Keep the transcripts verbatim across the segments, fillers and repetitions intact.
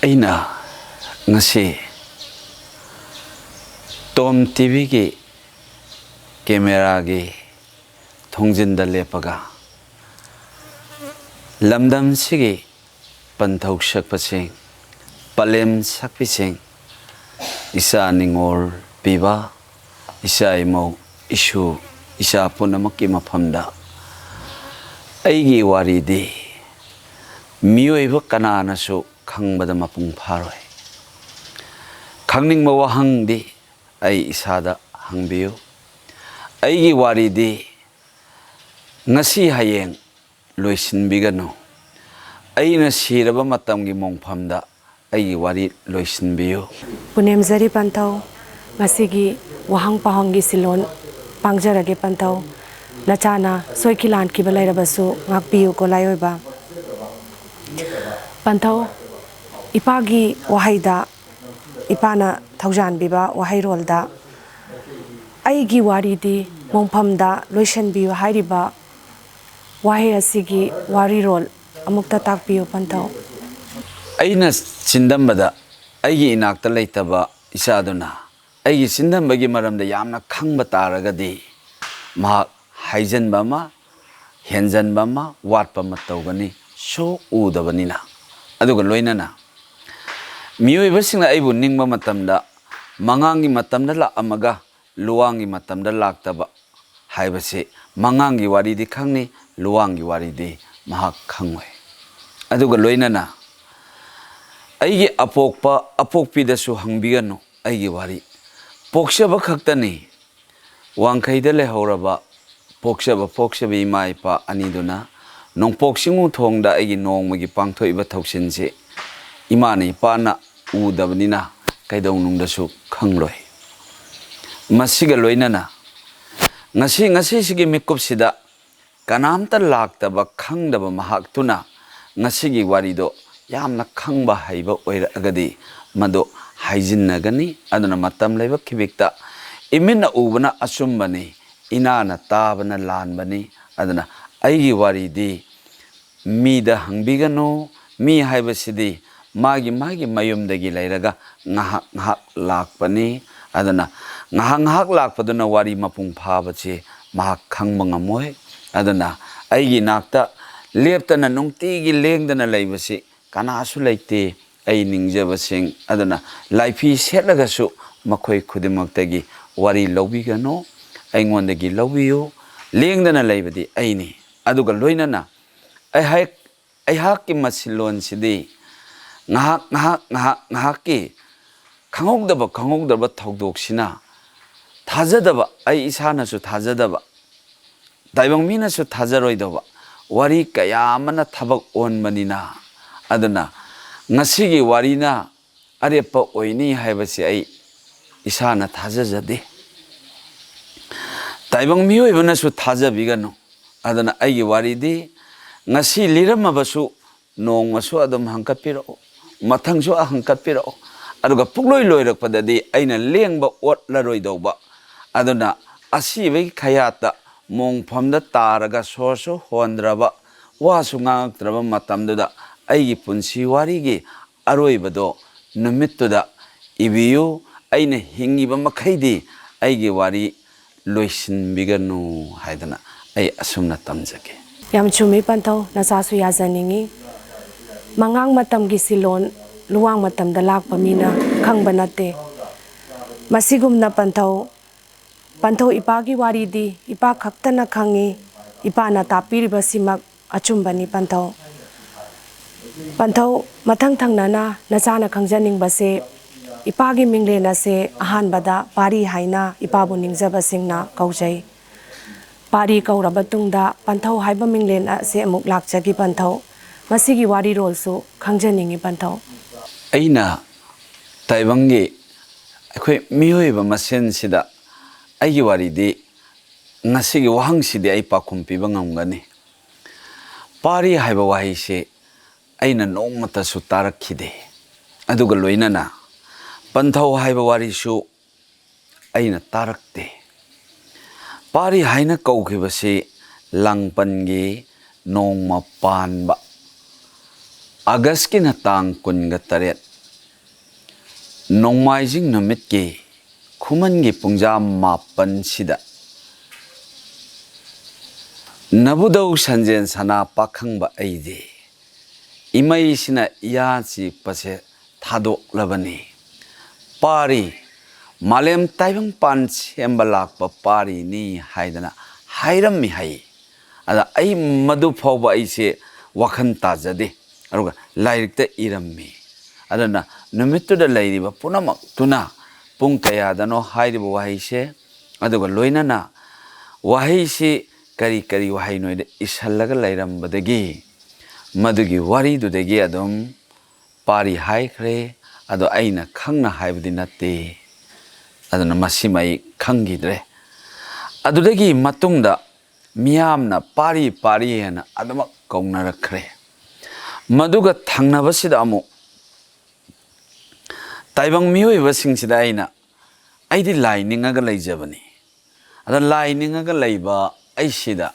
ꯑꯩꯅ ꯉꯁꯤ ꯇꯣꯝ ꯇꯤꯚꯤꯒꯤ ꯀꯦꯃꯦꯔꯥꯒꯤ ꯊꯣꯡꯖꯤꯟꯗ ꯂꯦꯞꯄꯒ ꯂꯝꯗꯝꯁꯤꯒꯤ ꯄꯟꯊꯧ ꯁꯛꯄꯁꯤꯡ, ꯄꯂꯦꯝ ꯁꯛꯄꯤꯁꯤꯡ, ꯏꯆꯥ ꯅꯤꯡꯉꯣꯜ ꯄꯤꯕ, ꯏꯆꯥ ꯏꯃꯧ, ꯏꯁꯨ ꯏꯆꯥ ꯄꯨꯝꯅꯃꯛꯀꯤ ꯃꯐꯝꯗ ꯑꯩꯒꯤ ꯋꯥꯔꯤꯗꯤ ꯃꯤꯑꯣꯏꯕ ꯀꯅꯥꯅꯁꯨ ꯈꯪꯕꯗ ꯃꯄꯨꯡ ꯐꯥꯔꯣꯏ꯫ ꯈꯪꯅꯤꯡꯕ ꯋꯥꯍꯪꯗꯤ ꯑꯩ ꯏꯁꯥꯗ ꯍꯪꯕꯤꯌꯨ꯫ ꯑꯩꯒꯤ ꯋꯥꯔꯤꯗꯤ ꯉꯁꯤ ꯍꯌꯦꯡ ꯂꯣꯏꯁꯤꯟꯕꯤꯒꯅꯨ꯫ ꯑꯩꯅ ꯁꯤꯔꯕ ꯃꯇꯝꯒꯤ ꯃꯣꯡꯐꯝꯗ ꯑꯩꯒꯤ ꯋꯥꯔꯤ ꯂꯣꯏꯁꯤꯟꯕꯤꯌꯨ꯫ ꯄꯨꯅꯦꯝꯖꯔꯤ ꯄꯟꯊꯧ, ꯉꯁꯤꯒꯤ ꯋꯥꯍꯪ ꯄꯥꯎꯍꯪꯒꯤ ꯁꯤꯜꯂꯣꯟ ꯄꯥꯡꯖꯔꯒꯦ ꯄꯟꯊꯧ꯫ ꯅꯆꯥꯅ ꯁꯣꯏꯈꯤ ꯂꯥꯟꯈꯤꯕ ꯂꯩꯔꯕꯁꯨ ꯉꯥꯛꯄꯤꯌꯨꯀꯣ ꯂꯥꯏꯑꯣꯏꯕ꯫ ꯄꯟꯊꯧ, ꯏꯄꯥꯒꯤ ꯋꯥꯍꯩꯗ, ꯏꯄꯥꯅ ꯊꯧꯖꯥꯟꯕꯤꯕ ꯋꯥꯍꯩꯔꯣꯜꯗ "ꯑꯩꯒꯤ ꯋꯥꯔꯤꯗꯤ ꯃꯣꯡꯐꯝꯗ ꯂꯣꯏꯁꯤꯟꯕꯤꯌꯨ" ꯍꯥꯏꯔꯤꯕ ꯋꯥꯍꯩ ꯑꯁꯤꯒꯤ ꯋꯥꯔꯤꯔꯣꯜ ꯑꯃꯨꯛꯇ ꯇꯥꯛꯄꯤꯌꯨ ꯄꯟꯊꯧ꯫ ꯑꯩꯅ ꯆꯤꯟꯗꯝꯕꯗ ꯑꯩꯒꯤ ꯏꯅꯥꯛꯇ ꯂꯩꯇꯕ ꯏꯆꯥꯗꯨꯅ ꯑꯩꯒꯤ ꯆꯤꯟꯗꯝꯕꯒꯤ ꯃꯔꯝꯗ ꯌꯥꯝꯅ ꯈꯪꯕ ꯇꯥꯔꯒꯗꯤ, ꯃꯍꯥꯛ ꯍꯥꯏꯖꯤꯟꯕ ꯑꯃ, ꯍꯦꯟꯖꯟꯕ ꯑꯃ, ꯋꯥꯠꯄ ꯑꯃ ꯇꯧꯒꯅꯤ, ꯁꯣꯛ ꯎꯗꯕꯅꯤꯅ꯫ ꯑꯗꯨꯒ ꯂꯣꯏꯅꯅ ꯃꯤꯑꯣꯏꯕꯁꯤꯡꯅ ꯑꯩꯕꯨ ꯅꯤꯡꯕ ꯃꯇꯝꯗ ꯃꯉꯥꯡꯒꯤ ꯃꯇꯝꯗ ꯂꯥꯛꯑꯝꯃꯒ ꯂꯨꯋꯥꯡꯒꯤ ꯃꯇꯝꯗ ꯂꯥꯛꯇꯕ ꯍꯥꯏꯕꯁꯤ, ꯃꯉꯥꯡꯒꯤ ꯋꯥꯔꯤꯗꯤ ꯈꯪꯅꯤ, ꯂꯨꯋꯥꯡꯒꯤ ꯋꯥꯔꯤꯗꯤ ꯃꯍꯥꯛ ꯈꯪꯉꯣꯏ꯫ ꯑꯗꯨꯒ ꯂꯣꯏꯅꯅ ꯑꯩꯒꯤ ꯑꯄꯣꯛꯄ ꯑꯄꯣꯛꯄꯤꯗꯁꯨ ꯍꯪꯕꯤꯒꯅꯨ ꯑꯩꯒꯤ ꯋꯥꯔꯤ꯫ ꯄꯣꯛꯆꯕ ꯈꯛꯇꯅꯤ꯫ ꯋꯥꯡꯈꯩꯗ ꯂꯩꯍꯧꯔꯕ ꯄꯣꯛꯆꯕ ꯄꯣꯛꯆꯕ ꯏꯃꯥ ꯏꯄꯥ ꯑꯅꯤꯗꯨꯅ ꯅꯣꯡꯄꯣꯛ ꯆꯤꯡ ꯊꯣꯡꯗ ꯑꯩꯒꯤ ꯅꯣꯡꯃꯒꯤ ꯄꯥꯡꯊꯣꯛꯏꯕ ꯊꯧꯁꯤꯜꯁꯤ ꯏꯃꯥꯅ ꯏꯄꯥꯅ ꯎꯗꯕꯅꯤꯅ ꯀꯩꯗꯧꯅꯨꯡꯗꯁꯨ ꯈꯪꯂꯣꯏ꯫ ꯃꯁꯤꯒ ꯂꯣꯏꯅꯅ ꯉꯁꯤ, ꯉꯁꯤꯁꯤꯒꯤ ꯃꯤꯀꯨꯞꯁꯤꯗ ꯀꯅꯥꯝꯇ ꯂꯥꯛꯇꯕ, ꯈꯪꯗꯕ ꯃꯍꯥꯛꯇꯨꯅ ꯉꯁꯤꯒꯤ ꯋꯥꯔꯤꯗꯣ ꯌꯥꯝꯅ ꯈꯪꯕ ꯍꯩꯕ ꯑꯣꯏꯔꯛꯑꯒꯗꯤ ꯃꯗꯨ ꯍꯥꯏꯖꯤꯟꯅꯒꯅꯤ꯫ ꯑꯗꯨꯅ ꯃꯇꯝ ꯂꯩꯕ ꯈꯤꯕꯤꯛꯇ "ꯏꯃꯤꯠꯅ ꯎꯕꯅ ꯑꯆꯨꯝꯕꯅꯤ, ꯏꯅꯥꯅ ꯇꯥꯕꯅ ꯂꯥꯟꯕꯅꯤ"꯫ ꯑꯗꯨꯅ ꯑꯩꯒꯤ ꯋꯥꯔꯤꯗꯤ ꯃꯤꯗ ꯍꯪꯕꯤꯒꯅꯨ꯫ ꯃꯤ ꯍꯥꯏꯕꯁꯤꯗꯤ ꯃꯥꯒꯤ ꯃꯥꯒꯤ ꯃꯌꯨꯝꯗꯒꯤ ꯂꯩꯔꯒ ꯉꯥꯏꯍꯥꯛ ꯉꯥꯏꯍꯥꯛ ꯂꯥꯛꯄꯅꯤ꯫ ꯑꯗꯨꯅ ꯉꯥꯏꯍꯥꯛ ꯉꯥꯏꯍꯥꯛ ꯂꯥꯛꯄꯗꯨꯅ ꯋꯥꯔꯤ ꯃꯄꯨꯡ ꯐꯥꯕꯁꯤ ꯃꯍꯥꯛ ꯈꯪꯕ ꯉꯝꯃꯣꯏ꯫ ꯑꯗꯨꯅ ꯑꯩꯒꯤ ꯅꯥꯛꯇ ꯂꯦꯞꯇꯅ ꯅꯨꯡꯇꯤꯒꯤ ꯂꯦꯡꯗꯅ ꯂꯩꯕꯁꯤ ꯀꯅꯥꯁꯨ ꯂꯩꯇꯦ꯫ ꯑꯩ ꯅꯤꯡꯖꯕꯁꯤꯡ ꯑꯗꯨꯅ ꯂꯥꯏꯐꯤ ꯁꯦꯠꯂꯒꯁꯨ ꯃꯈꯣꯏ ꯈꯨꯗꯤꯡꯃꯛꯇꯒꯤ ꯋꯥꯔꯤ ꯂꯧꯕꯤꯒꯅꯨ, ꯑꯩꯉꯣꯟꯗꯒꯤ ꯂꯧꯕꯤꯌꯨ꯫ ꯂꯦꯡꯗꯅ ꯂꯩꯕꯗꯤ ꯑꯩꯅꯤ꯫ ꯑꯗꯨꯒ ꯂꯣꯏꯅꯅ ꯑꯩꯍꯥꯛ ꯑꯩꯍꯥꯛꯀꯤ ꯃꯁꯤꯂꯣꯟꯁꯤꯗꯤ ꯉꯥꯏꯍꯥꯛ ꯉꯥꯏꯍꯥꯛ ꯉꯥꯏꯍꯥꯛ ꯉꯥꯏꯍꯥꯛꯀꯤ ꯈꯪꯍꯧꯗꯕ ꯈꯪꯍꯧꯗꯕ ꯊꯧꯗꯣꯛꯁꯤꯅ ꯊꯥꯖꯗꯕ, ꯑꯩ ꯏꯁꯥꯅꯁꯨ ꯊꯥꯖꯗꯕ, ꯇꯥꯏꯕꯪ ꯃꯤꯅꯁꯨ ꯊꯥꯖꯔꯣꯏꯗꯧꯕ ꯋꯥꯔꯤ ꯀꯌꯥ ꯑꯃꯅ ꯊꯕꯛ ꯑꯣꯟꯕꯅꯤꯅ꯫ ꯑꯗꯨꯅ ꯉꯁꯤꯒꯤ ꯋꯥꯔꯤꯅ ꯑꯔꯦꯞꯄ ꯑꯣꯏꯅꯤ ꯍꯥꯏꯕꯁꯤ ꯑꯩ ꯏꯁꯥꯅ ꯊꯥꯖꯖꯗꯦ꯫ ꯇꯥꯏꯕꯪ ꯃꯤꯑꯣꯏꯕꯅꯁꯨ ꯊꯥꯖꯕꯤꯒꯅꯨ꯫ ꯑꯗꯨꯅ ꯑꯩꯒꯤ ꯋꯥꯔꯤꯗꯤ ꯉꯁꯤ ꯂꯤꯔꯝꯃꯕꯁꯨ ꯅꯣꯡꯃꯁꯨ ꯑꯗꯨꯝ ꯍꯪꯀꯠꯄꯤꯔꯛꯎ, ꯃꯊꯪꯁꯨ ꯍꯪꯀꯠꯄꯤꯔꯛꯎ꯫ ꯑꯗꯨꯒ ꯄꯨꯡꯂꯣꯏ ꯂꯣꯏꯔꯛꯄꯗꯗꯤ ꯑꯩꯅ ꯂꯦꯡꯕ ꯑꯣꯠꯂꯔꯣꯏꯗꯧꯕ꯫ ꯑꯗꯨꯅ ꯑꯁꯤꯕꯒꯤ ꯈꯌꯥꯠꯇ ꯃꯣꯡꯐꯝꯗ ꯇꯥꯔꯒ ꯁꯣꯔꯁꯨ ꯍꯣꯟꯗ꯭ꯔꯕ, ꯋꯥꯁꯨ ꯉꯥꯡꯉꯛꯇ꯭ꯔꯕ ꯃꯇꯝꯗꯨꯗ ꯑꯩꯒꯤ ꯄꯨꯟꯁꯤ ꯋꯥꯔꯤꯒꯤ ꯑꯔꯣꯏꯕꯗꯣ ꯅꯨꯃꯤꯠꯇꯨꯗ ꯏꯕꯤꯌꯨ꯫ ꯑꯩꯅ ꯍꯤꯡꯉꯤꯕ ꯃꯈꯩꯗꯤ ꯑꯩꯒꯤ ꯋꯥꯔꯤ ꯂꯣꯏꯁꯤꯟꯕꯤꯒꯅꯨ ꯍꯥꯏꯗꯅ ꯑꯩ ꯑꯁꯨꯝꯅ ꯇꯝꯖꯒꯦ꯫ ꯌꯥꯝ ꯆꯨꯝꯃꯤ ꯄꯟꯊꯧ, ꯅꯆꯥꯁꯨ ꯌꯥꯖꯅꯤꯡꯉꯤ꯫ ꯃꯉꯥꯡ ꯃꯇꯝꯒꯤ ꯁꯤꯂꯣꯟ ꯂꯨꯋꯥꯡ ꯃꯇꯝꯗ ꯂꯥꯛꯄ ꯃꯤꯅ ꯈꯪꯕ ꯅꯠꯇꯦ꯫ ꯃꯁꯤꯒꯨꯝꯅ ꯄꯟꯊꯧ, ꯄꯟꯊꯧ ꯏꯄꯥꯒꯤ ꯋꯥꯔꯤꯗꯤ ꯏꯄꯥ ꯈꯛꯇꯅ ꯈꯪꯉꯤ꯫ ꯏꯄꯥꯅ ꯇꯥꯛꯄꯤꯔꯤꯕꯁꯤꯃꯛ ꯑꯆꯨꯝꯕꯅꯤ ꯄꯟꯊꯧ꯫ ꯄꯟꯊꯧ, ꯃꯊꯪ ꯊꯪꯅꯅ ꯅꯆꯥꯅ ꯈꯪꯖꯅꯤꯡꯕꯁꯦ, ꯏꯄꯥꯒꯤ ꯃꯤꯡꯂꯦꯟ ꯑꯁꯦ ꯑꯍꯥꯟꯕꯗ ꯄꯥꯔꯤ ꯍꯥꯏꯅ ꯏꯄꯥꯕꯨ ꯅꯤꯡꯖꯕꯁꯤꯡꯅ ꯀꯧꯖꯩ꯫ ꯄꯥꯔꯤ ꯀꯧꯔꯕ ꯇꯨꯡꯗ ꯄꯟꯊꯧ ꯍꯥꯏꯕ ꯃꯤꯡꯂꯦꯟ ꯑꯁꯦ ꯑꯃꯨꯛ ꯂꯥꯛꯆꯈꯤ ꯄꯟꯊꯧ꯫ ꯃꯁꯤꯒꯤ ꯋꯥꯔꯤꯔꯣꯜꯁꯨ ꯈꯪꯖꯅꯤꯡꯉꯤ ꯄꯟꯊꯧ꯫ ꯑꯩꯅ ꯇꯥꯏꯕꯪꯒꯤ ꯑꯩꯈꯣꯏ ꯃꯤꯑꯣꯏꯕ ꯃꯁꯦꯟꯁꯤꯗ ꯑꯩꯒꯤ ꯋꯥꯔꯤꯗꯤ, ꯉꯁꯤꯒꯤ ꯋꯥꯍꯪꯁꯤꯗꯤ ꯑꯩ ꯄꯥꯎꯈꯨꯝ ꯄꯤꯕ ꯉꯝꯒꯅꯤ꯫ ꯄꯥꯔꯤ ꯍꯥꯏꯕ ꯋꯥꯍꯩꯁꯤ ꯑꯩꯅ ꯅꯣꯡꯃꯇꯁꯨ ꯇꯥꯔꯛꯈꯤꯗꯦ꯫ ꯑꯗꯨꯒ ꯂꯣꯏꯅꯅ ꯄꯟꯊꯧ ꯍꯥꯏꯕ ꯋꯥꯔꯤꯁꯨ ꯑꯩꯅ ꯇꯥꯔꯛꯇꯦ꯫ ꯄꯥꯔꯤ ꯍꯥꯏꯅ ꯀꯧꯈꯤꯕꯁꯤ ꯂꯥꯡꯄꯟꯒꯤ ꯅꯣꯡꯃ ꯄꯥꯟꯕ ꯑꯥꯒꯁꯀꯤꯅ ꯇꯥꯡ ꯀꯨꯟꯒ ꯇꯔꯦꯠ, ꯅꯣꯡꯃꯥꯏꯖꯤꯡ ꯅꯨꯃꯤꯠꯀꯤ ꯈꯨꯃꯟꯒꯤ ꯄꯨꯡꯖꯥ ꯃꯥꯄꯟꯁꯤꯗ ꯅꯕꯨꯙꯧ ꯁꯟꯖꯦꯟ ꯁꯅꯥ ꯄꯥꯈꯪꯕ ꯑꯩꯗꯤ ꯏꯃꯩꯁꯤꯅ ꯏꯌꯥ ꯆꯤꯛꯄꯁꯦ ꯊꯥꯗꯣꯛꯂꯕꯅꯤ꯫ ꯄꯥꯔꯤ, ꯃꯥꯂꯦꯝ ꯇꯥꯏꯕꯪꯄꯥꯟ ꯁꯦꯝꯕ ꯂꯥꯛꯄ ꯄꯥꯔꯤꯅꯤ ꯍꯥꯏꯗꯅ ꯍꯥꯏꯔꯝꯃꯤ ꯍꯥꯏ꯫ ꯑꯗ ꯑꯩ ꯃꯗꯨ ꯐꯥꯎꯕ ꯑꯩꯁꯦ ꯋꯥꯈꯜ ꯇꯥꯖꯗꯦ꯫ ꯑꯗꯨꯒ ꯂꯥꯏꯔꯤꯛꯇ ꯏꯔꯝꯃꯤ꯫ ꯑꯗꯨꯅ ꯅꯨꯃꯤꯠꯇꯨꯗ ꯂꯩꯔꯤꯕ ꯄꯨꯝꯅꯃꯛꯇꯨꯅ ꯄꯨꯡ ꯀꯌꯥꯗꯅꯣ ꯍꯥꯏꯔꯤꯕ ꯋꯥꯍꯩꯁꯦ, ꯑꯗꯨꯒ ꯂꯣꯏꯅꯅ ꯋꯥꯍꯩꯁꯤ ꯀꯔꯤ ꯀꯔꯤ ꯋꯥꯍꯩꯅꯣꯏꯗ ꯏꯁꯜꯂꯒ ꯂꯩꯔꯝꯕꯗꯒꯤ ꯃꯗꯨꯒꯤ ꯋꯥꯔꯤꯗꯨꯗꯒꯤ ꯑꯗꯨꯝ ꯄꯥꯔꯤ ꯍꯥꯏꯈ꯭ꯔꯦ꯫ ꯑꯗꯣ ꯑꯩꯅ ꯈꯪꯅ ꯍꯥꯏꯕꯗꯤ ꯅꯠꯇꯦ꯫ ꯑꯗꯨꯅ ꯃꯁꯤꯃ ꯑꯩ ꯈꯪꯈꯤꯗ꯭ꯔꯦ꯫ ꯑꯗꯨꯗꯒꯤ ꯃꯇꯨꯡꯗ ꯃꯤꯌꯥꯝꯅ ꯄꯥꯔꯤ ꯄꯥꯔꯤ ꯍꯥꯏꯅ ꯑꯗꯨꯃꯛ ꯀꯧꯅꯔꯛꯈ꯭ꯔꯦ꯫ ꯃꯗꯨꯒ ꯊꯪꯅꯕꯁꯤꯗ ꯑꯃꯨꯛ ꯇꯥꯏꯕꯪ ꯃꯤꯑꯣꯏꯕꯁꯤꯡꯁꯤꯗ ꯑꯩꯅ, ꯑꯩꯗꯤ ꯂꯥꯏ ꯅꯤꯡꯉꯒ ꯂꯩꯖꯕꯅꯤ꯫ ꯑꯗ ꯂꯥꯏ ꯅꯤꯡꯉꯒ ꯂꯩꯕ ꯑꯩꯁꯤꯗ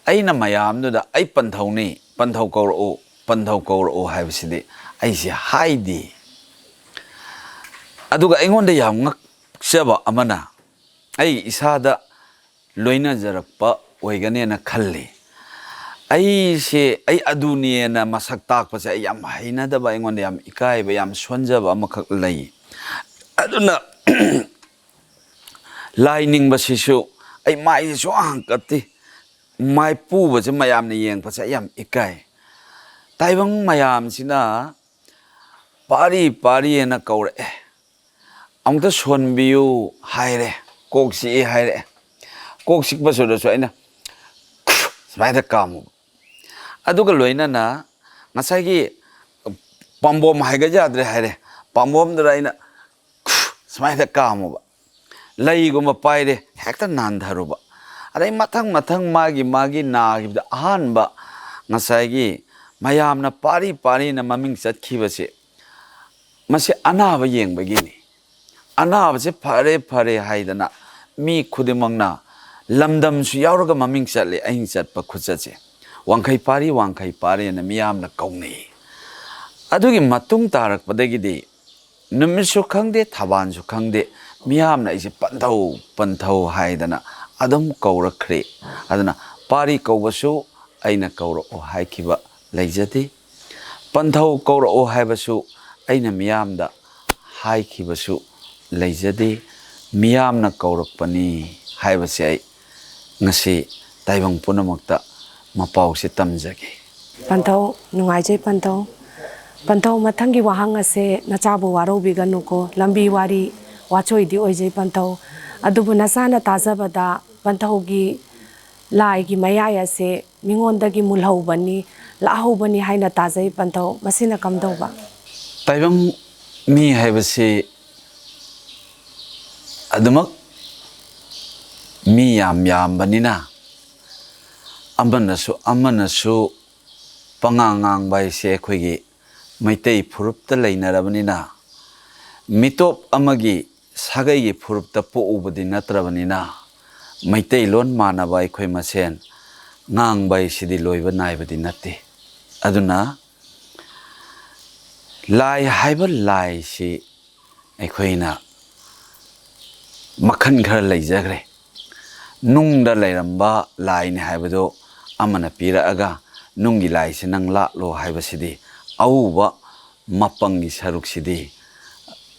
ꯑꯩꯅ ꯃꯌꯥꯝꯗꯨꯗ "ꯑꯩ ꯄꯟꯊꯧꯅꯤ, ꯄꯟꯊꯧ ꯀꯧꯔꯛꯎ, ꯄꯟꯊꯧ ꯀꯧꯔꯛꯎ" ꯍꯥꯏꯕꯁꯤꯗꯤ ꯑꯩꯁꯦ ꯍꯥꯏꯗꯦ꯫ ꯑꯗꯨꯒ ꯑꯩꯉꯣꯟꯗ ꯌꯥꯝ ꯉꯛꯆꯕ ꯑꯃꯅ, ꯑꯩ ꯏꯁꯥꯗ ꯂꯣꯏꯅꯖꯔꯛꯄ ꯑꯣꯏꯒꯅꯦꯅ ꯈꯜꯂꯤ꯫ ꯑꯩꯁꯦ, ꯑꯩ ꯑꯗꯨꯅꯦꯅ ꯃꯁꯛ ꯇꯥꯛꯄꯁꯦ ꯑꯩ ꯌꯥꯝ ꯍꯩꯅꯗꯕ, ꯑꯩꯉꯣꯟꯗ ꯌꯥꯝ ꯏꯀꯥꯏꯕ, ꯌꯥꯝ ꯁꯣꯟꯖꯕ ꯑꯃꯈꯛ ꯂꯩ꯫ ꯑꯗꯨꯅ ꯂꯥꯏ ꯅꯤꯡꯕꯁꯤꯁꯨ ꯑꯩ ꯃꯥꯏꯁꯦ ꯁꯨꯡꯍꯥꯡ ꯍꯥꯡꯀꯠꯇꯦ꯫ ꯃꯥꯏ ꯄꯨꯕꯁꯦ ꯃꯌꯥꯝꯅ ꯌꯦꯡꯕꯁꯦ ꯑꯩ ꯌꯥꯝ ꯏꯀꯥꯏ꯫ ꯇꯥꯏꯕꯪ ꯃꯌꯥꯝꯁꯤꯅ "ꯄꯥꯔꯤ, ꯄꯥꯔꯤ" ꯍꯥꯏꯅ ꯀꯧꯔꯛꯑꯦ꯫ "ꯑꯃꯨꯛꯇ ꯁꯣꯟꯕꯤꯌꯨ" ꯍꯥꯏꯔꯦ꯫ "ꯀꯣꯛ ꯆꯤꯛꯏ" ꯍꯥꯏꯔꯛꯑꯦ꯫ ꯀꯣꯛ ꯆꯤꯛꯄꯁꯤꯗꯁꯨ ꯑꯩꯅ ꯁꯨꯃꯥꯏꯅ ꯀꯥꯝꯃꯨꯕ꯫ ꯑꯗꯨꯒ ꯂꯣꯏꯅꯅ ꯉꯁꯥꯏꯒꯤ ꯄꯥꯝꯕꯣꯝ ꯍꯥꯏꯒꯠ ꯌꯥꯗ꯭ꯔꯦ ꯍꯥꯏꯔꯦ꯫ ꯄꯥꯝꯕꯣꯝꯗꯨꯗ ꯑꯩꯅ ꯁꯨꯃꯥꯏꯅ ꯀꯥꯝꯃꯨꯕ꯫ ꯂꯩꯒꯨꯝꯕ ꯄꯥꯏꯔꯦ, ꯍꯦꯛꯇ ꯅꯥꯟꯊꯔꯨꯕ꯫ ꯑꯗꯩ ꯃꯊꯪ ꯃꯊꯪ ꯃꯥꯒꯤ ꯃꯥꯒꯤ ꯅꯥꯈꯤꯕꯗ ꯑꯍꯥꯟꯕ ꯉꯁꯥꯏꯒꯤ ꯃꯌꯥꯝꯅ "ꯄꯥꯔꯤ ꯄꯥꯔꯤꯅ" ꯃꯃꯤꯡ ꯆꯠꯈꯤꯕꯁꯦ, ꯃꯁꯤ ꯑꯅꯥꯕ ꯌꯦꯡꯕꯒꯤꯅꯤ꯫ ꯑꯅꯥꯕꯁꯦ "ꯐꯔꯦ, ꯐꯔꯦ" ꯍꯥꯏꯗꯅ ꯃꯤ ꯈꯨꯗꯤꯡꯃꯛꯅ, ꯂꯝꯗꯝꯁꯨ ꯌꯥꯎꯔꯒ ꯃꯃꯤꯡ ꯆꯠꯂꯦ꯫ ꯑꯍꯤꯡ ꯆꯠꯄ ꯈꯨꯆꯠꯁꯦ "ꯋꯥꯡꯈꯩ ꯄꯥꯔꯤ, ꯋꯥꯡꯈꯩ ꯄꯥꯔꯤꯅ" ꯃꯤꯌꯥꯝꯅ ꯀꯧꯅꯩ꯫ ꯑꯗꯨꯒꯤ ꯃꯇꯨꯡ ꯇꯥꯔꯛꯄꯗꯒꯤꯗꯤ ꯅꯨꯃꯤꯠꯁꯨ ꯈꯪꯗꯦ, ꯊꯕꯥꯟꯁꯨ ꯈꯪꯗꯦ, ꯃꯤꯌꯥꯝꯅ ꯑꯩꯁꯦ "ꯄꯟꯊꯧ, ꯄꯟꯊꯧ" ꯍꯥꯏꯗꯅ ꯑꯗꯨꯝ ꯀꯧꯔꯛꯈ꯭ꯔꯦ꯫ ꯑꯗꯨꯅ ꯄꯥꯔꯤ ꯀꯧꯕꯁꯨ ꯑꯩꯅ "ꯀꯧꯔꯛꯑꯣ" ꯍꯥꯏꯈꯤꯕ ꯂꯩꯖꯗꯦ꯫ "ꯄꯟꯊꯧ ꯀꯧꯔꯛꯑꯣ" ꯍꯥꯏꯕꯁꯨ ꯑꯩꯅ ꯃꯤꯌꯥꯝꯗ ꯍꯥꯏꯈꯤꯕꯁꯨ ꯂꯩꯖꯗꯦ꯫ ꯃꯤꯌꯥꯝꯅ ꯀꯧꯔꯛꯄꯅꯤ ꯍꯥꯏꯕꯁꯦ ꯑꯩ ꯉꯁꯤ ꯇꯥꯏꯕꯪ ꯄꯨꯝꯅꯃꯛꯇ ꯃꯄꯥꯎꯁꯦ ꯇꯝꯖꯒꯦ꯫ ꯄꯟꯊꯧ, ꯅꯨꯡꯉꯥꯏꯖꯩ ꯄꯟꯊꯧ꯫ ꯄꯟꯊꯧ, ꯃꯊꯪꯒꯤ ꯋꯥꯍꯪ ꯑꯁꯦ ꯅꯆꯥꯕꯨ ꯋꯥꯔꯧꯕꯤꯒꯅꯨꯀꯣ꯫ ꯂꯝꯕꯤ ꯋꯥꯔꯤ ꯋꯥꯆꯣꯏꯗꯤ ꯑꯣꯏꯖꯩ ꯄꯟꯊꯧ꯫ ꯑꯗꯨꯕꯨ ꯅꯆꯥꯅ ꯇꯥꯖꯕꯗ ꯄꯟꯊꯧꯒꯤ ꯂꯥꯏꯒꯤ ꯃꯌꯥꯏ ꯑꯁꯦ ꯃꯤꯉꯣꯟꯗꯒꯤ ꯃꯨꯜꯍꯧꯕꯅꯤ, ꯂꯥꯛꯍꯧꯕꯅꯤ ꯍꯥꯏꯅ ꯇꯥꯖꯩ ꯄꯟꯊꯧ꯫ ꯃꯁꯤꯅ ꯀꯝꯗꯧꯕ? ꯇꯥꯏꯕꯪ ꯃꯤ ꯍꯥꯏꯕꯁꯤ ꯑꯗꯨꯃꯛ ꯃꯤ ꯌꯥꯝ ꯌꯥꯝꯕꯅꯤꯅ ꯑꯃꯅꯁꯨ ꯑꯃꯅꯁꯨ ꯄꯉꯥꯡ ꯉꯥꯡꯕ ꯍꯥꯏꯁꯦ ꯑꯩꯈꯣꯏꯒꯤ ꯃꯩꯇꯩ ꯐꯨꯔꯨꯞꯇ ꯂꯩꯅꯔꯕꯅꯤꯅ, ꯃꯤꯇꯣꯞ ꯑꯃꯒꯤ ꯁꯥꯒꯩꯒꯤ ꯐꯨꯔꯨꯞꯇ ꯄꯣꯛꯎꯕꯗꯤ ꯅꯠꯇ꯭ꯔꯕꯅꯤꯅ, ꯃꯩꯇꯩꯂꯣꯟ ꯃꯥꯟꯅꯕ ꯑꯩꯈꯣꯏ ꯃꯁꯦꯟ ꯉꯥꯡꯕ ꯍꯥꯏꯁꯤꯗꯤ ꯂꯣꯏꯕ ꯅꯥꯏꯕꯗꯤ ꯅꯠꯇꯦ꯫ ꯑꯗꯨꯅ ꯂꯥꯏ ꯍꯥꯏꯕ ꯂꯥꯏꯁꯤ ꯑꯩꯈꯣꯏꯅ ꯃꯈꯜ ꯈꯔ ꯂꯩꯖꯈ꯭ꯔꯦ꯫ ꯅꯨꯡꯗ ꯂꯩꯔꯝꯕ ꯂꯥꯏꯅꯤ ꯍꯥꯏꯕꯗꯨ ꯑꯃꯅ ꯄꯤꯔꯛꯑꯒ, "ꯅꯨꯡꯒꯤ ꯂꯥꯏꯁꯤ ꯅꯪ ꯂꯥꯠꯂꯣ" ꯍꯥꯏꯕꯁꯤꯗꯤ ꯑꯎꯕ ꯃꯄꯪꯒꯤ ꯁꯔꯨꯛꯁꯤꯗꯤ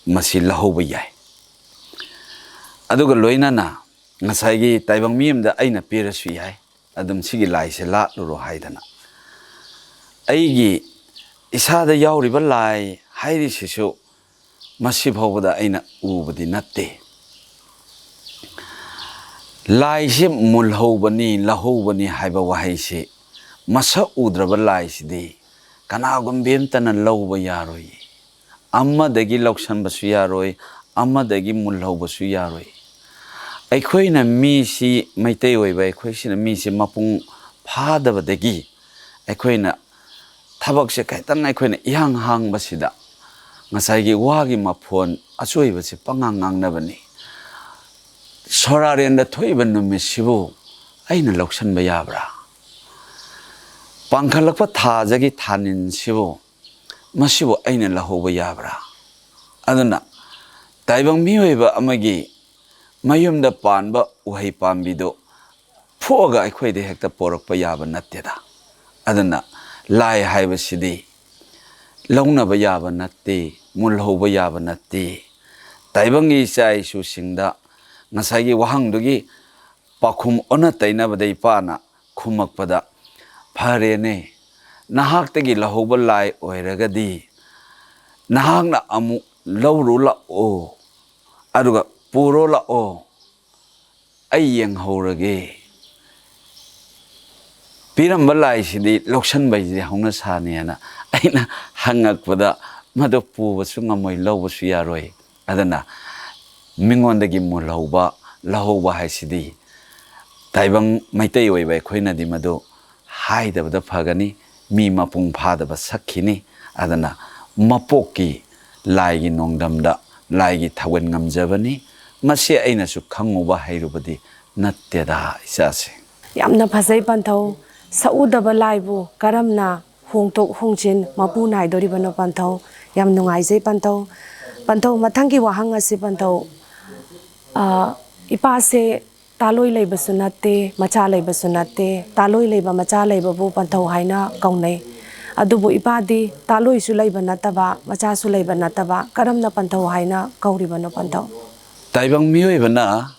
ꯃꯁꯤ ꯂꯧꯍꯧꯕ ꯌꯥꯏ꯫ ꯑꯗꯨꯒ ꯂꯣꯏꯅꯅ ꯉꯁꯥꯏꯒꯤ ꯇꯥꯏꯕꯪ ꯃꯤ ꯑꯃꯗ ꯑꯩꯅ ꯄꯤꯔꯁꯨ ꯌꯥꯏ, ꯑꯗꯨꯝ "ꯁꯤꯒꯤ ꯂꯥꯏꯁꯦ ꯂꯥꯠꯂꯨꯔꯣ" ꯍꯥꯏꯗꯅ꯫ ꯑꯩꯒꯤ ꯏꯁꯥꯗ ꯌꯥꯎꯔꯤꯕ ꯂꯥꯏ ꯍꯥꯏꯔꯤꯁꯤꯁꯨ ꯃꯁꯤ ꯐꯥꯎꯕꯗ ꯑꯩꯅ ꯎꯕꯗꯤ ꯅꯠꯇꯦ꯫ ꯂꯥꯏꯁꯤ ꯃꯨꯜꯍꯧꯕꯅꯤ, ꯂꯧꯍꯧꯕꯅꯤ ꯍꯥꯏꯕ ꯋꯥꯍꯩꯁꯤ, ꯃꯁꯛ ꯎꯗ꯭ꯔꯕ ꯂꯥꯏꯁꯤꯗꯤ ꯀꯅꯥꯒꯨꯝꯕꯤ ꯑꯃꯇꯅ ꯂꯧꯕ ꯌꯥꯔꯣꯏ꯫ ꯑꯃꯗꯒꯤ ꯂꯧꯁꯟꯕꯁꯨ ꯌꯥꯔꯣꯏ, ꯑꯃꯗꯒꯤ ꯃꯨꯜꯍꯧꯕꯁꯨ ꯌꯥꯔꯣꯏ꯫ ꯑꯩꯈꯣꯏꯅ ꯃꯤꯁꯤ, ꯃꯩꯇꯩ ꯑꯣꯏꯕ ꯑꯩꯈꯣꯏꯁꯤꯅ ꯃꯤꯁꯤ ꯃꯄꯨꯡ ꯐꯥꯗꯕꯗꯒꯤ ꯑꯩꯈꯣꯏꯅ ꯊꯕꯛꯁꯦ ꯈꯤꯇꯪ ꯑꯩꯈꯣꯏꯅ ꯏꯍꯥꯡ ꯍꯥꯡꯕꯁꯤꯗ ꯉꯁꯥꯏꯒꯤ ꯋꯥꯒꯤ ꯃꯐꯣꯟ ꯑꯆꯣꯏꯕꯁꯦ ꯄꯉꯥꯡ ꯉꯥꯡꯅꯕꯅꯤ꯫ ꯁꯣꯔꯥꯔꯦꯟꯗ ꯊꯣꯛꯏꯕ ꯅꯨꯃꯤꯠꯁꯤꯕꯨ ꯑꯩꯅ ꯂꯧꯁꯟꯕ ꯌꯥꯕ꯭ꯔꯥ? ꯄꯥꯡꯈꯠꯂꯛꯄ ꯊꯥꯖꯒꯤ ꯊꯥꯅꯤꯟꯁꯤꯕꯨ ꯃꯁꯤꯕꯨ ꯑꯩꯅ ꯂꯧꯍꯧꯕ ꯌꯥꯕ꯭ꯔꯥ? ꯑꯗꯨꯅ ꯇꯥꯏꯕꯪ ꯃꯤꯑꯣꯏꯕ ꯑꯃꯒꯤ ꯃꯌꯨꯝꯗ ꯄꯥꯟꯕ ꯎꯍꯩ ꯄꯥꯝꯕꯤꯗꯨ ꯐꯨꯛꯑꯒ ꯑꯩꯈꯣꯏꯗ ꯍꯦꯛꯇ ꯄꯣꯔꯛꯄ ꯌꯥꯕ ꯅꯠꯇꯦꯗ꯫ ꯑꯗꯨꯅ ꯂꯥꯏ ꯍꯥꯏꯕꯁꯤꯗꯤ ꯂꯧꯅꯕ ꯌꯥꯕ ꯅꯠꯇꯦ, ꯃꯨꯜꯍꯧꯕ ꯌꯥꯕ ꯅꯠꯇꯦ꯫ ꯇꯥꯏꯕꯪꯒꯤ ꯏꯆꯥ ꯏꯁꯨꯁꯤꯡꯗ ꯉꯁꯥꯏꯒꯤ ꯋꯥꯍꯪꯗꯨꯒꯤ ꯄꯥꯎꯈꯨꯝ ꯑꯣꯟꯅ ꯇꯩꯅꯕꯗ ꯏꯄꯥꯅ ꯈꯨꯝꯃꯛꯄꯗ, "ꯐꯔꯦꯅꯦ, ꯅꯍꯥꯛꯇꯒꯤ ꯂꯧꯍꯧꯕ ꯂꯥꯏ ꯑꯣꯏꯔꯒꯗꯤ ꯅꯍꯥꯛꯅ ꯑꯃꯨꯛ ꯂꯧꯔꯨ ꯂꯥꯛꯑꯣ, ꯑꯗꯨꯒ ꯄꯨꯔꯣ ꯂꯥꯛꯑꯣ, ꯑꯩ ꯌꯦꯡꯍꯧꯔꯒꯦ꯫ ꯄꯤꯔꯝꯕ ꯂꯥꯏꯁꯤꯗꯤ ꯂꯧꯁꯟꯕ ꯍꯥꯏꯁꯤꯗꯤ ꯍꯧꯅ ꯁꯥꯅꯤ" ꯍꯥꯏꯅ ꯑꯩꯅ ꯍꯪꯉꯛꯄꯗ, "ꯃꯗꯨ ꯄꯨꯕꯁꯨ ꯉꯝꯃꯣꯏ, ꯂꯧꯕꯁꯨ ꯌꯥꯔꯣꯏ꯫ ꯑꯗꯨꯅ ꯃꯤꯉꯣꯟꯗꯒꯤ ꯃꯨꯜꯍꯧꯕ, ꯂꯧꯍꯧꯕ ꯍꯥꯏꯁꯤꯗꯤ ꯇꯥꯏꯕꯪ ꯃꯩꯇꯩ ꯑꯣꯏꯕ ꯑꯩꯈꯣꯏꯅꯗꯤ ꯃꯗꯨ ꯍꯥꯏꯗꯕꯗ ꯐꯒꯅꯤ꯫ ꯃꯤ ꯃꯄꯨꯡ ꯐꯥꯗꯕ ꯁꯛꯈꯤꯅꯤ꯫ ꯑꯗꯨꯅ ꯃꯄꯣꯛꯀꯤ ꯂꯥꯏꯒꯤ ꯅꯣꯡꯗꯝꯗ ꯂꯥꯏꯒꯤ ꯊꯥꯕꯜ ꯉꯝꯖꯕꯅꯤ꯫ ꯃꯁꯤ ꯑꯩꯅꯁꯨ ꯈꯪꯉꯨꯕ ꯍꯩꯔꯨꯕꯗꯤ ꯅꯠꯇꯦꯗ, ꯏꯆꯥꯁꯦ"꯫ ꯌꯥꯝꯅ ꯐꯖꯩ ꯄꯟꯊꯧ꯫ ꯁꯛꯎꯗꯕ ꯂꯥꯏꯕꯨ ꯀꯔꯝꯅ ꯍꯣꯡꯗꯣꯛ ꯍꯣꯡꯖꯤꯟ ꯃꯄꯨ ꯅꯥꯏꯗꯣꯔꯤꯕꯅꯣ ꯄꯟꯊꯧ? ꯌꯥꯝ ꯅꯨꯡꯉꯥꯏꯖꯩ ꯄꯟꯊꯧ꯫ ꯄꯟꯊꯧ, ꯃꯊꯪꯒꯤ ꯋꯥꯍꯪ ꯑꯁꯤ ꯄꯟꯊꯧ, ꯑ, ꯏꯄꯥꯁꯦ ꯇꯥꯂꯣꯏ ꯂꯩꯕꯁꯨ ꯅꯠꯇꯦ, ꯃꯆꯥ ꯂꯩꯕꯁꯨ ꯅꯠꯇꯦ꯫ ꯇꯥꯂꯣꯏ ꯂꯩꯕ ꯃꯆꯥ ꯂꯩꯕꯕꯨ ꯄꯟꯊꯧ ꯍꯥꯏꯅ ꯀꯧꯅꯩ꯫ ꯑꯗꯨꯕꯨ ꯏꯄꯥꯗꯤ ꯇꯥꯂꯣꯏꯁꯨ ꯂꯩꯕ ꯅꯠꯇꯕ, ꯃꯆꯥꯁꯨ ꯂꯩꯕ ꯅꯠꯇꯕ, ꯀꯔꯝꯅ ꯄꯟꯊꯧ ꯍꯥꯏꯅ ꯀꯧꯔꯤꯕꯅꯣ ꯄꯟꯊꯧ? ꯇꯥꯏꯕꯪ ꯃꯤꯑꯣꯏꯕꯅ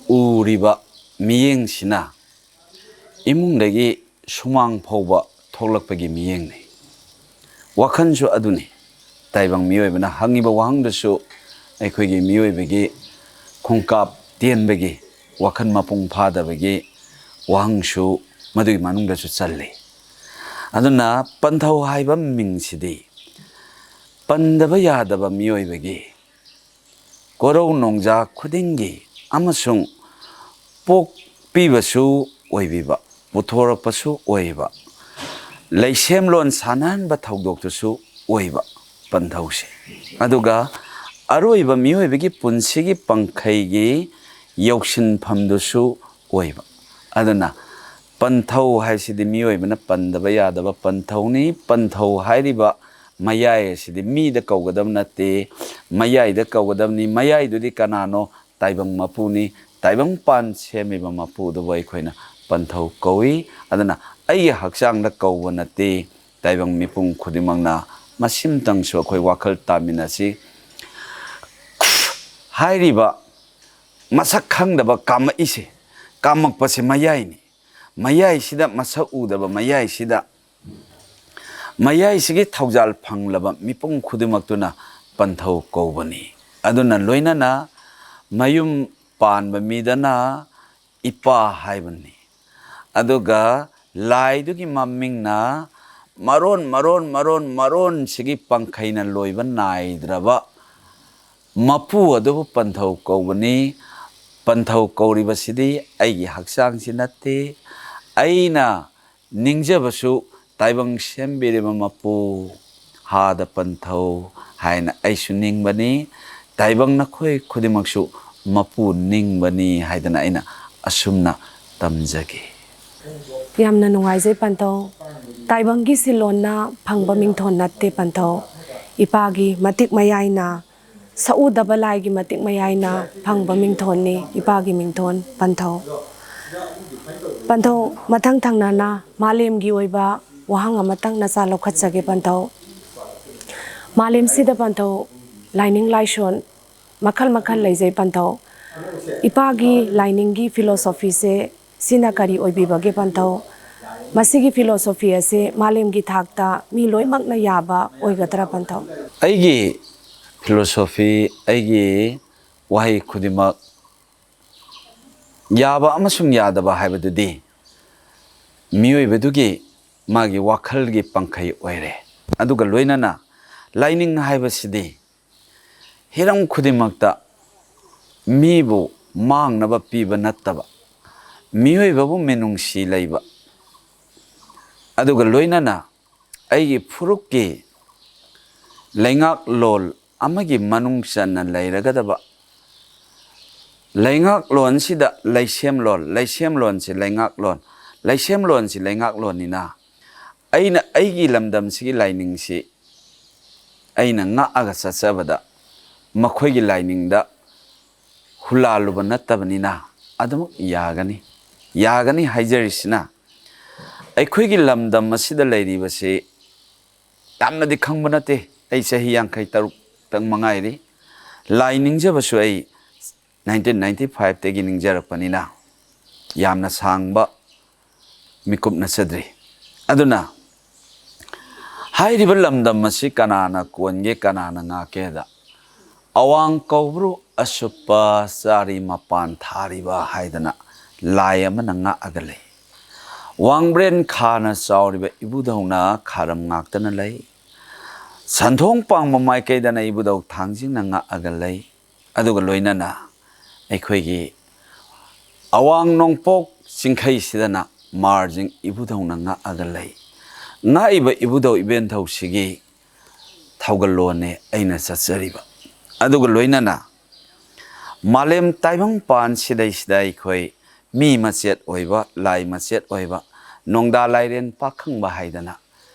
ꯎꯔꯤꯕ ꯃꯤꯠꯌꯦꯡꯁꯤꯅ ꯏꯃꯨꯡꯗꯒꯤ ꯁꯨꯃꯥꯡ ꯐꯥꯎꯕ ꯊꯣꯛꯂꯛꯄꯒꯤ ꯃꯤꯠꯌꯦꯡꯅꯤ꯫ ꯋꯥꯈꯜꯁꯨ ꯑꯗꯨꯅꯤ꯫ ꯇꯥꯏꯕꯪ ꯃꯤꯑꯣꯏꯕꯅ ꯍꯪꯉꯤꯕ ꯋꯥꯍꯪꯗꯨꯁꯨ ꯑꯩꯈꯣꯏꯒꯤ ꯃꯤꯑꯣꯏꯕꯒꯤ ꯈꯣꯡꯀꯥꯞ ꯇꯦꯟꯕꯒꯤ, ꯋꯥꯈꯜ ꯃꯄꯨꯡ ꯐꯥꯗꯕꯒꯤ ꯋꯥꯍꯪꯁꯨ ꯃꯗꯨꯒꯤ ꯃꯅꯨꯡꯗꯁꯨ ꯆꯜꯂꯤ꯫ ꯑꯗꯨꯅ ꯄꯟꯊꯧ ꯍꯥꯏꯕ ꯃꯤꯡꯁꯤꯗꯤ ꯄꯟꯗꯕ ꯌꯥꯗꯕ ꯃꯤꯑꯣꯏꯕꯒꯤ ꯀꯣꯔꯧ ꯅꯣꯡꯖꯥ ꯈꯨꯗꯤꯡꯒꯤ ꯑꯃꯁꯨꯡ ꯄꯣꯛꯄꯤꯕꯁꯨ ꯑꯣꯏꯕꯤꯕ, ꯄꯨꯊꯣꯔꯛꯄꯁꯨ ꯑꯣꯏꯕ, ꯂꯩꯁꯦꯝꯂꯣꯟ ꯁꯥꯟꯅꯍꯟꯕ ꯊꯧꯗꯣꯛꯇꯨꯁꯨ ꯑꯣꯏꯕ ꯄꯟꯊꯧꯁꯦ꯫ ꯑꯗꯨꯒ ꯑꯔꯣꯏꯕ ꯃꯤꯑꯣꯏꯕꯒꯤ ꯄꯨꯟꯁꯤꯒꯤ ꯄꯪꯈꯩꯒꯤ ꯌꯧꯁꯤꯟꯐꯝꯗꯨꯁꯨ ꯑꯣꯏꯕ꯫ ꯑꯗꯨꯅ ꯄꯟꯊꯧ ꯍꯥꯏꯁꯤꯗꯤ ꯃꯤꯑꯣꯏꯕꯅ ꯄꯟꯗꯕ ꯌꯥꯗꯕ ꯄꯟꯊꯧꯅꯤ꯫ ꯄꯟꯊꯧ ꯍꯥꯏꯔꯤꯕ ꯃꯌꯥꯏ ꯑꯁꯤꯗꯤ ꯃꯤꯗ ꯀꯧꯒꯗꯕ ꯅꯠꯇꯦ, ꯃꯌꯥꯏꯗ ꯀꯧꯒꯗꯕꯅꯤ꯫ ꯃꯌꯥꯏꯗꯨꯗꯤ ꯀꯅꯥꯅꯣ? ꯇꯥꯏꯕꯪ ꯃꯄꯨꯅꯤ꯫ ꯇꯥꯏꯕꯪ ꯄꯥꯟ ꯁꯦꯝꯃꯤꯕ ꯃꯄꯨꯗꯨꯕꯨ ꯑꯩꯈꯣꯏꯅ ꯄꯟꯊꯧ ꯀꯧꯏ꯫ ꯑꯗꯨꯅ ꯑꯩꯒꯤ ꯍꯛꯆꯥꯡꯗ ꯀꯧꯕ ꯅꯠꯇꯦ, ꯇꯥꯏꯕꯪ ꯃꯤꯄꯨꯝ ꯈꯨꯗꯤꯡꯃꯛꯅ ꯃꯁꯤꯝꯇꯪꯁꯨ ꯑꯩꯈꯣꯏ ꯋꯥꯈꯜ ꯇꯥꯃꯤꯟꯅꯁꯤ꯫ ꯍꯥꯏꯔꯤꯕ ꯃꯁꯛ ꯈꯪꯗꯕ ꯀꯥꯝꯃꯛꯏꯁꯦ, ꯀꯥꯝꯃꯛꯄꯁꯦ ꯃꯌꯥꯏꯅꯤ꯫ ꯃꯌꯥꯏꯁꯤꯗ ꯃꯁꯛ ꯎꯗꯕ ꯃꯌꯥꯏꯁꯤꯗ, ꯃꯌꯥꯏꯁꯤꯒꯤ ꯊꯧꯖꯥꯜ ꯐꯪꯂꯕ ꯃꯤꯄꯨꯝ ꯈꯨꯗꯤꯡꯃꯛꯇꯨꯅ ꯄꯟꯊꯧ ꯀꯧꯕꯅꯤ꯫ ꯑꯗꯨꯅ ꯂꯣꯏꯅꯅ ꯃꯌꯨꯝ ꯄꯥꯟꯕ ꯃꯤꯗꯅ ꯏꯄꯥ ꯍꯥꯏꯕꯅꯤ꯫ ꯑꯗꯨꯒ ꯂꯥꯏꯗꯨꯒꯤ ꯃꯃꯤꯡꯅ ꯃꯔꯣꯟ, ꯃꯔꯣꯟ, ꯃꯔꯣꯟ, ꯃꯔꯣꯟꯁꯤꯒꯤ ꯄꯪꯈꯩꯅ ꯂꯣꯏꯕ ꯅꯥꯏꯗ꯭ꯔꯕ ꯃꯄꯨ ꯑꯗꯨꯕꯨ ꯄꯟꯊꯧ ꯀꯧꯕꯅꯤ꯫ ꯄꯟꯊꯧ ꯀꯧꯔꯤꯕꯁꯤꯗꯤ ꯑꯩꯒꯤ ꯍꯛꯆꯥꯡꯁꯤ ꯅꯠꯇꯦ꯫ ꯑꯩꯅ ꯅꯤꯡꯖꯕꯁꯨ ꯇꯥꯏꯕꯪ ꯁꯦꯝꯕꯤꯔꯤꯕ ꯃꯄꯨ ꯍꯥꯗ ꯄꯟꯊꯧ ꯍꯥꯏꯅ ꯑꯩꯁꯨ ꯅꯤꯡꯕꯅꯤ꯫ ꯇꯥꯏꯕꯪ ꯅꯈꯣꯏ ꯈꯨꯗꯤꯡꯃꯛꯁꯨ ꯃꯄꯨ ꯅꯤꯡꯕꯅꯤ ꯍꯥꯏꯗꯅ ꯑꯩꯅ ꯑꯁꯨꯝꯅ ꯇꯝꯖꯒꯦ꯫ ꯌꯥꯝꯅ ꯅꯨꯡꯉꯥꯏꯖꯩ ꯄꯟꯊꯧ꯫ ꯇꯥꯏꯕꯪꯒꯤ ꯁꯤꯜꯂꯣꯟꯅ ꯐꯪꯕ ꯃꯤꯡꯊꯣꯟ ꯅꯠꯇꯦ ꯄꯟꯊꯧ꯫ ꯏꯄꯥꯒꯤ ꯃꯇꯤꯛ ꯃꯌꯥꯏꯅ, ꯁꯛꯎꯗꯕ ꯂꯥꯏꯒꯤ ꯃꯇꯤꯛ ꯃꯌꯥꯏꯅ ꯐꯪꯕ ꯃꯤꯡꯊꯣꯟꯅꯤ ꯏꯄꯥꯒꯤ ꯃꯤꯡꯊꯣꯟ ꯄꯟꯊꯧ꯫ ꯄꯟꯊꯧ, ꯃꯊꯪ ꯊꯪꯅꯅ ꯃꯥꯂꯦꯝꯒꯤ ꯑꯣꯏꯕ ꯋꯥꯍꯪ ꯑꯃꯇꯪ ꯅꯆꯥ ꯂꯧꯈꯠꯆꯒꯦ ꯄꯟꯊꯧ꯫ ꯃꯥꯂꯦꯝꯁꯤꯗ ꯄꯟꯊꯧ ꯂꯥꯏꯅꯤꯡ ꯂꯥꯏꯁꯣꯟ ꯃꯈꯜ ꯃꯈꯜ ꯂꯩꯖꯩ ꯄꯟꯊꯧ꯫ ꯏꯄꯥꯒꯤ ꯂꯥꯏꯅꯤꯡꯒꯤ ꯐꯤꯂꯣꯁꯣꯐꯤꯁꯦ ꯁꯤꯅ ꯀꯔꯤ ꯑꯣꯏꯕꯤꯕꯒꯦ ꯄꯟꯊꯧ? ꯃꯁꯤꯒꯤ ꯐꯤꯂꯣꯁꯣꯐꯤ ꯑꯁꯤ ꯃꯥꯂꯦꯝꯒꯤ ꯊꯥꯛꯇ ꯃꯤ ꯂꯣꯏꯅꯃꯛꯅ ꯌꯥꯕ ꯑꯣꯏꯒꯗ꯭ꯔꯥ ꯄꯟꯊꯧ? ꯑꯩꯒꯤ ꯐꯤꯂꯣꯁꯣꯐꯤ, ꯑꯩꯒꯤ ꯋꯥꯍꯩ ꯈꯨꯗꯤꯡꯃꯛ ꯌꯥꯕ ꯑꯃꯁꯨꯡ ꯌꯥꯗꯕ ꯍꯥꯏꯕꯗꯨꯗꯤ ꯃꯤꯑꯣꯏꯕꯗꯨꯒꯤ ꯃꯥꯒꯤ ꯋꯥꯈꯜꯒꯤ ꯄꯪꯈꯩ ꯑꯣꯏꯔꯦ꯫ ꯑꯗꯨꯒ ꯂꯣꯏꯅꯅ ꯂꯥꯏꯅꯤꯡ ꯍꯥꯏꯕꯁꯤꯗꯤ ꯍꯤꯔꯝ ꯈꯨꯗꯤꯡꯃꯛꯇ ꯃꯤꯕꯨ ꯃꯥꯡꯅꯕ ꯄꯤꯕ ꯅꯠꯇꯕ, ꯃꯤꯑꯣꯏꯕꯕꯨ ꯃꯤꯅꯨꯡꯁꯤ ꯂꯩꯕ, ꯑꯗꯨꯒ ꯂꯣꯏꯅꯅ ꯑꯩꯒꯤ ꯐꯨꯔꯨꯞꯀꯤ ꯂꯩꯉꯥꯛꯂꯣꯟ ꯑꯃꯒꯤ ꯃꯅꯨꯡ ꯆꯟꯅ ꯂꯩꯔꯒꯗꯕ, ꯂꯩꯉꯥꯛꯂꯣꯟꯁꯤꯗ ꯂꯩꯁꯦꯝꯂꯣꯟ, ꯂꯩꯁꯦꯝꯂꯣꯟꯁꯤ ꯂꯩꯉꯥꯛꯂꯣꯟ, ꯂꯩꯁꯦꯝꯂꯣꯟꯁꯤ ꯂꯩꯉꯥꯛꯂꯣꯟꯅꯤꯅ, ꯑꯩꯅ ꯑꯩꯒꯤ ꯂꯝꯗꯝꯁꯤꯒꯤ ꯂꯥꯏꯅꯤꯡꯁꯤ ꯑꯩꯅ ꯉꯥꯛꯑꯒ ꯆꯠꯆꯕꯗ ꯃꯈꯣꯏꯒꯤ ꯂꯥꯏꯅꯤꯡꯗ ꯍꯨꯂꯥꯜꯂꯨꯕ ꯅꯠꯇꯕꯅꯤꯅ ꯑꯗꯨꯃꯛ ꯌꯥꯒꯅꯤ꯫ ꯌꯥꯒꯅꯤ ꯍꯥꯏꯖꯔꯤꯁꯤꯅ, ꯑꯩꯈꯣꯏꯒꯤ ꯂꯝꯗꯝ ꯑꯁꯤꯗ ꯂꯩꯔꯤꯕꯁꯤ ꯌꯥꯝꯅꯗꯤ ꯈꯪꯕ ꯅꯠꯇꯦ꯫ ꯑꯩ ꯆꯍꯤ ꯌꯥꯡꯈꯩ ꯇꯔꯨꯛꯇꯪ ꯃꯉꯥꯏꯔꯤ꯫ ꯂꯥꯏ ꯅꯤꯡꯖꯕꯁꯨ ꯑꯩ ꯅꯥꯏꯟꯇꯤꯟ ꯅꯥꯏꯟꯇꯤ ꯐꯥꯏꯚꯇꯒꯤ ꯅꯤꯡꯖꯔꯛꯄꯅꯤꯅ ꯌꯥꯝꯅ ꯁꯥꯡꯕ ꯃꯤꯀꯨꯞ ꯅꯠꯆꯗ꯭ꯔꯤ꯫ ꯑꯗꯨꯅ ꯍꯥꯏꯔꯤꯕ ꯂꯝꯗꯝ ꯑꯁꯤ ꯀꯅꯥꯅ ꯀꯣꯟꯒꯦ, ꯀꯅꯥꯅ ꯉꯥꯛꯀꯦꯗ, "ꯑꯋꯥꯡ ꯀꯧꯕ꯭ꯔꯨ ꯑꯁꯨꯞꯄ ꯆꯥꯔꯤ ꯃꯄꯥꯟ ꯊꯥꯔꯤꯕ" ꯍꯥꯏꯗꯅ ꯂꯥꯏ ꯑꯃꯅ ꯉꯥꯛꯑꯒ ꯂꯩ꯫ ꯋꯥꯡꯕ꯭ꯔꯦꯟ ꯈꯥꯅ ꯆꯥꯎꯔꯤꯕ ꯏꯕꯨꯙꯧꯅ ꯈꯥꯔꯝ ꯉꯥꯛꯇꯅ ꯂꯩ꯫ ꯁꯟꯊꯣꯡ ꯄꯥꯡꯕ ꯃꯥꯏꯀꯩꯗꯅ ꯏꯕꯨꯙꯧ ꯊꯥꯡꯖꯤꯡꯅ ꯉꯥꯛꯑꯒ ꯂꯩ꯫ ꯑꯗꯨꯒ ꯂꯣꯏꯅꯅ ꯑꯩꯈꯣꯏꯒꯤ ꯑꯋꯥꯡ ꯅꯣꯡꯄꯣꯛ ꯆꯤꯡꯈꯩꯁꯤꯗꯅ ꯃꯥꯔꯖꯤꯡ ꯏꯕꯨꯙꯧꯅ ꯉꯥꯛꯑꯒ ꯂꯩ꯫ ꯉꯥꯛꯏꯕ ꯏꯕꯨꯙꯧ ꯏꯕꯦꯟꯊꯧꯁꯤꯒꯤ ꯊꯧꯒꯜꯂꯣꯟꯅꯦ ꯑꯩꯅ ꯆꯠꯆꯔꯤꯕ꯫ ꯑꯗꯨꯒ ꯂꯣꯏꯅꯅ ꯃꯥꯂꯦꯝ ꯇꯥꯏꯕꯪ ꯄꯥꯟ ꯁꯤꯗꯩꯁꯤꯗ ꯑꯩꯈꯣꯏ ꯃꯤ ꯃꯆꯦꯠ ꯑꯣꯏꯕ, ꯂꯥꯏ ꯃꯆꯦꯠ ꯑꯣꯏꯕ, ꯅꯣꯡꯗꯥ ꯂꯥꯏꯔꯦꯟ ꯄꯥꯈꯪꯕ ꯍꯥꯏꯗꯅ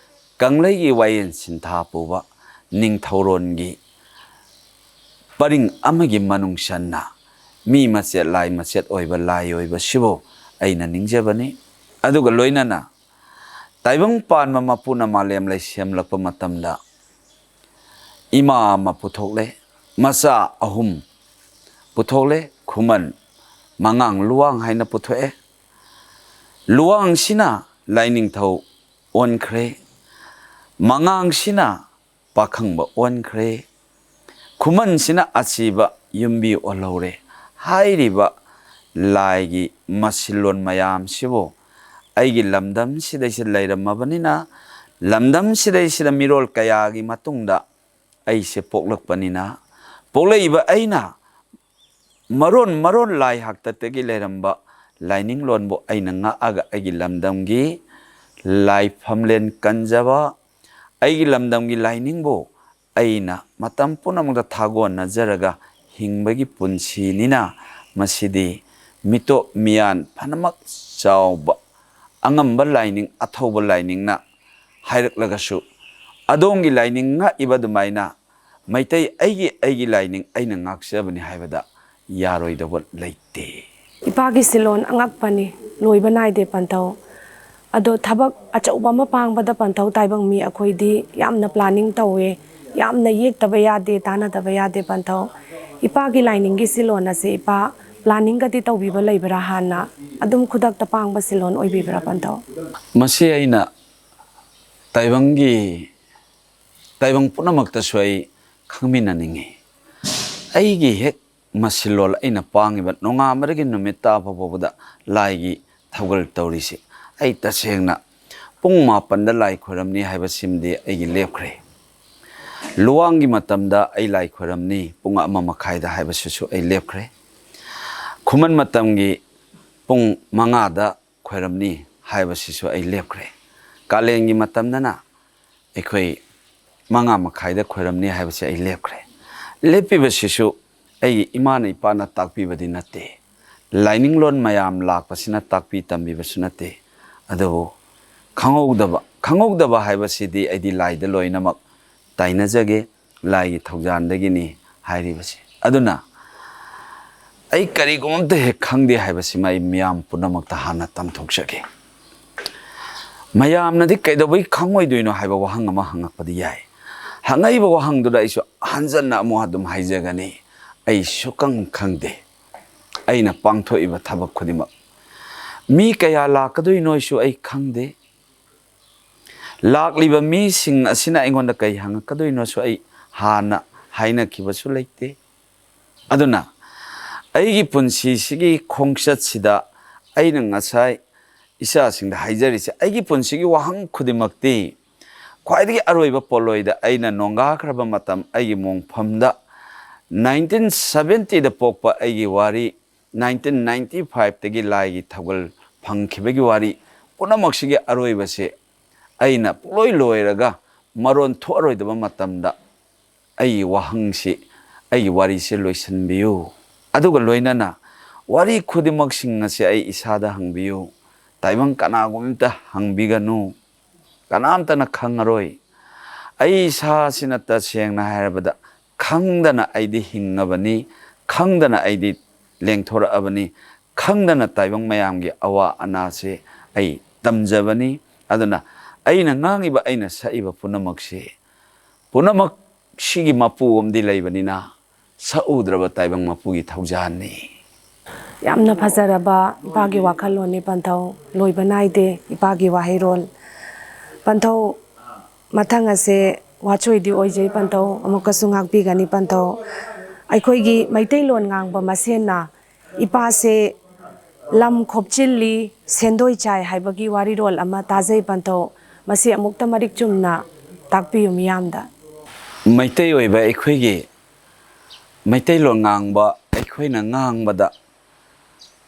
ꯀꯪꯂꯩꯒꯤ ꯋꯥꯌꯦꯟ ꯁꯤꯟꯊꯥ ꯄꯨꯕ ꯅꯤꯡꯊꯧꯔꯣꯟꯒꯤ ꯄꯔꯤꯡ ꯑꯃꯒꯤ ꯃꯅꯨꯡ ꯆꯟꯅ ꯃꯤ ꯃꯆꯦꯠ, ꯂꯥꯏ ꯃꯆꯦꯠ ꯑꯣꯏꯕ ꯂꯥꯏ ꯑꯣꯏꯕꯁꯤꯕꯨ ꯑꯩꯅ ꯅꯤꯡꯖꯕꯅꯤ꯫ ꯑꯗꯨꯒ ꯂꯣꯏꯅꯅ ꯇꯥꯏꯕꯪ ꯄꯥꯟꯕ ꯃꯄꯨꯅ ꯃꯥꯂꯦꯝ ꯂꯩ ꯁꯦꯝꯂꯛꯄ ꯃꯇꯝꯗ ꯏꯃꯥ ꯑꯃ ꯄꯨꯊꯣꯛꯂꯦ, ꯃꯆꯥ ꯑꯍꯨꯝ ꯄꯨꯊꯣꯛꯂꯦ, ꯈꯨꯃꯟ, ꯃꯉꯥꯡ, ꯂꯨꯋꯥꯡ ꯍꯥꯏꯅ ꯄꯨꯊꯣꯛꯑꯦ꯫ ꯂꯨꯋꯥꯡꯁꯤꯅ ꯂꯥꯏꯅꯤꯡꯊꯧ ꯑꯣꯟꯈ꯭ꯔꯦ, ꯃꯉꯥꯡꯁꯤꯅ ꯄꯥꯈꯪꯕ ꯑꯣꯟꯈ꯭ꯔꯦ, ꯈꯨꯃꯟꯁꯤꯅ ꯑꯁꯤꯕ ꯌꯨꯝꯕꯤ ꯑꯣꯜꯍꯧꯔꯦ꯫ ꯍꯥꯏꯔꯤꯕ ꯂꯥꯏꯒꯤ ꯃꯁꯤꯜꯂꯣꯟ ꯃꯌꯥꯝꯁꯤꯕꯨ ꯑꯩꯒꯤ ꯂꯝꯗꯝꯁꯤꯗꯩꯁꯤꯗ ꯂꯩꯔꯝꯃꯕꯅꯤꯅ, ꯂꯝꯗꯝꯁꯤꯗꯩꯁꯤꯗ ꯃꯤꯔꯣꯜ ꯀꯌꯥꯒꯤ ꯃꯇꯨꯡꯗ ꯑꯩꯁꯦ ꯄꯣꯛꯂꯛꯄꯅꯤꯅ, ꯄꯣꯛꯂꯛꯏꯕ ꯑꯩꯅ ꯃꯔꯣꯟ ꯃꯔꯣꯟ ꯂꯥꯏ ꯍꯥꯛꯇꯛꯇꯒꯤ ꯂꯩꯔꯝꯕ ꯂꯥꯏꯅꯤꯡꯂꯣꯟꯕꯨ ꯑꯩꯅ ꯉꯥꯛꯑꯒ ꯑꯩꯒꯤ ꯂꯝꯗꯝꯒꯤ ꯂꯥꯏꯐꯝꯂꯦꯟ ꯀꯟꯖꯕ, ꯑꯩꯒꯤ ꯂꯝꯗꯝꯒꯤ ꯂꯥꯏꯅꯤꯡꯕꯨ ꯑꯩꯅ ꯃꯇꯝ ꯄꯨꯝꯅꯃꯛꯇ ꯊꯥꯒꯣꯟꯅꯖꯔꯒ ꯍꯤꯡꯕꯒꯤ ꯄꯨꯟꯁꯤꯅꯤꯅ, ꯃꯁꯤꯗꯤ ꯃꯤꯇꯣꯞ ꯃꯤꯌꯥꯟ ꯐꯅꯃꯛ ꯆꯥꯎꯕ ꯑꯉꯝꯕ ꯂꯥꯏꯅꯤꯡ, ꯑꯊꯧꯕ ꯂꯥꯏꯅꯤꯡꯅ ꯍꯥꯏꯔꯛꯂꯒꯁꯨ, ꯑꯗꯣꯝꯒꯤ ꯂꯥꯏꯅꯤꯡ ꯉꯥꯛꯏꯕ ꯑꯗꯨꯃꯥꯏꯅ ꯃꯩꯇꯩ ꯑꯩꯒꯤ, ꯑꯩꯒꯤ ꯂꯥꯏꯅꯤꯡ ꯑꯩꯅ ꯉꯥꯛꯆꯕꯅꯤ ꯍꯥꯏꯕꯗ ꯌꯥꯔꯣꯏꯗꯧꯕ ꯂꯩꯇꯦ꯫ ꯏꯄꯥꯒꯤ ꯁꯤꯂꯣꯟ ꯑꯉꯛꯄꯅꯤ, ꯂꯣꯏꯕ ꯅꯥꯏꯗꯦ ꯄꯟꯊꯧ꯫ ꯑꯗꯣ ꯊꯕꯛ ꯑꯆꯧꯕ ꯑꯃ ꯄꯥꯡꯕꯗ ꯄꯟꯊꯧ ꯇꯥꯏꯕꯪ ꯃꯤ ꯑꯩꯈꯣꯏꯗꯤ ꯌꯥꯝꯅ planning ꯇꯧꯋꯦ, ꯌꯥꯝꯅ ꯌꯦꯛꯇꯕ ꯌꯥꯗꯦ, ꯇꯥꯟꯅꯗꯕ ꯌꯥꯗꯦ ꯄꯟꯊꯧ꯫ ꯏꯄꯥꯒꯤ ꯂꯥꯏꯅꯤꯡꯒꯤ ꯁꯤꯂꯣꯟ ꯑꯁꯦ ꯏꯄꯥ planning ꯒꯗꯤ ꯇꯧꯕꯤꯕ ꯂꯩꯕ꯭ꯔꯥ? ꯍꯥꯟꯅ ꯑꯗꯨꯝ ꯈꯨꯗꯛꯇ ꯄꯥꯡꯕ ꯁꯤꯂꯣꯟ ꯑꯣꯏꯕꯤꯕ꯭ꯔꯥ ꯄꯟꯊꯧ? ꯃꯁꯤ ꯑꯩꯅ ꯇꯥꯏꯕꯪꯒꯤ, ꯇꯥꯏꯕꯪ ꯄꯨꯝꯅꯃꯛꯇꯁꯨ ꯑꯩ ꯈꯪꯃꯤꯟꯅꯅꯤꯡꯉꯤ꯫ ꯑꯩꯒꯤ ꯍꯦꯛ ꯃꯁꯤꯂꯣꯟ ꯑꯩꯅ ꯄꯥꯡꯉꯤꯕ ꯅꯣꯡꯉꯥꯟꯕꯗꯒꯤ ꯅꯨꯃꯤꯠ ꯇꯥꯕ ꯐꯥꯎꯕꯗ ꯂꯥꯏꯒꯤ ꯊꯧꯒꯜ ꯇꯧꯔꯤꯁꯤ, ꯑꯩ ꯇꯁꯦꯡꯅ ꯄꯨꯡ ꯃꯥꯄꯟꯗ ꯂꯥꯏ ꯈꯣꯏꯔꯝꯅꯤ ꯍꯥꯏꯕꯁꯤꯃꯗꯤ ꯑꯩꯒꯤ ꯂꯦꯞꯈ꯭ꯔꯦ꯫ ꯂꯨꯋꯥꯡꯒꯤ ꯃꯇꯝꯗ ꯑꯩ ꯂꯥꯏ ꯈꯣꯏꯔꯝꯅꯤ ꯄꯨꯡ ꯑꯃ ꯃꯈꯥꯏꯗ ꯍꯥꯏꯕꯁꯤꯁꯨ ꯑꯩ ꯂꯦꯞꯈ꯭ꯔꯦ꯫ ꯈꯨꯃꯟ ꯃꯇꯝꯒꯤ ꯄꯨꯡ ꯃꯉꯥꯗ ꯈꯣꯏꯔꯝꯅꯤ ꯍꯥꯏꯕꯁꯤꯁꯨ ꯑꯩ ꯂꯦꯞꯈ꯭ꯔꯦ꯫ ꯀꯥꯂꯦꯟꯒꯤ ꯃꯇꯝꯗꯅ ꯑꯩꯈꯣꯏ ꯃꯉꯥ ꯃꯈꯥꯏꯗ ꯈꯣꯏꯔꯝꯅꯤ ꯍꯥꯏꯕꯁꯦ ꯑꯩ ꯂꯦꯞꯈ꯭ꯔꯦ꯫ ꯂꯦꯞꯄꯤꯕꯁꯤꯁꯨ ꯑꯩꯒꯤ ꯏꯃꯥꯅ ꯏꯄꯥꯅ ꯇꯥꯛꯄꯤꯕꯗꯤ ꯅꯠꯇꯦ, ꯂꯥꯏꯅꯤꯡꯂꯣꯟ ꯃꯌꯥꯝ ꯂꯥꯛꯄꯁꯤꯅ ꯇꯥꯛꯄꯤ ꯇꯝꯕꯤꯕꯁꯨ ꯅꯠꯇꯦ꯫ ꯑꯗꯨꯕꯨ ꯈꯪꯍꯧꯗꯕ, ꯈꯪꯍꯧꯗꯕ ꯍꯥꯏꯕꯁꯤꯗꯤ ꯑꯩꯗꯤ ꯂꯥꯏꯗ ꯂꯣꯏꯅꯃꯛ ꯇꯥꯏꯅꯖꯒꯦ, ꯂꯥꯏꯒꯤ ꯊꯧꯖꯥꯟꯗꯒꯤꯅꯤ ꯍꯥꯏꯔꯤꯕꯁꯦ꯫ ꯑꯗꯨꯅ ꯑꯩ ꯀꯔꯤꯒꯨꯝꯕ ꯑꯝꯇ ꯍꯦꯛ ꯈꯪꯗꯦ ꯍꯥꯏꯕꯁꯤꯃ ꯑꯩ ꯃꯤꯌꯥꯝ ꯄꯨꯝꯅꯃꯛꯇ ꯍꯥꯟꯅ ꯇꯝꯊꯣꯛꯆꯒꯦ꯫ ꯃꯌꯥꯝꯅꯗꯤ ꯀꯩꯗꯧꯕꯩ ꯈꯪꯉꯣꯏꯗꯣꯏꯅꯣ ꯍꯥꯏꯕ ꯋꯥꯍꯪ ꯑꯃ ꯍꯪꯉꯛꯄꯗꯤ ꯌꯥꯏ꯫ ꯍꯪꯉꯛꯏꯕ ꯋꯥꯍꯪꯗꯨꯗ ꯑꯩꯁꯨ ꯍꯟꯖꯟꯅ ꯑꯃꯨꯛ ꯑꯗꯨꯝ ꯍꯥꯏꯖꯒꯅꯤ, ꯑꯩ ꯁꯨꯛꯈꯪ ꯈꯪꯗꯦ꯫ ꯑꯩꯅ ꯄꯥꯡꯊꯣꯛꯏꯕ ꯊꯕꯛ ꯈꯨꯗꯤꯡꯃꯛ ꯃꯤ ꯀꯌꯥ ꯂꯥꯛꯀꯗꯣꯏꯅꯣꯁꯨ ꯑꯩ ꯈꯪꯗꯦ꯫ ꯂꯥꯛꯂꯤꯕ ꯃꯤꯁꯤꯡ ꯑꯁꯤꯅ ꯑꯩꯉꯣꯟꯗ ꯀꯩ ꯍꯪꯉꯛꯀꯗꯣꯏꯅꯣꯁꯨ ꯑꯩ ꯍꯥꯟꯅ ꯍꯥꯏꯅꯈꯤꯕꯁꯨ ꯂꯩꯇꯦ꯫ ꯑꯗꯨꯅ ꯑꯩꯒꯤ ꯄꯨꯟꯁꯤꯁꯤꯒꯤ ꯈꯣꯡꯆꯠꯁꯤꯗ ꯑꯩꯅ ꯉꯁꯥꯏ ꯏꯆꯥꯁꯤꯡꯗ ꯍꯥꯏꯖꯔꯤꯁꯦ, ꯑꯩꯒꯤ ꯄꯨꯟꯁꯤꯒꯤ ꯋꯥꯍꯪ ꯈꯨꯗꯤꯡꯃꯛꯇꯤ ꯈ꯭ꯋꯥꯏꯗꯒꯤ ꯑꯔꯣꯏꯕ ꯄꯣꯠꯂꯣꯏꯗ ꯑꯩꯅ ꯅꯣꯡꯒꯥꯈ꯭ꯔꯕ ꯃꯇꯝ ꯑꯩꯒꯤ ꯃꯣꯡꯐꯝꯗ nineteen seventy ꯗ ꯄꯣꯛꯄ ꯑꯩꯒꯤ ꯋꯥꯔꯤ, nineteen ninety five ꯇꯒꯤ ꯂꯥꯏꯒꯤ ꯊꯧꯒꯜ ꯐꯪꯈꯤꯕꯒꯤ ꯋꯥꯔꯤ ꯄꯨꯝꯅꯃꯛꯁꯤꯒꯤ ꯑꯔꯣꯏꯕꯁꯦ ꯑꯩꯅ ꯄꯨꯡꯂꯣꯏ ꯂꯣꯏꯔꯒ ꯃꯔꯣꯟ ꯊꯣꯛꯑꯔꯣꯏꯗꯕ ꯃꯇꯝꯗ ꯑꯩꯒꯤ ꯋꯥꯍꯪꯁꯤ, ꯑꯩꯒꯤ ꯋꯥꯔꯤꯁꯦ ꯂꯣꯏꯁꯤꯟꯕꯤꯌꯨ꯫ ꯑꯗꯨꯒ ꯂꯣꯏꯅꯅ ꯋꯥꯔꯤ ꯈꯨꯗꯤꯡꯃꯛꯁꯤꯡ ꯑꯁꯤ ꯑꯩ ꯏꯁꯥꯗ ꯍꯪꯕꯤꯌꯨ꯫ ꯇꯥꯏꯕꯪ ꯀꯅꯥꯒꯨꯝꯕ ꯑꯝꯇ ꯍꯪꯕꯤꯒꯅꯨ꯫ ꯀꯅꯥꯝꯇꯅ ꯈꯪꯉꯔꯣꯏ꯫ ꯑꯩ ꯏꯁꯥꯁꯤꯅ ꯇꯁꯦꯡꯅ ꯍꯥꯏꯔꯕꯗ ꯈꯪꯗꯅ ꯑꯩꯗꯤ ꯍꯤꯡꯉꯕꯅꯤ, ꯈꯪꯗꯅ ꯑꯩꯗꯤ ꯂꯦꯡꯊꯣꯔꯛꯑꯕꯅꯤ, ꯈꯪꯗꯅ ꯇꯥꯏꯕꯪ ꯃꯌꯥꯝꯒꯤ ꯑꯋꯥ ꯑꯅꯥꯁꯦ ꯑꯩ ꯇꯝꯖꯕꯅꯤ꯫ ꯑꯗꯨꯅ ꯑꯩꯅ ꯉꯥꯡꯉꯤꯕ, ꯑꯩꯅ ꯁꯛꯏꯕ ꯄꯨꯝꯅꯃꯛꯁꯤ, ꯄꯨꯝꯅꯃꯛ ꯁꯤꯒꯤ ꯃꯄꯨ ꯑꯃꯗꯤ ꯂꯩꯕꯅꯤꯅ, ꯁꯛꯎꯗ꯭ꯔꯕ ꯇꯥꯏꯕꯪ ꯃꯄꯨꯒꯤ ꯊꯧꯖꯥꯜꯅꯤ꯫ ꯌꯥꯝꯅ ꯐꯖꯔꯕ ꯏꯄꯥꯒꯤ ꯋꯥꯈꯜꯂꯣꯟꯅꯤ ꯄꯟꯊꯧ꯫ ꯂꯣꯏꯕ ꯅꯥꯏꯗꯦ ꯏꯄꯥꯒꯤ ꯋꯥꯍꯩꯔꯣꯜ꯫ ꯄꯟꯊꯧ, ꯃꯊꯪ ꯑꯁꯦ ꯋꯥꯆꯣꯏꯗꯤ ꯑꯣꯏꯖꯩ ꯄꯟꯊꯧ, ꯑꯃꯨꯛꯀꯁꯨ ꯉꯥꯛꯄꯤꯒꯅꯤ ꯄꯟꯊꯧ꯫ ꯑꯩꯈꯣꯏꯒꯤ ꯃꯩꯇꯩꯂꯣꯟ ꯉꯥꯡꯕ ꯃꯁꯦꯟꯅ ꯏꯄꯥꯁꯦ ꯂꯝ ꯈꯣꯞꯆꯤꯜꯂꯤ, ꯁꯦꯟꯗꯣꯏ ꯆꯥꯏ ꯍꯥꯏꯕꯒꯤ ꯋꯥꯔꯤꯔꯣꯜ ꯑꯃ ꯇꯥꯖꯩ ꯄꯟꯊꯧ꯫ ꯃꯁꯤ ꯑꯃꯨꯛꯇ ꯃꯔꯤꯛ ꯆꯨꯝꯅ ꯇꯥꯛꯄꯤꯌꯨ ꯃꯤꯌꯥꯝꯗ꯫ ꯃꯩꯇꯩ ꯑꯣꯏꯕ ꯑꯩꯈꯣꯏꯒꯤ ꯃꯩꯇꯩꯂꯣꯟ ꯉꯥꯡꯕ ꯑꯩꯈꯣꯏꯅ ꯉꯥꯡꯕꯗ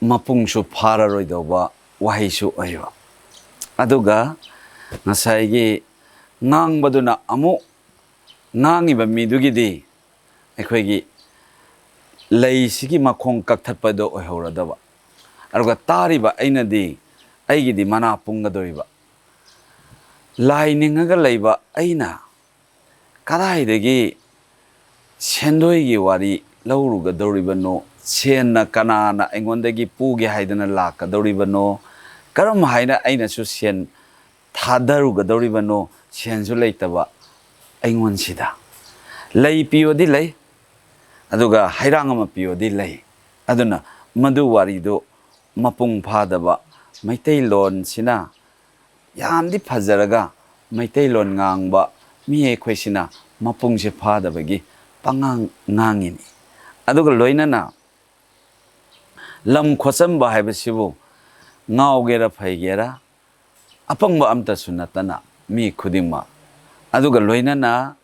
ꯃꯄꯨꯡꯁꯨ ꯐꯥꯔꯔꯣꯏꯗꯧꯕ ꯋꯥꯍꯩꯁꯨ ꯑꯣꯏꯕ, ꯑꯗꯨꯒ ꯉꯁꯥꯏꯒꯤ ꯉꯥꯡꯕꯗꯨꯅ ꯑꯃꯨꯛ ꯉꯥꯡꯉꯤꯕ ꯃꯤꯗꯨꯒꯤꯗꯤ ꯑꯩꯈꯣꯏꯒꯤ ꯂꯩꯁꯤꯒꯤ ꯃꯈꯣꯡ ꯀꯛꯊꯠꯄꯗꯣ ꯑꯣꯏꯍꯧꯔꯗꯕ, ꯑꯗꯨꯒ ꯇꯥꯔꯤꯕ ꯑꯩꯅꯗꯤ ꯑꯩꯒꯤꯗꯤ ꯃꯅꯥ ꯄꯨꯡꯒꯗꯧꯔꯤꯕ꯫ ꯂꯥꯏ ꯅꯤꯡꯉꯒ ꯂꯩꯕ ꯑꯩꯅ ꯀꯗꯥꯏꯗꯒꯤ ꯁꯦꯟꯗꯣꯏꯒꯤ ꯋꯥꯔꯤ ꯂꯧꯔꯨꯒꯗꯧꯔꯤꯕꯅꯣ? ꯁꯦꯟꯅ ꯀꯅꯥꯅ ꯑꯩꯉꯣꯟꯗꯒꯤ ꯄꯨꯒꯦ ꯍꯥꯏꯗꯅ ꯂꯥꯛꯀꯗꯧꯔꯤꯕꯅꯣ? ꯀꯔꯝ ꯍꯥꯏꯅ ꯑꯩꯅꯁꯨ ꯁꯦꯟ ꯊꯥꯗꯔꯨꯒꯗꯧꯔꯤꯕꯅꯣ? ꯁꯦꯟꯁꯨ ꯂꯩꯇꯕ ꯑꯩꯉꯣꯟꯁꯤꯗ꯫ ꯂꯩ ꯄꯤꯌꯣꯗꯤ ꯂꯩ, ꯑꯗꯨꯒ ꯍꯩꯔꯥꯡ ꯑꯃ ꯄꯤꯌꯣꯗꯤ ꯂꯩ꯫ ꯑꯗꯨꯅ ꯃꯗꯨ ꯋꯥꯔꯤꯗꯨ ꯃꯄꯨꯡ ꯐꯥꯗꯕ, ꯃꯩꯇꯩꯂꯣꯟꯁꯤꯅ ꯌꯥꯝꯗꯤ ꯐꯖꯔꯒ ꯃꯩꯇꯩꯂꯣꯟ ꯉꯥꯡꯕ ꯃꯤ ꯑꯩꯈꯣꯏꯁꯤꯅ ꯃꯄꯨꯡꯁꯦ ꯐꯥꯗꯕꯒꯤ ꯄꯉꯥꯡ ꯉꯥꯡꯉꯤꯅꯤ꯫ ꯑꯗꯨꯒ ꯂꯣꯏꯅꯅ ꯂꯝ ꯈꯣꯠꯆꯟꯕ ꯍꯥꯏꯕꯁꯤꯕꯨ ꯉꯥꯎꯒꯦꯔꯥ ꯐꯩꯒꯦꯔꯥ ꯑꯄꯪꯕ ꯑꯝꯇꯁꯨ ꯅꯠꯇꯅ ꯃꯤ ꯈꯨꯗꯤꯡꯃꯛ, ꯑꯗꯨꯒ ꯂꯣꯏꯅꯅ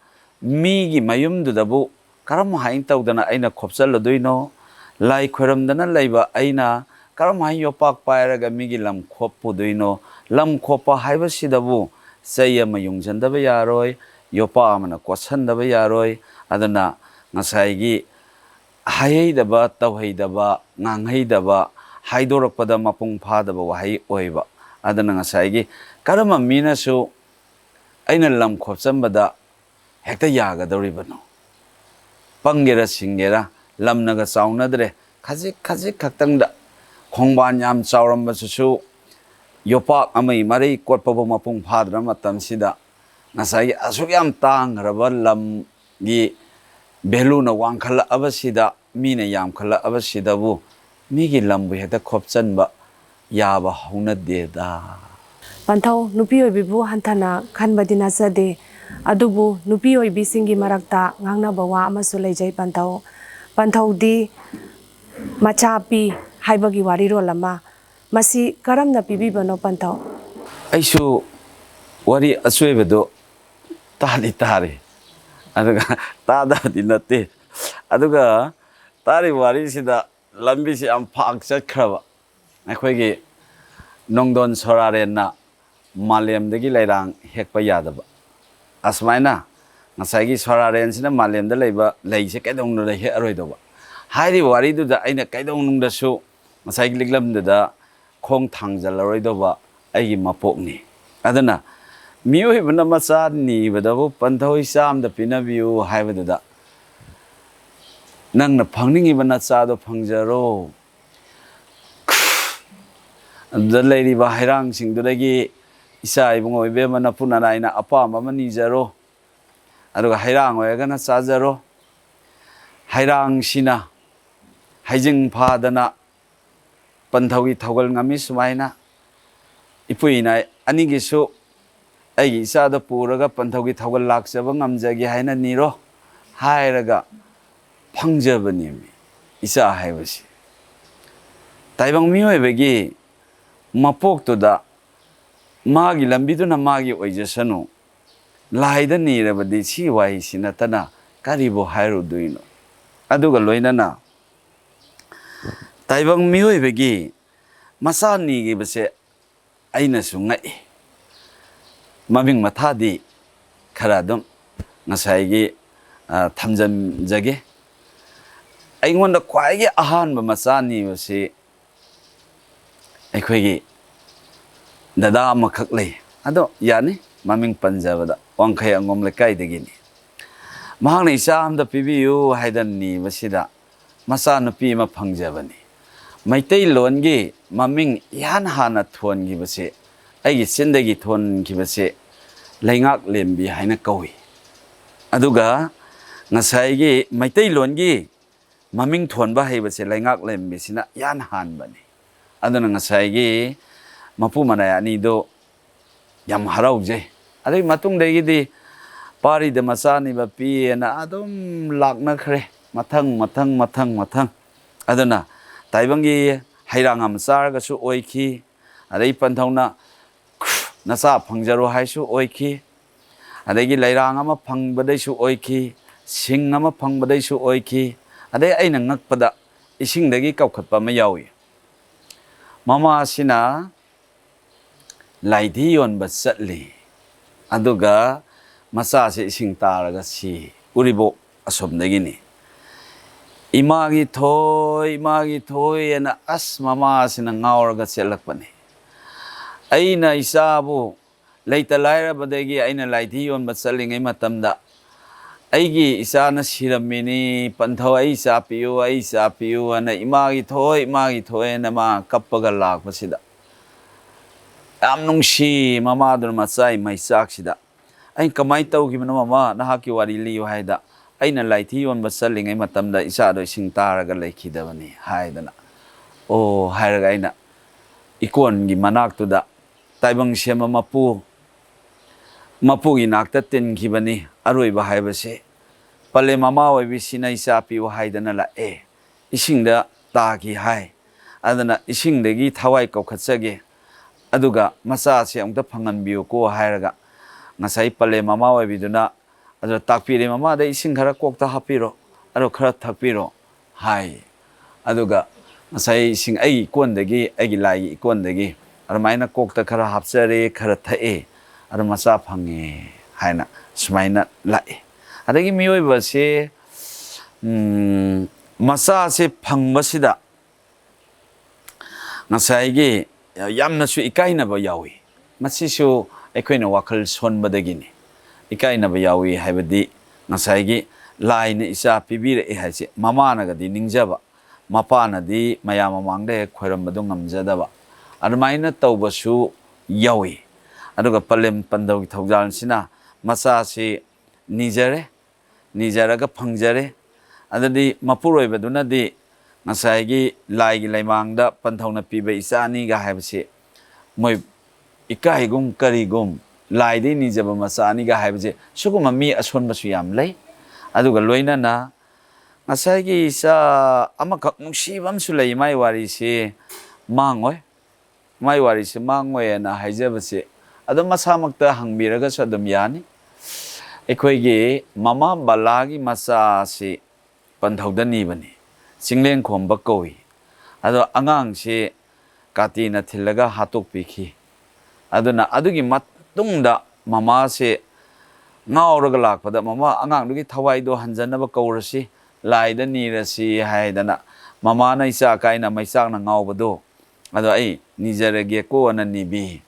ꯃꯤꯒꯤ ꯃꯌꯨꯝꯗꯨꯗꯕꯨ ꯀꯔꯝ ꯍꯥꯏꯅ ꯇꯧꯗꯅ ꯑꯩꯅ ꯈꯣꯞꯆꯜꯂꯨꯗꯣꯏꯅꯣ? ꯂꯥꯏ ꯈꯣꯏꯔꯝꯗꯅ ꯂꯩꯕ ꯑꯩꯅ ꯀꯔꯝ ꯍꯥꯏꯅ ꯌꯣꯄꯥꯛ ꯄꯥꯏꯔꯒ ꯃꯤꯒꯤ ꯂꯝ ꯈꯣꯞꯄꯨꯗꯣꯏꯅꯣ? ꯂꯝ ꯈꯣꯞꯄ ꯍꯥꯏꯕꯁꯤꯗꯕꯨ ꯆꯩ ꯑꯃ ꯌꯨꯡꯁꯤꯟꯗꯕ ꯌꯥꯔꯣꯏ, ꯌꯣꯄꯥꯛ ꯑꯃꯅ ꯀꯣꯠꯁꯟꯗꯕ ꯌꯥꯔꯣꯏ꯫ ꯑꯗꯨꯅ ꯉꯁꯥꯏꯒꯤ ꯍꯥꯏꯍꯩꯗꯕ, ꯇꯧꯍꯩꯗꯕ, ꯉꯥꯡꯍꯩꯗꯕ, ꯍꯥꯏꯗꯣꯔꯛꯄꯗ ꯃꯄꯨꯡ ꯐꯥꯗꯕ ꯋꯥꯍꯩ ꯑꯣꯏꯕ꯫ ꯑꯗꯨꯅ ꯉꯁꯥꯏꯒꯤ ꯀꯔꯝꯕ ꯃꯤꯅꯁꯨ ꯑꯩꯅ ꯂꯝ ꯈꯣꯞꯆꯟꯕꯗ ꯍꯦꯛꯇ ꯌꯥꯒꯗꯧꯔꯤꯕꯅꯣ? ꯄꯪꯒꯦꯔꯥ ꯁꯤꯡꯒꯦꯔꯥ, ꯂꯝꯅꯒ ꯆꯥꯎꯅꯗ꯭ꯔꯦ, ꯈꯖꯤꯛ ꯈꯖꯤꯛ ꯈꯛꯇꯪꯗ ꯈꯣꯡꯕꯥꯟ ꯌꯥꯝ ꯆꯥꯎꯔꯝꯕꯁꯤꯁꯨ ꯌꯣꯄꯥꯛ ꯑꯃꯒꯤ ꯃꯔꯩ ꯀꯣꯠꯄꯕꯨ ꯃꯄꯨꯡ ꯐꯥꯗ꯭ꯔ ꯃꯇꯝꯁꯤꯗ, ꯉꯁꯥꯏꯒꯤ ꯑꯁꯨꯛ ꯌꯥꯝ ꯇꯥꯡꯈ꯭ꯔꯕ ꯂꯝꯒꯤ ꯚꯦꯂꯨꯅ ꯋꯥꯡꯈꯠꯂꯛꯑꯕꯁꯤꯗ, ꯃꯤꯅ ꯌꯥꯝꯈꯠꯂꯛꯑꯕꯁꯤꯗꯕꯨ ꯃꯤꯒꯤ ꯂꯝꯕꯨ ꯍꯦꯛꯇ ꯈꯣꯞꯆꯟꯕ ꯌꯥꯕ ꯍꯧꯅꯗꯦꯗ꯫ ꯄꯟꯊꯧ, ꯅꯨꯄꯤ ꯑꯣꯏꯕꯤꯕꯨ ꯍꯟꯊꯅ ꯈꯟꯕꯗꯤ ꯅꯠꯆꯗꯦ, ꯑꯗꯨꯕꯨ ꯅꯨꯄꯤ ꯑꯣꯏꯕꯤꯁꯤꯡꯒꯤ ꯃꯔꯛꯇ ꯉꯥꯡꯅꯕ ꯋꯥ ꯑꯃꯁꯨ ꯂꯩꯖꯩ ꯄꯟꯊꯧ꯫ ꯄꯟꯊꯧꯗꯤ ꯃꯆꯥ ꯄꯤ ꯍꯥꯏꯕꯒꯤ ꯋꯥꯔꯤꯔꯣꯜ ꯑꯃ, ꯃꯁꯤ ꯀꯔꯝꯅ ꯄꯤꯕꯤꯕꯅꯣ ꯄꯟꯊꯧ? ꯑꯩꯁꯨ ꯋꯥꯔꯤ ꯑꯆꯣꯏꯕꯗꯣ ꯇꯥꯗꯤ ꯇꯥꯔꯦ, ꯑꯗꯨꯒ ꯇꯥꯗꯕꯗꯤ ꯅꯠꯇꯦ꯫ ꯑꯗꯨꯒ ꯇꯥꯔꯤꯕ ꯋꯥꯔꯤꯁꯤꯗ ꯂꯝꯕꯤꯁꯤ ꯌꯥꯝ ꯐꯥꯛ ꯆꯠꯈ꯭ꯔꯕ꯫ ꯑꯩꯈꯣꯏꯒꯤ ꯅꯣꯡꯗꯣꯟ ꯁꯣꯔꯥꯔꯦꯟꯅ ꯃꯥꯂꯦꯝꯗꯒꯤ ꯂꯩꯔꯥꯡ ꯍꯦꯛꯄ ꯌꯥꯗꯕ꯫ ꯑꯁꯨꯃꯥꯏꯅ ꯉꯁꯥꯏꯒꯤ ꯁꯣꯔꯥꯔꯦꯟꯁꯤꯅ ꯃꯥꯂꯦꯝꯗ ꯂꯩꯕ ꯂꯩꯁꯦ ꯀꯩꯗꯧꯅꯨꯡꯗ ꯍꯦꯛꯑꯔꯣꯏꯗꯧꯕ꯫ ꯍꯥꯏꯔꯤꯕ ꯋꯥꯔꯤꯗꯨꯗ ꯑꯩꯅ ꯀꯩꯗꯧꯅꯨꯡꯗꯁꯨ ꯉꯁꯥꯏꯒꯤ ꯂꯤꯛꯂꯝꯗꯨꯗ ꯈꯣꯡ ꯊꯥꯡꯖꯜꯂꯔꯣꯏꯗꯧꯕ ꯑꯩꯒꯤ ꯃꯄꯣꯛꯅꯤ꯫ ꯑꯗꯨꯅ ꯃꯤꯑꯣꯏꯕꯅ ꯃꯆꯥ ꯅꯤꯕꯗꯕꯨ ꯄꯟꯊꯧ ꯏꯆꯥ ꯑꯝꯗ ꯄꯤꯅꯕꯤꯌꯨ ꯍꯥꯏꯕꯗꯨꯗ, ꯅꯪꯅ ꯐꯪꯅꯤꯡꯉꯤꯕ ꯅꯆꯥꯗꯣ ꯐꯪꯖꯔꯣ꯫ ꯑꯗꯨꯗ ꯂꯩꯔꯤꯕ ꯍꯩꯔꯥꯡꯁꯤꯡꯗꯨꯗꯒꯤ ꯏꯆꯥ ꯏꯕꯨꯡꯉꯣ ꯏꯕꯦꯝꯃ ꯅꯄꯨ ꯅꯅꯥꯏꯅ ꯑꯄꯥꯝꯕ ꯑꯃ ꯅꯤꯖꯔꯣ꯫ ꯑꯗꯨꯒ ꯍꯩꯔꯥꯡ ꯑꯣꯏꯔꯒꯅ ꯆꯥꯖꯔꯣ꯫ ꯍꯩꯔꯥꯡꯁꯤꯅ ꯍꯩꯖꯤꯡ ꯐꯥꯗꯅ ꯄꯟꯊꯧꯒꯤ ꯊꯧꯒꯜ ꯉꯝꯃꯤ ꯁꯨꯃꯥꯏꯅ, ꯏꯄꯨ ꯏꯅꯥꯏ ꯑꯅꯤꯒꯤꯁꯨ ꯑꯩꯒꯤ ꯏꯆꯥꯗ ꯄꯨꯔꯒ ꯄꯟꯊꯧꯒꯤ ꯊꯧꯒꯜ ꯂꯥꯛꯆꯕ ꯉꯝꯖꯒꯦ ꯍꯥꯏꯅ ꯅꯤꯔꯣ ꯍꯥꯏꯔꯒ ꯐꯪꯖꯕꯅꯦꯃꯤ ꯏꯆꯥ ꯍꯥꯏꯕꯁꯤ꯫ ꯇꯥꯏꯕꯪ ꯃꯤꯑꯣꯏꯕꯒꯤ ꯃꯄꯣꯛꯇꯨꯗ ꯃꯥꯒꯤ ꯂꯝꯕꯤꯗꯨꯅ ꯃꯥꯒꯤ ꯑꯣꯏꯖꯁꯅꯨ, ꯂꯥꯏꯗ ꯅꯤꯔꯕꯗꯤ ꯁꯤ ꯋꯥꯍꯩꯁꯤ ꯅꯠꯇꯅ ꯀꯔꯤꯕꯨ ꯍꯥꯏꯔꯨꯗꯣꯏꯅꯣ? ꯑꯗꯨꯒ ꯂꯣꯏꯅꯅ ꯇꯥꯏꯕꯪ ꯃꯤꯑꯣꯏꯕꯒꯤ ꯃꯆꯥ ꯅꯤꯈꯤꯕꯁꯦ ꯑꯩꯅꯁꯨ ꯉꯛꯏ꯫ ꯃꯃꯤꯡ ꯃꯊꯥꯗꯤ ꯈꯔ ꯑꯗꯨꯝ ꯉꯁꯥꯏꯒꯤ, ꯑ, ꯊꯝꯖꯤꯟꯖꯒꯦ꯫ ꯑꯩꯉꯣꯟꯗ ꯈ꯭ꯋꯥꯏꯒꯤ ꯑꯍꯥꯟꯕ ꯃꯆꯥ ꯅꯤꯕꯁꯤ ꯑꯩꯈꯣꯏꯒꯤ ꯗꯗꯥ ꯑꯃꯈꯛ ꯂꯩ꯫ ꯑꯗꯣ ꯌꯥꯅꯤ, ꯃꯃꯤꯡ ꯄꯟꯖꯕꯗ ꯋꯥꯡꯈꯩ ꯑꯉꯣꯝ ꯂꯩꯀꯥꯏꯗꯒꯤꯅꯤ꯫ ꯃꯍꯥꯛꯅ ꯏꯆꯥ ꯑꯃꯗ ꯄꯤꯕꯤꯌꯨ ꯍꯥꯏꯗꯅ ꯅꯤꯕꯁꯤꯗ ꯃꯆꯥꯅꯨꯄꯤ ꯑꯃ ꯐꯪꯖꯕꯅꯤ꯫ ꯃꯩꯇꯩꯂꯣꯟꯒꯤ ꯃꯃꯤꯡ ꯏꯍꯥꯟ ꯍꯥꯟꯅ ꯊꯣꯟꯈꯤꯕꯁꯦ, ꯑꯩꯒꯤ ꯆꯤꯟꯗꯒꯤ ꯊꯣꯟꯈꯤꯕꯁꯦ ꯂꯩꯉꯥꯛꯂꯦꯝꯕꯤ ꯍꯥꯏꯅ ꯀꯧꯏ꯫ ꯑꯗꯨꯒ ꯉꯁꯥꯏꯒꯤ ꯃꯩꯇꯩꯂꯣꯟꯒꯤ ꯃꯃꯤꯡ ꯊꯣꯟꯕ ꯍꯩꯕꯁꯦ ꯂꯩꯉꯥꯛꯂꯦꯝꯕꯤꯁꯤꯅ ꯏꯍꯥꯟ ꯍꯥꯟꯕꯅꯤ꯫ ꯑꯗꯨꯅ ꯉꯁꯥꯏꯒꯤ ꯃꯄꯨ ꯃꯅꯥꯏ ꯑꯅꯤꯗꯣ ꯌꯥꯝ ꯍꯔꯥꯎꯖꯩ꯫ ꯑꯗꯨꯒꯤ ꯃꯇꯨꯡꯗꯒꯤꯗꯤ ꯄꯥꯔꯤꯗ ꯃꯆꯥꯅꯤꯕ ꯄꯤꯌꯦꯅ ꯑꯗꯨꯝ ꯂꯥꯛꯅꯈ꯭ꯔꯦ, ꯃꯊꯪ ꯃꯊꯪ ꯃꯊꯪ ꯃꯊꯪ꯫ ꯑꯗꯨꯅ ꯇꯥꯏꯕꯪꯒꯤ ꯍꯩꯔꯥꯡ ꯑꯃ ꯆꯥꯔꯒꯁꯨ ꯑꯣꯏꯈꯤ, ꯑꯗꯩ ꯄꯟꯊꯧꯅ ꯅꯆꯥ ꯐꯪꯖꯔꯣ ꯍꯥꯏꯁꯨ ꯑꯣꯏꯈꯤ, ꯑꯗꯒꯤ ꯂꯩꯔꯥꯡ ꯑꯃ ꯐꯪꯕꯗꯩꯁꯨ ꯑꯣꯏꯈꯤ, ꯁꯤꯡ ꯑꯃ ꯐꯪꯕꯗꯩꯁꯨ ꯑꯣꯏꯈꯤ꯫ ꯑꯗꯩ ꯑꯩꯅ ꯉꯛꯄꯗ ꯏꯁꯤꯡꯗꯒꯤ ꯀꯧꯈꯠꯄ ꯑꯃ ꯌꯥꯎꯏ꯫ ꯃꯃꯥꯁꯤꯅ ꯂꯥꯏꯙꯤ ꯌꯣꯟꯕ ꯆꯠꯂꯤ, ꯑꯗꯨꯒ ꯃꯆꯥꯁꯦ ꯏꯁꯤꯡ ꯇꯥꯔꯒ ꯁꯤ꯫ ꯎꯔꯤꯕꯣꯛ ꯑꯁꯣꯝꯗꯒꯤꯅꯤ꯫ "ꯏꯃꯥꯒꯤ ꯊꯣꯏ, ꯏꯃꯥꯒꯤ ꯊꯣꯏ" ꯑꯅ ꯑꯁ ꯃꯃꯥꯁꯤꯅ ꯉꯥꯎꯔꯒ ꯆꯦꯜꯂꯛꯄꯅꯤ꯫ ꯑꯩꯅ ꯏꯆꯥꯕꯨ ꯂꯩꯇ ꯂꯥꯏꯔꯕꯗꯒꯤ ꯑꯩꯅ ꯂꯥꯏꯙꯤ ꯌꯣꯟꯕ ꯆꯠꯂꯤꯉꯩ ꯃꯇꯝꯗ ꯑꯩꯒꯤ ꯏꯆꯥꯅ ꯁꯤꯔꯝꯃꯤꯅꯤ, ꯄꯟꯊꯧ, ꯑꯩ ꯏꯆꯥ ꯄꯤꯌꯨ, ꯑꯩ ꯏꯆꯥ ꯄꯤꯌꯨ ꯑꯅ "ꯏꯃꯥꯒꯤ ꯊꯣꯏ, ꯏꯃꯥꯒꯤ ꯊꯣꯏ" ꯑꯅ ꯃꯥ ꯀꯞꯄꯒ ꯂꯥꯛꯄꯁꯤꯗ ꯌꯥꯝ ꯅꯨꯡꯁꯤ ꯃꯃꯥꯗꯨꯅ ꯃꯆꯥꯒꯤ ꯃꯩꯆꯥꯛꯁꯤꯗ꯫ ꯑꯩꯅ "ꯀꯃꯥꯏꯅ ꯇꯧꯈꯤꯕꯅꯣ ꯃꯃꯥ, ꯅꯍꯥꯛꯀꯤ ꯋꯥꯔꯤ ꯂꯤꯌꯨ" ꯍꯥꯏꯗ, "ꯑꯩꯅ ꯂꯥꯏꯙꯤ ꯌꯣꯟꯕ ꯆꯠꯂꯤꯉꯩ ꯃꯇꯝꯗ ꯏꯆꯥꯗꯣ ꯏꯁꯤꯡ ꯇꯥꯔꯒ ꯂꯩꯈꯤꯗꯕꯅꯤ" ꯍꯥꯏꯗꯅ꯫ "ꯑꯣ" ꯍꯥꯏꯔꯒ ꯑꯩꯅ ꯏꯀꯣꯟꯒꯤ ꯃꯅꯥꯛꯇꯨꯗ ꯇꯥꯏꯕꯪ ꯁꯦꯝꯕ ꯃꯄꯨ, ꯃꯄꯨꯒꯤ ꯅꯥꯛꯇ ꯇꯤꯟꯈꯤꯕꯅꯤ꯫ ꯑꯔꯣꯏꯕ ꯍꯥꯏꯕꯁꯤ ꯄꯂꯦꯝ ꯃꯃꯥ ꯑꯣꯏꯕꯤꯁꯤꯅ "ꯏꯆꯥ ꯄꯤꯌꯨ" ꯍꯥꯏꯗꯅ ꯂꯥꯛꯑꯦ, ꯏꯁꯤꯡꯗ ꯇꯥꯈꯤ ꯍꯥꯏ꯫ ꯑꯗꯨꯅ ꯏꯁꯤꯡꯗꯒꯤ ꯊꯋꯥꯏ ꯀꯧꯈꯠꯆꯒꯦ, ꯑꯗꯨꯒ ꯃꯆꯥꯁꯦ ꯑꯃꯨꯛꯇ ꯐꯪꯍꯟꯕꯤꯌꯨꯀꯣ ꯍꯥꯏꯔꯒ ꯉꯁꯥꯏ ꯄꯂꯦꯝ ꯃꯃꯥ ꯑꯣꯏꯕꯤꯗꯨꯅ ꯑꯗꯨꯗ ꯇꯥꯛꯄꯤꯔꯦ, "ꯃꯃꯥꯗ ꯏꯁꯤꯡ ꯈꯔ ꯀꯣꯛꯇ ꯍꯥꯞꯄꯤꯔꯣ, ꯑꯗꯣ ꯈꯔ ꯊꯛꯄꯤꯔꯣ" ꯍꯥꯏ꯫ ꯑꯗꯨꯒ ꯉꯁꯥꯏ ꯏꯁꯤꯡ ꯑꯩꯒꯤ ꯏꯀꯣꯟꯗꯒꯤ, ꯑꯩꯒꯤ ꯂꯥꯏꯒꯤ ꯏꯀꯣꯟꯗꯒꯤ ꯑꯗꯨꯃꯥꯏꯅ ꯀꯣꯛꯇ ꯈꯔ ꯍꯥꯞꯆꯔꯦ, ꯈꯔ ꯊꯛꯑꯦ, ꯑꯗꯨ ꯃꯆꯥ ꯐꯪꯉꯦ ꯍꯥꯏꯅ ꯁꯨꯃꯥꯏꯅ ꯂꯥꯛꯑꯦ꯫ ꯑꯗꯒꯤ ꯃꯤꯑꯣꯏꯕꯁꯦ, ꯎꯝ, ꯃꯆꯥꯁꯦ ꯐꯪꯕꯁꯤꯗ ꯉꯁꯥꯏꯒꯤ ꯌꯥꯝꯅꯁꯨ ꯏꯀꯥꯏꯅꯕ ꯌꯥꯎꯏ꯫ ꯃꯁꯤꯁꯨ ꯑꯩꯈꯣꯏꯅ ꯋꯥꯈꯜ ꯁꯣꯟꯕꯗꯒꯤꯅꯤ꯫ ꯏꯀꯥꯏꯅꯕ ꯌꯥꯎꯏ ꯍꯥꯏꯕꯗꯤ ꯉꯁꯥꯏꯒꯤ ꯂꯥꯏꯅ ꯏꯆꯥ ꯄꯤꯕꯤꯔꯛꯏ ꯍꯥꯏꯁꯦ ꯃꯃꯥꯅꯒꯗꯤ ꯅꯤꯡꯖꯕ, ꯃꯄꯥꯅꯗꯤ ꯃꯌꯥꯝ ꯃꯃꯥꯡꯗ ꯍꯦꯛ ꯈꯣꯏꯔꯝꯕꯗꯨ ꯉꯝꯖꯗꯕ, ꯑꯗꯨꯃꯥꯏꯅ ꯇꯧꯕꯁꯨ ꯌꯥꯎꯏ꯫ ꯑꯗꯨꯒ ꯄꯂꯦꯝ ꯄꯟꯊꯧꯒꯤ ꯊꯧꯖꯥꯜꯁꯤꯅ ꯃꯆꯥꯁꯤ ꯅꯤꯖꯔꯦ, ꯅꯤꯖꯔꯒ ꯐꯪꯖꯔꯦ꯫ ꯑꯗꯨꯗꯤ ꯃꯄꯨꯔꯣꯏꯕꯗꯨꯅꯗꯤ ꯉꯁꯥꯏꯒꯤ ꯂꯥꯏꯒꯤ ꯂꯩꯃꯥꯡꯗ ꯄꯟꯊꯧꯅ ꯄꯤꯕ ꯏꯆꯥꯅꯤꯒ ꯍꯥꯏꯕꯁꯤ ꯃꯣꯏ ꯏꯀꯥꯏꯒꯨꯝ ꯀꯔꯤꯒꯨꯝ, ꯂꯥꯏꯗꯒꯤ ꯅꯤꯖꯕ ꯃꯆꯥꯅꯤꯒ ꯍꯥꯏꯕꯁꯦ ꯁꯤꯒꯨꯝꯕ ꯃꯤ ꯑꯁꯣꯟꯕꯁꯨ ꯌꯥꯝ ꯂꯩ꯫ ꯑꯗꯨꯒ ꯂꯣꯏꯅꯅ ꯉꯁꯥꯏꯒꯤ ꯏꯆꯥ ꯑꯃꯈꯛ ꯅꯨꯡꯁꯤꯕ ꯑꯃꯁꯨ ꯂꯩ, ꯃꯥꯏ ꯋꯥꯔꯤꯁꯤ ꯃꯥꯡꯉꯣꯏ꯫ ꯃꯥꯏ ꯋꯥꯔꯤꯁꯤ ꯃꯥꯡꯉꯣꯏꯅ ꯍꯥꯏꯖꯕꯁꯤ ꯑꯗꯨꯝ ꯃꯁꯥꯃꯛꯇ ꯍꯪꯕꯤꯔꯒꯁꯨ ꯑꯗꯨꯝ ꯌꯥꯅꯤ꯫ ꯑꯩꯈꯣꯏꯒꯤ ꯃꯃꯥ ꯕꯂꯥꯒꯤ ꯃꯆꯥꯁꯤ ꯄꯟꯊꯧꯗ ꯅꯤꯕꯅꯤ, ꯆꯤꯡꯂꯦꯟ ꯈꯣꯝꯕ ꯀꯧꯏ꯫ ꯑꯗꯣ ꯑꯉꯥꯡꯁꯤ ꯀꯥꯇꯤꯅ ꯊꯤꯜꯂꯒ ꯍꯥꯠꯇꯣꯛꯄꯤꯈꯤ꯫ ꯑꯗꯨꯅ ꯑꯗꯨꯒꯤ ꯃꯇꯨꯡꯗ ꯃꯃꯥꯁꯦ ꯉꯥꯎꯔꯒ ꯂꯥꯛꯄꯗ, "ꯃꯃꯥ, ꯑꯉꯥꯡꯗꯨꯒꯤ ꯊꯋꯥꯏꯗꯣ ꯍꯟꯖꯅꯕ ꯀꯧꯔꯁꯤ, ꯂꯥꯏꯗ ꯅꯤꯔꯁꯤ" ꯍꯥꯏꯗꯅ ꯃꯃꯥꯅ ꯏꯆꯥ ꯀꯥꯏꯅ ꯃꯩꯆꯥꯛꯅ ꯉꯥꯎꯕꯗꯣ, ꯑꯗꯣ ꯑꯩ ꯅꯤꯖꯔꯒꯦꯀꯣꯅ ꯅꯤꯕꯤ꯫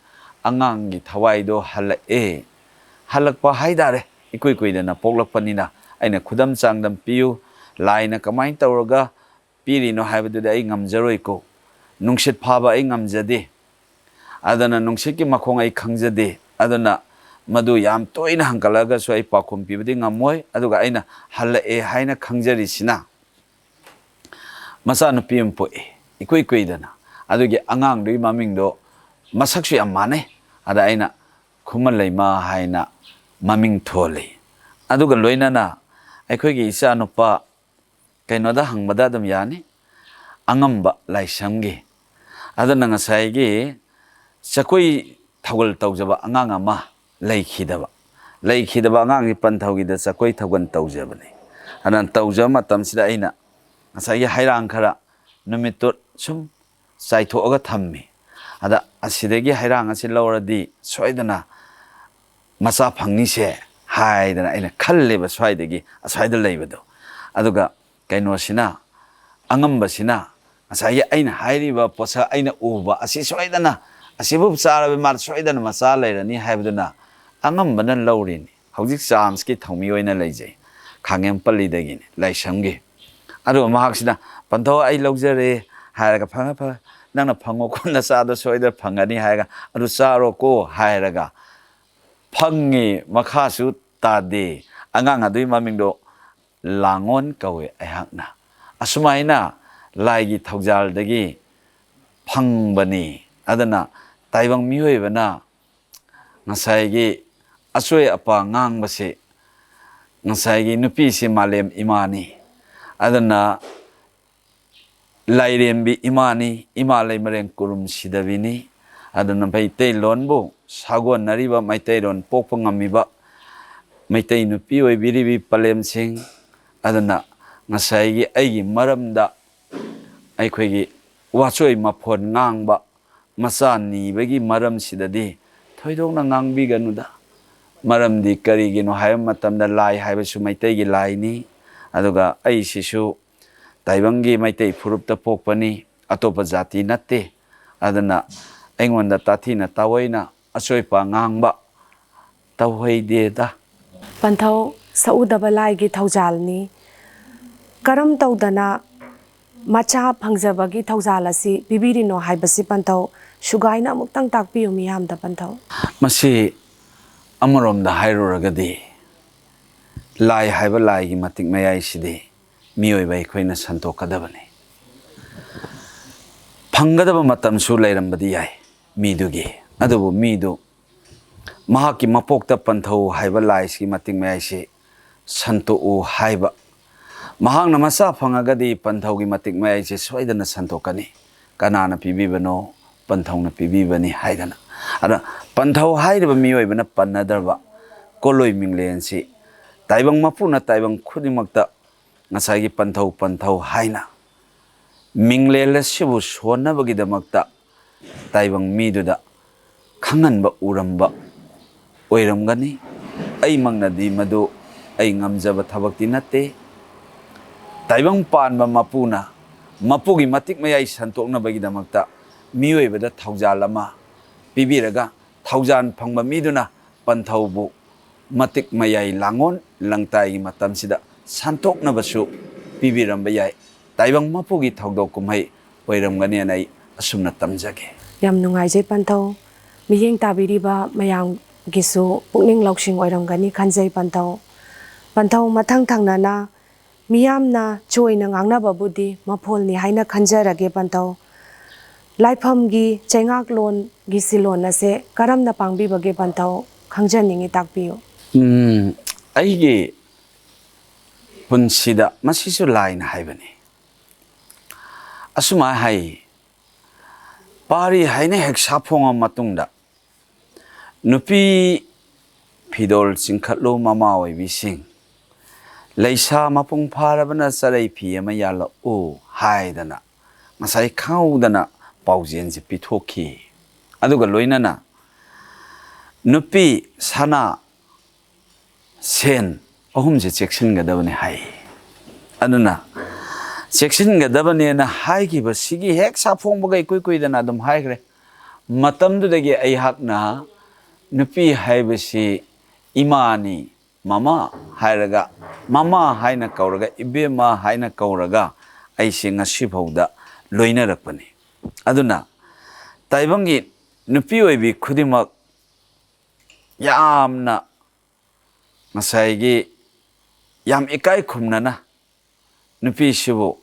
ꯑꯉꯥꯡꯒꯤ ꯊꯋꯥꯏꯗꯣ ꯍꯜꯂꯛꯑꯦ꯫ ꯍꯜꯂꯛꯄ ꯍꯥꯏꯇꯥꯔꯦ, ꯏꯀꯨꯏ ꯀꯨꯏꯗꯅ ꯄꯣꯛꯂꯛꯄꯅꯤꯅ ꯑꯩꯅ ꯈꯨꯗꯝ ꯆꯥꯡꯗꯝ ꯄꯤꯌꯨ, ꯂꯥꯏꯅ ꯀꯃꯥꯏꯅ ꯇꯧꯔꯒ ꯄꯤꯔꯤꯅꯣ ꯍꯥꯏꯕꯗꯨꯗꯤ ꯑꯩ ꯉꯝꯖꯔꯣꯏꯀꯣ꯫ ꯅꯨꯡꯁꯤꯠ ꯐꯥꯕ ꯑꯩ ꯉꯝꯖꯗꯦ꯫ ꯑꯗꯨꯅ ꯅꯨꯡꯁꯤꯠꯀꯤ ꯃꯈꯣꯡ ꯑꯩ ꯈꯪꯖꯗꯦ꯫ ꯑꯗꯨꯅ ꯃꯗꯨ ꯌꯥꯝ ꯇꯣꯏꯅ ꯍꯪꯒꯠꯂꯒꯁꯨ ꯑꯩ ꯄꯥꯎꯈꯨꯝ ꯄꯤꯕꯗꯤ ꯉꯝꯃꯣꯏ꯫ ꯑꯗꯨꯒ ꯑꯩꯅ ꯍꯜꯂꯛꯑꯦ ꯍꯥꯏꯅ ꯈꯪꯖꯔꯤꯁꯤꯅ ꯃꯆꯥꯅꯨꯄꯤ ꯑꯃ ꯄꯣꯛꯑꯦ, ꯏꯀꯨꯏ ꯀꯨꯏꯗꯅ꯫ ꯑꯗꯨꯒꯤ ꯑꯉꯥꯡꯗꯨꯒꯤ ꯃꯃꯤꯡꯗꯣ ꯃꯁꯛꯁꯨ ꯌꯥꯝ ꯃꯥꯟꯅꯩ꯫ ꯑꯗ ꯑꯩꯅ ꯈꯨꯃꯟ ꯂꯩꯃ ꯍꯥꯏꯅ ꯃꯃꯤꯡ ꯊꯣꯜꯂꯤ꯫ ꯑꯗꯨꯒ ꯂꯣꯏꯅꯅ ꯑꯩꯈꯣꯏꯒꯤ ꯏꯆꯥꯅꯨꯄꯥ ꯀꯩꯅꯣꯗ ꯍꯪꯕꯗ ꯑꯗꯨꯝ ꯌꯥꯅꯤ, ꯑꯉꯝꯕ ꯂꯥꯏꯁ꯭ꯔꯝꯒꯤ꯫ ꯑꯗꯨꯅ ꯉꯁꯥꯏꯒꯤ ꯆꯀꯣꯏ ꯊꯧꯒꯜ ꯇꯧꯖꯕ ꯑꯉꯥꯡ ꯑꯃ ꯂꯩꯈꯤꯗꯕ, ꯂꯩꯈꯤꯗꯕ ꯑꯉꯥꯡꯁꯤ ꯄꯟꯊꯧꯒꯤꯗ ꯆꯀꯣꯏ ꯊꯧꯒꯜ ꯇꯧꯖꯕꯅꯤ꯫ ꯑꯗꯨꯅ ꯇꯧꯖꯕ ꯃꯇꯝꯁꯤꯗ ꯑꯩꯅ ꯉꯁꯥꯏꯒꯤ ꯍꯩꯔꯥꯡ ꯈꯔ ꯅꯨꯃꯤꯠꯇꯨ ꯁꯨꯝ ꯆꯥꯏꯊꯣꯛꯑꯒ ꯊꯝꯃꯤ꯫ ꯑꯗ ꯑꯁꯤꯗꯒꯤ ꯍꯩꯔꯥꯡ ꯑꯁꯤ ꯂꯧꯔꯗꯤ ꯁꯣꯏꯗꯅ ꯃꯆꯥ ꯐꯪꯅꯤꯁꯦ ꯍꯥꯏꯗꯅ ꯑꯩꯅ ꯈꯜꯂꯦꯕ ꯁ꯭ꯋꯥꯏꯗꯒꯤ, ꯑꯁ꯭ꯋꯥꯏꯗ ꯂꯩꯕꯗꯣ꯫ ꯑꯗꯨꯒ ꯀꯩꯅꯣꯁꯤꯅ, ꯑꯉꯝꯕꯁꯤꯅ ꯉꯁꯥꯏꯒꯤ ꯑꯩꯅ ꯍꯥꯏꯔꯤꯕ ꯄꯣꯠꯁꯛ ꯑꯩꯅ ꯎꯕ ꯑꯁꯤ ꯁꯣꯏꯗꯅ ꯑꯁꯤꯕꯨ ꯆꯥꯔꯕ ꯃꯥ ꯁꯣꯏꯗꯅ ꯃꯆꯥ ꯂꯩꯔꯅꯤ ꯍꯥꯏꯕꯗꯨꯅ ꯑꯉꯝꯕꯅ ꯂꯧꯔꯤꯅꯤ꯫ ꯍꯧꯖꯤꯛ ꯆꯥꯟꯁꯀꯤ ꯊꯧꯃꯤ ꯑꯣꯏꯅ ꯂꯩꯖꯩ꯫ ꯈꯥꯉꯦꯝꯄꯜꯂꯤꯗꯒꯤꯅꯤ, ꯂꯥꯏꯁ꯭ꯔꯝꯒꯤ꯫ ꯑꯗꯨꯒ ꯃꯍꯥꯛꯁꯤꯅ, "ꯄꯟꯊꯧ, ꯑꯩ ꯂꯧꯖꯔꯦ" ꯍꯥꯏꯔꯒ, "ꯐꯪꯉꯦ, ꯐꯪꯉꯦ, ꯅꯪꯅ ꯐꯪꯉꯣꯀꯣ, ꯅꯆꯥꯗꯣ ꯁꯣꯏꯗꯅ ꯐꯪꯒꯅꯤ" ꯍꯥꯏꯔꯒ, "ꯑꯗꯨ ꯆꯥꯔꯣꯀꯣ" ꯍꯥꯏꯔꯒ, ꯐꯪꯉꯤ, ꯃꯈꯥꯁꯨ ꯇꯥꯗꯦ꯫ ꯑꯉꯥꯡ ꯑꯗꯨꯒꯤ ꯃꯃꯤꯡꯗꯣ ꯂꯥꯡꯉꯣꯟ ꯀꯧꯏ ꯑꯩꯍꯥꯛꯅ꯫ ꯑꯁꯨꯃꯥꯏꯅ ꯂꯥꯏꯒꯤ ꯊꯧꯖꯥꯜꯗꯒꯤ ꯐꯪꯕꯅꯤ꯫ ꯑꯗꯨꯅ ꯇꯥꯏꯕꯪ ꯃꯤꯑꯣꯏꯕꯅ ꯉꯁꯥꯏꯒꯤ ꯑꯆꯣꯏ ꯑꯄꯥ ꯉꯥꯡꯕꯁꯤ, ꯉꯁꯥꯏꯒꯤ ꯅꯨꯄꯤꯁꯤ ꯃꯥꯂꯦꯝ ꯏꯃꯥꯅꯤ꯫ ꯑꯗꯨꯅ ꯂꯥꯏꯔꯦꯝꯕꯤ ꯏꯃꯥꯅꯤ, ꯏꯃꯥ ꯂꯩꯃꯔꯦꯟ ꯀꯨꯔꯨꯝ ꯁꯤꯗꯕꯤꯅꯤ꯫ ꯑꯗꯨꯅ ꯃꯩꯇꯩꯂꯣꯟꯕꯨ ꯁꯥꯒꯣꯟꯅꯔꯤꯕ, ꯃꯩꯇꯩꯂꯣꯟ ꯄꯣꯛꯄ ꯉꯝꯃꯤꯕ, ꯃꯩꯇꯩ ꯅꯨꯄꯤ ꯑꯣꯏꯕꯤꯔꯤꯕꯤ ꯄꯂꯦꯝꯁꯤꯡ, ꯑꯗꯨꯅ ꯉꯁꯥꯏꯒꯤ ꯑꯩꯒꯤ ꯃꯔꯝꯗ ꯑꯩꯈꯣꯏꯒꯤ ꯋꯥꯆꯣꯏ ꯃꯐꯣꯟ ꯉꯥꯡꯕ ꯃꯆꯥ ꯅꯤꯕꯒꯤ ꯃꯔꯝꯁꯤꯗꯗꯤ ꯊꯣꯏꯗꯣꯛꯅ ꯉꯥꯡꯕꯤꯒꯅꯨꯗ꯫ ꯃꯔꯝꯗꯤ ꯀꯔꯤꯒꯤꯅꯣ ꯍꯥꯏꯕ ꯃꯇꯝꯗ, ꯂꯥꯏ ꯍꯥꯏꯕꯁꯨ ꯃꯩꯇꯩꯒꯤ ꯂꯥꯏꯅꯤ, ꯑꯗꯨꯒ ꯑꯩꯁꯤꯁꯨ ꯇꯥꯏꯕꯪꯒꯤ ꯃꯩꯇꯩ ꯐꯨꯔꯨꯞꯇ ꯄꯣꯛꯄꯅꯤ, ꯑꯇꯣꯞꯄ ꯖꯥꯇꯤ ꯅꯠꯇꯦ꯫ ꯑꯗꯨꯅ ꯑꯩꯉꯣꯟꯗ ꯇꯥꯊꯤꯅ ꯇꯥꯑꯣꯏꯅ ꯑꯆꯣꯏꯄ ꯉꯥꯡꯕ ꯇꯧꯍꯩꯗꯦꯗ꯫ ꯄꯟꯊꯧ, ꯁꯛꯎꯗꯕ ꯂꯥꯏꯒꯤ ꯊꯧꯖꯥꯜꯅꯤ꯫ ꯀꯔꯝ ꯇꯧꯗꯅ ꯃꯆꯥ ꯐꯪꯖꯕꯒꯤ ꯊꯧꯖꯥꯜ ꯑꯁꯤ ꯄꯤꯕꯤꯔꯤꯅꯣ ꯍꯥꯏꯕꯁꯤ ꯄꯟꯊꯧ ꯁꯨꯒꯥꯏꯅ ꯑꯃꯨꯛꯇꯪ ꯇꯥꯛꯄꯤꯌꯨ ꯃꯤꯌꯥꯝꯗ, ꯄꯟꯊꯧ꯫ ꯃꯁꯤ ꯑꯃꯔꯣꯝꯗ ꯍꯥꯏꯔꯨꯔꯒꯗꯤ, ꯂꯥꯏ ꯍꯥꯏꯕ ꯂꯥꯏꯒꯤ ꯃꯇꯤꯛ ꯃꯌꯥꯏꯁꯤꯗꯤ ꯃꯤꯑꯣꯏꯕ ꯑꯩꯈꯣꯏꯅ ꯁꯟꯇꯣꯛꯀꯗꯕꯅꯤ꯫ ꯐꯪꯒꯗꯕ ꯃꯇꯝꯁꯨ ꯂꯩꯔꯝꯕꯗꯤ ꯌꯥꯏ ꯃꯤꯗꯨꯒꯤ, ꯑꯗꯨꯕꯨ ꯃꯤꯗꯨ ꯃꯍꯥꯛꯀꯤ ꯃꯄꯣꯛꯇ ꯄꯟꯊꯧ ꯍꯥꯏꯕ ꯂꯥꯏꯁꯤꯒꯤ ꯃꯇꯤꯛ ꯃꯌꯥꯏꯁꯤ ꯁꯟꯇꯣꯛꯎ ꯍꯥꯏꯕ, ꯃꯍꯥꯛꯅ ꯃꯆꯥ ꯐꯪꯉꯒꯗꯤ ꯄꯟꯊꯧꯒꯤ ꯃꯇꯤꯛ ꯃꯌꯥꯏꯁꯤ ꯁꯣꯏꯗꯅ ꯁꯟꯇꯣꯛꯀꯅꯤ꯫ ꯀꯅꯥꯅ ꯄꯤꯕꯤꯕꯅꯣ? ꯄꯟꯊꯧꯅ ꯄꯤꯕꯤꯕꯅꯤ ꯍꯥꯏꯗꯅ꯫ ꯑꯗ ꯄꯟꯊꯧ ꯍꯥꯏꯔꯤꯕ ꯃꯤꯑꯣꯏꯕꯅ ꯄꯟꯅꯗ꯭ꯔꯕ ꯀꯣꯂꯣꯏ ꯃꯤꯡꯂꯦꯟꯁꯤ ꯇꯥꯏꯕꯪ ꯃꯄꯨꯅ ꯇꯥꯏꯕꯪ ꯈꯨꯗꯤꯡꯃꯛꯇ ꯉꯁꯥꯏꯒꯤ ꯄꯟꯊꯧ, ꯄꯟꯊꯧ ꯍꯥꯏꯅ ꯃꯤꯡꯂꯦꯟ ꯑꯁꯤꯕꯨ ꯁꯣꯟꯅꯕꯒꯤꯗꯃꯛꯇ ꯇꯥꯏꯕꯪ ꯃꯤꯗꯨꯗ ꯈꯪꯍꯟꯕ ꯎꯔꯝꯕ ꯑꯣꯏꯔꯝꯒꯅꯤ꯫ ꯑꯩꯃꯛꯅꯗꯤ ꯃꯗꯨ ꯑꯩ ꯉꯝꯖꯕ ꯊꯕꯛꯇꯤ ꯅꯠꯇꯦ꯫ ꯇꯥꯏꯕꯪ ꯄꯥꯟꯕ ꯃꯄꯨꯅ ꯃꯄꯨꯒꯤ ꯃꯇꯤꯛ ꯃꯌꯥꯏ ꯁꯟꯇꯣꯛꯅꯕꯒꯤꯗꯃꯛꯇ ꯃꯤꯑꯣꯏꯕꯗ ꯊꯧꯖꯥꯜ ꯑꯃ ꯄꯤꯕꯤꯔꯒ ꯊꯧꯖꯥꯟ ꯐꯪꯕ ꯃꯤꯗꯨꯅ ꯄꯟꯊꯧꯕꯨ ꯃꯇꯤꯛ ꯃꯌꯥꯏ ꯂꯥꯡꯑꯣꯟ ꯂꯪꯇꯥꯏꯒꯤ ꯃꯇꯝꯁꯤꯗ ꯁꯟꯇꯣꯛꯅꯕꯁꯨ ꯄꯤꯕꯤꯔꯝꯕ ꯌꯥꯏ꯫ ꯇꯥꯏꯕꯪ ꯃꯄꯨꯒꯤ ꯊꯧꯗꯣꯛ ꯀꯨꯝꯍꯩ ꯑꯣꯏꯔꯝꯒꯅꯦꯅ ꯑꯩ ꯑꯁꯨꯝꯅ ꯇꯝꯖꯒꯦ꯫ ꯌꯥꯝ ꯅꯨꯡꯉꯥꯏꯖꯩ ꯄꯟꯊꯧ꯫ ꯃꯤꯠꯌꯦꯡ ꯇꯥꯕꯤꯔꯤꯕ ꯃꯌꯥꯝꯒꯤꯁꯨ ꯄꯨꯛꯅꯤꯡ ꯂꯧꯁꯤꯡ ꯑꯣꯏꯔꯝꯒꯅꯤ ꯈꯟꯖꯩ ꯄꯟꯊꯧ꯫ ꯄꯟꯊꯧ, ꯃꯊꯪ ꯊꯪꯅꯅ ꯃꯤꯌꯥꯝꯅ ꯆꯣꯏꯅ ꯉꯥꯡꯅꯕꯕꯨꯗꯤ ꯃꯐꯣꯜꯅꯤ ꯍꯥꯏꯅ ꯈꯟꯖꯔꯒꯦ ꯄꯟꯊꯧ꯫ ꯂꯥꯏꯐꯝꯒꯤ ꯆꯩꯉꯥꯛꯂꯣꯟꯒꯤ ꯁꯤꯂꯣꯟ ꯑꯁꯦ ꯀꯔꯝꯅ ꯄꯥꯡꯕꯤꯕꯒꯦ ꯄꯟꯊꯧ? ꯈꯪꯖꯅꯤꯡꯉꯤ, ꯇꯥꯛꯄꯤꯌꯨ꯫ ꯎꯝ, ꯑꯩꯒꯤ ꯄꯨꯟꯁꯤꯗ ꯃꯁꯤꯁꯨ ꯂꯥꯏꯅ ꯍꯥꯏꯕꯅꯤ꯫ ꯑꯁꯨꯃꯥꯏ ꯍꯥꯏ, ꯄꯥꯔꯤ ꯍꯥꯏꯅ ꯍꯦꯛ ꯁꯥꯐꯣꯡꯉ ꯃꯇꯨꯡꯗ, "ꯅꯨꯄꯤ ꯐꯤꯗꯣꯜ ꯆꯤꯡꯈꯠꯂꯨ ꯃꯃꯥ ꯑꯣꯏꯕꯤꯁꯤꯡ, ꯂꯩꯁꯥ ꯃꯄꯨꯡ ꯐꯥꯔꯕꯅ ꯆꯔꯩ ꯐꯤ ꯑꯃ ꯌꯥꯜꯂꯛꯎ" ꯍꯥꯏꯗꯅ ꯉꯁꯥꯏ ꯈꯪꯍꯧꯗꯅ ꯄꯥꯎꯖꯦꯜꯁꯦ ꯄꯤꯊꯣꯛꯈꯤ꯫ ꯑꯗꯨꯒ ꯂꯣꯏꯅꯅ ꯅꯨꯄꯤ ꯁꯅꯥ ꯁꯦꯟ ꯑꯍꯨꯝꯁꯦ ꯆꯦꯛꯁꯤꯟꯒꯗꯕꯅꯤ ꯍꯥꯏ꯫ ꯑꯗꯨꯅ ꯆꯦꯛꯁꯤꯟꯒꯗꯕꯅꯦꯅ ꯍꯥꯏꯈꯤꯕꯁꯤꯒꯤ ꯍꯦꯛ ꯁꯥꯐꯣꯡꯕꯒ ꯏꯀꯨꯏ ꯀꯨꯏꯗꯅ ꯑꯗꯨꯝ ꯍꯥꯏꯈ꯭ꯔꯦ꯫ ꯃꯇꯝꯗꯨꯗꯒꯤ ꯑꯩꯍꯥꯛꯅ ꯅꯨꯄꯤ ꯍꯥꯏꯕꯁꯤ ꯏꯃꯥꯅꯤ, ꯃꯃꯥ ꯍꯥꯏꯔꯒ, ꯃꯃꯥ ꯍꯥꯏꯅ ꯀꯧꯔꯒ, ꯏꯕꯦꯝꯃ ꯍꯥꯏꯅ ꯀꯧꯔꯒ ꯑꯩꯁꯦ ꯉꯁꯤꯐꯥꯎꯗ ꯂꯣꯏꯅꯔꯛꯄꯅꯤ꯫ ꯑꯗꯨꯅ ꯇꯥꯏꯕꯪꯒꯤ ꯅꯨꯄꯤ ꯑꯣꯏꯕꯤ ꯈꯨꯗꯤꯡꯃꯛ ꯌꯥꯝꯅ ꯉꯁꯥꯏꯒꯤ ꯌꯥꯝ ꯏꯀꯥꯏ ꯈꯨꯝꯅꯅ ꯅꯨꯄꯤꯁꯤꯕꯨ